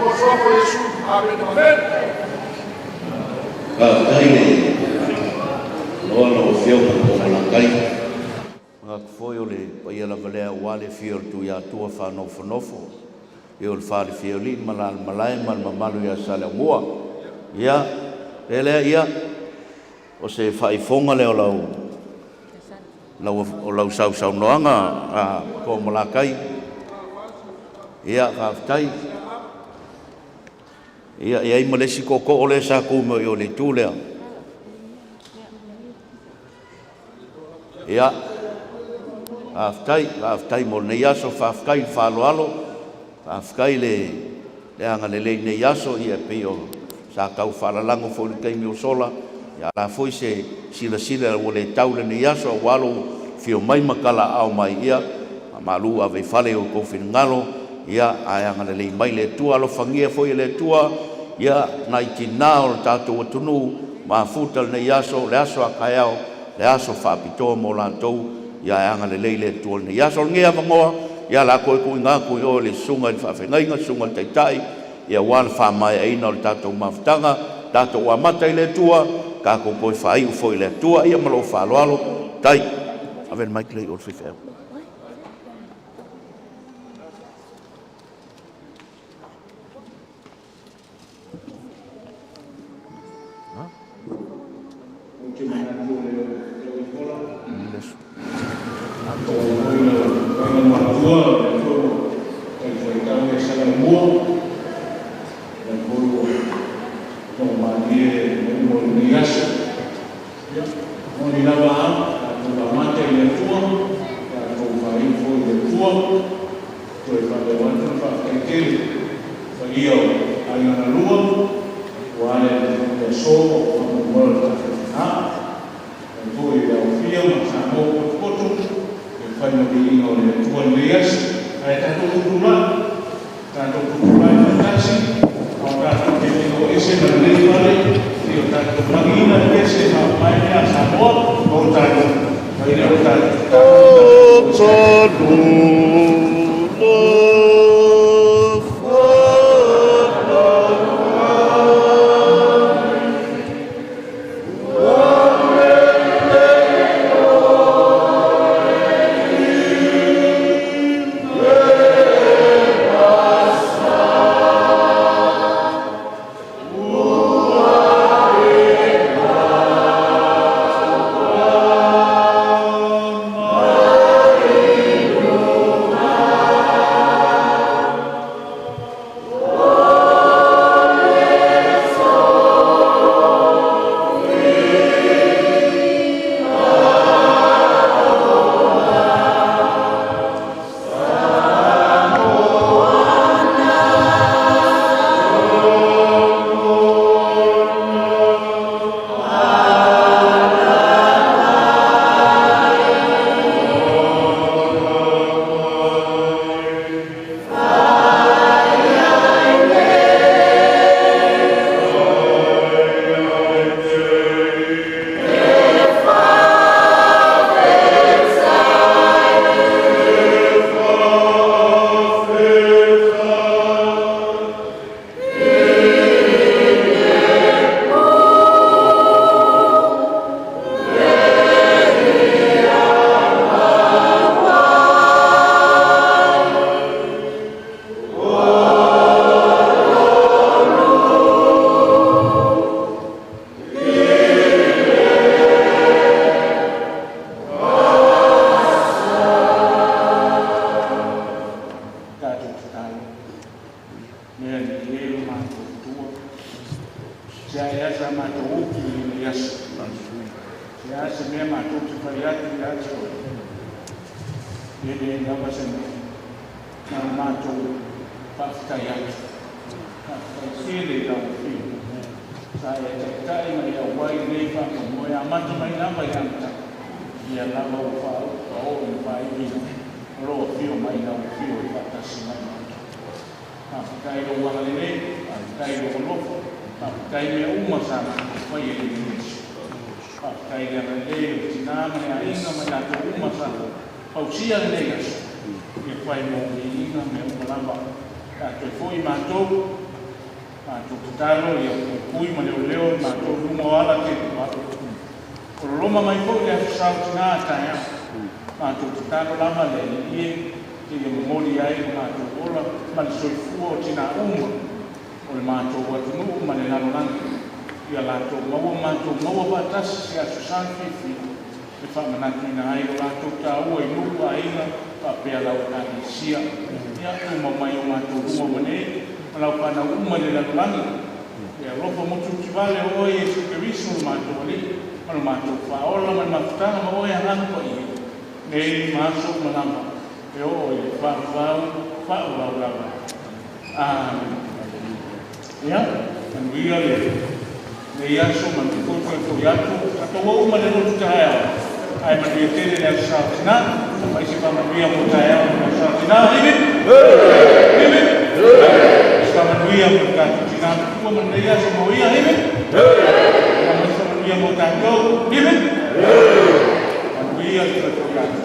Ma suafa o Iesu. Amene. Amene. Faafetai le loa lau Afioga Tomalakai. Manatu foi o le paia lava lea aua le afio o le Tuiatua faanofonofo, ia o le Falefiaolii ma la le malae ma le mamalu ia Saleaaumua. Ia, le lea ia, o se faaifoga lea o lau lau o lau sausaunoaga a Tomalakai. Ia, faafetai. Ia, e i ai ma le isi tootoo lea sa tu mai o le itu lea. Ia, faafetai, faafetai mo lenei aso, faafetai i le faaaloalo, faafetai le agalelei i lenei aso, ia pei o sa tau faalalago foi i le taimi ua sola, ia la foi se silasila ua le tau lenei aso aua lou afio mai ma talaaao mai, ia malu ave i fale i outou finagalo, ia ae agalelei mai le Atua, alofagia foi e le Atua, ia nai tinã o le tatou atunuu mafuta lenei aso, o le aso a taeao, le aso faapitoa mo latou, ia ae agalelei le Atua i lenei aso. O lenei avanoa, ia o le a toe tuuina atu i o i le Susuga i le Faafeagaiga, le Susuga i le Taitai, aua le faamaeaina o le tatou mafutaga. Tatou amata i le Atua, tatou toe faaiu foi i le Atua. Ia ma lou faaaloalo. Faafetai. Ave le mic lea i o i le faifeau. Ou te manatu o lea ua ipola atoa ai foi lau Aiga Matua, o lea foi ua talifuaitau ia Saleaaumua, o lea foi ua logomalie le maua o lenei aso. Ia, moni lava a, tatou amata i le Atua, tatou faaiu foi i le Atua. Toe faaleo atu le faafetai tele i le paia o Aiga na Lua, aua le aso ma faamoemoe o le tatou tina. Faafetai foi i le Aofia ma Samoa ua potopoto e fai ma viiga o le Atua i lenei aso. Ae tatou tutulai, tatou tutulai faatasi, a o tatou te le o ese ma lenei fale, seia o tatou lagiina le pese e faavae mea a Samoa, o tatou, mai lea o tatou tatalo ina tatou o ese. Tatou tatalo. Le Alii e, lo matou Atua, se ae a sa matou upu i lenei aso, se a se mea matou te fai atu ia te oe, e leai lava se mea, na o matou faafetai atu. Faafetai tele i lau Afioga sa e taitai ma e auai i lenei faamoemoe, amata mai lava i le amataga, ia lava ua faaoo i le faaiuina o lou afio mai lau Afio e faatasi mai matou. Faafetai i lou agalelei, faafetai i lou alofa, faafetai i mea uma sa matou faia i lenei aso. Faafetai i le agalelei o tinã ma le aiga ma i latou uma sa fausia lenei aso, ia fai mo viiga mea uma lava. Pe a toe foi matou, Matou tatalo ia puipui ma leoleo i matou i luma o ala tele o alu. O loloma mai foi le Aso Sa o Tina a taeao. Matou tatalo lava le Alii e, seia momoli ai lo matou ola ma le soifua o tina uma o le matou atunuu ma le lalolagi, ia latou maua matou maua faatasi se Aso Sa fiafia e faamanatuina ai lo latou taua i nuu, aiga faapea lau Ekalesia. Ia tumau mai o matou luma ua nei ma lau fanau uma i le lalolagi. E alofa motumotivale o oe Iesu Keriso lo matou Alii ma lo matou Faaola ma le mafutaga ma oe Agaga Paia, nei ma aso uma lava e oo i le faavavau faavavau lava. Amene. Ia, manuia lenei aso, manuia foi toe foi atu. Tatou o uma i le lotu taeao, ae manuia tele le Aso Sa o Tina. Fai se faamanuia mo taeao mo le Aso Sa o Tina. Hip hip! Hip hip! Se faamanuia mo le tatou tina matua ma lenei aso mo ia. Hip hip! Ma se faamanuia mo tatou. Hip hip! Manuia le toe foi atu.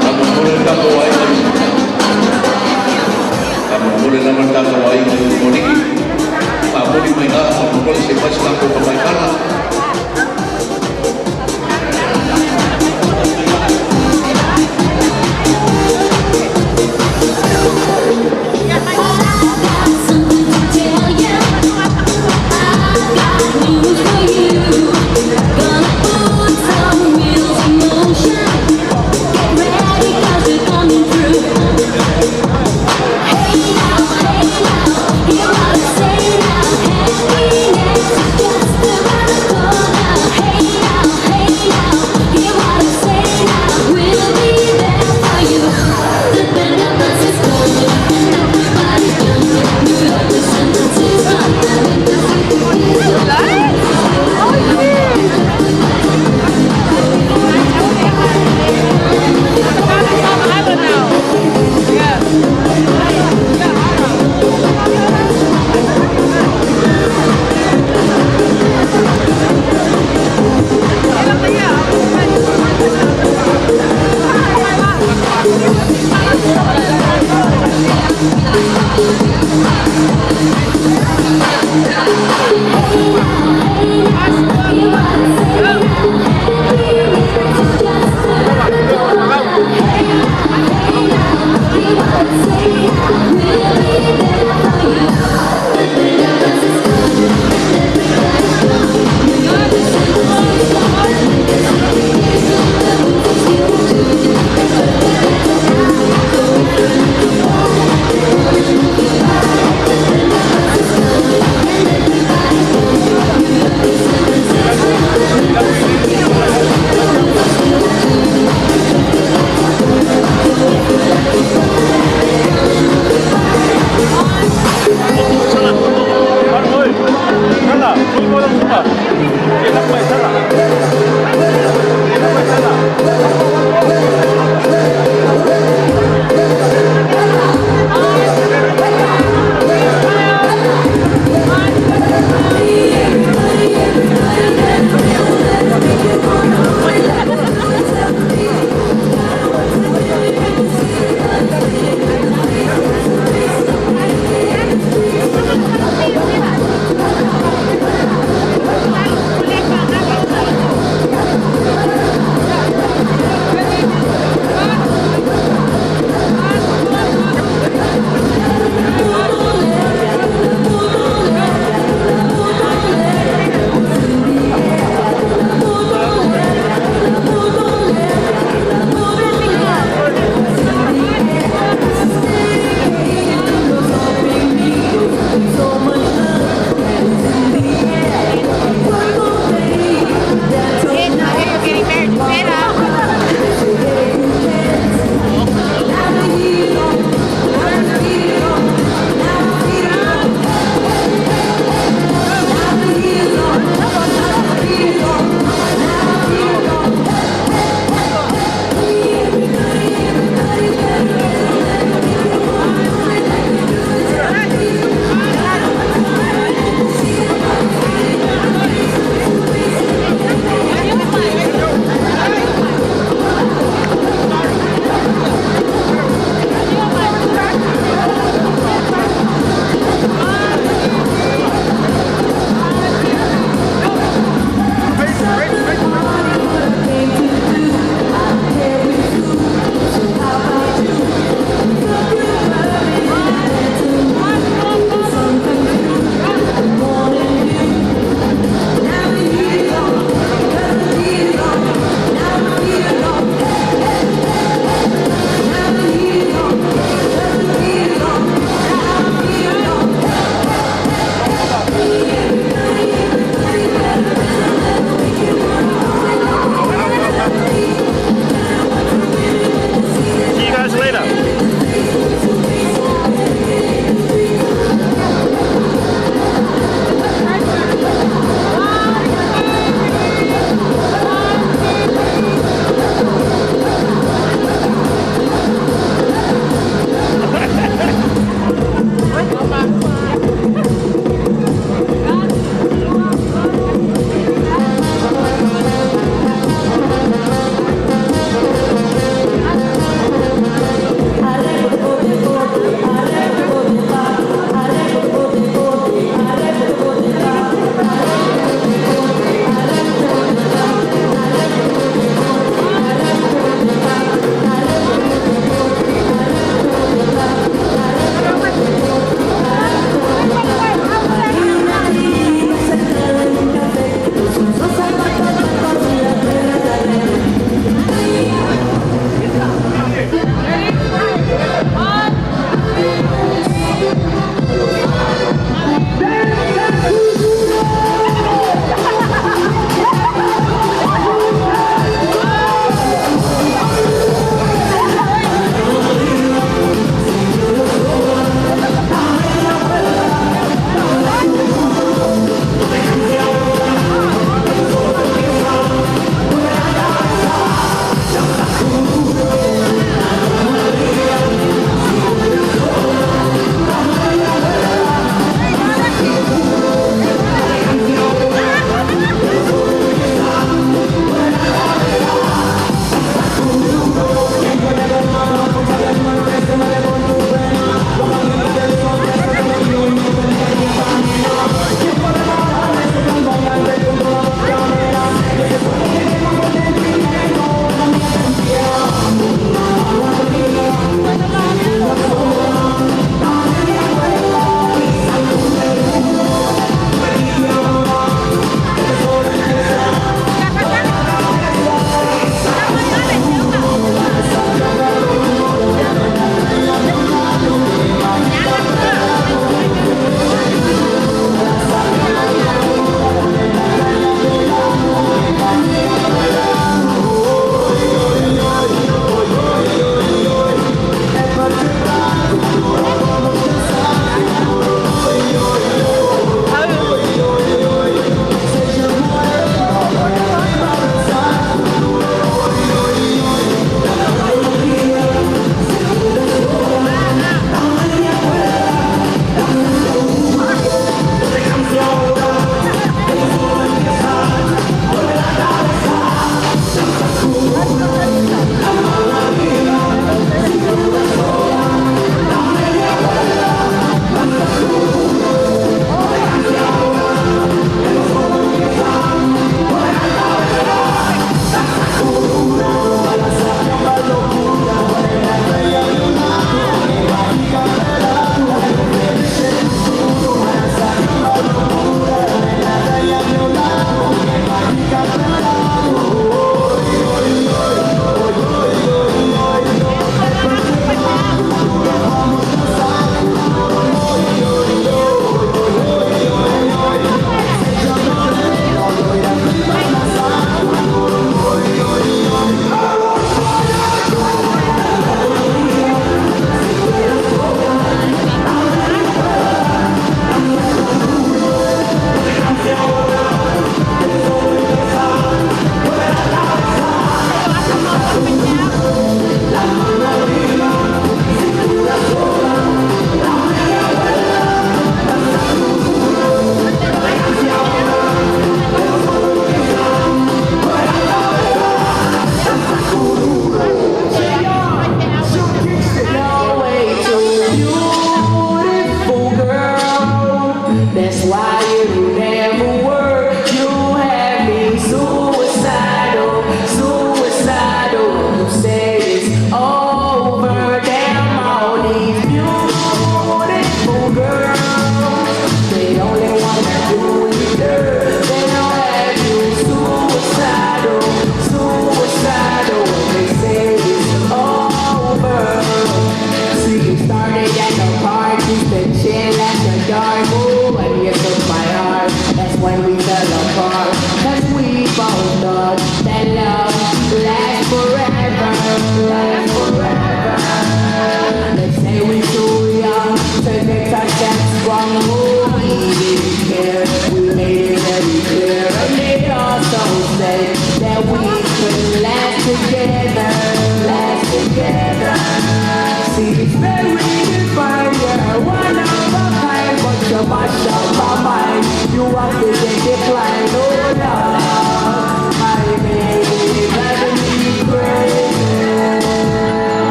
Faamolemole le tatou aiga i.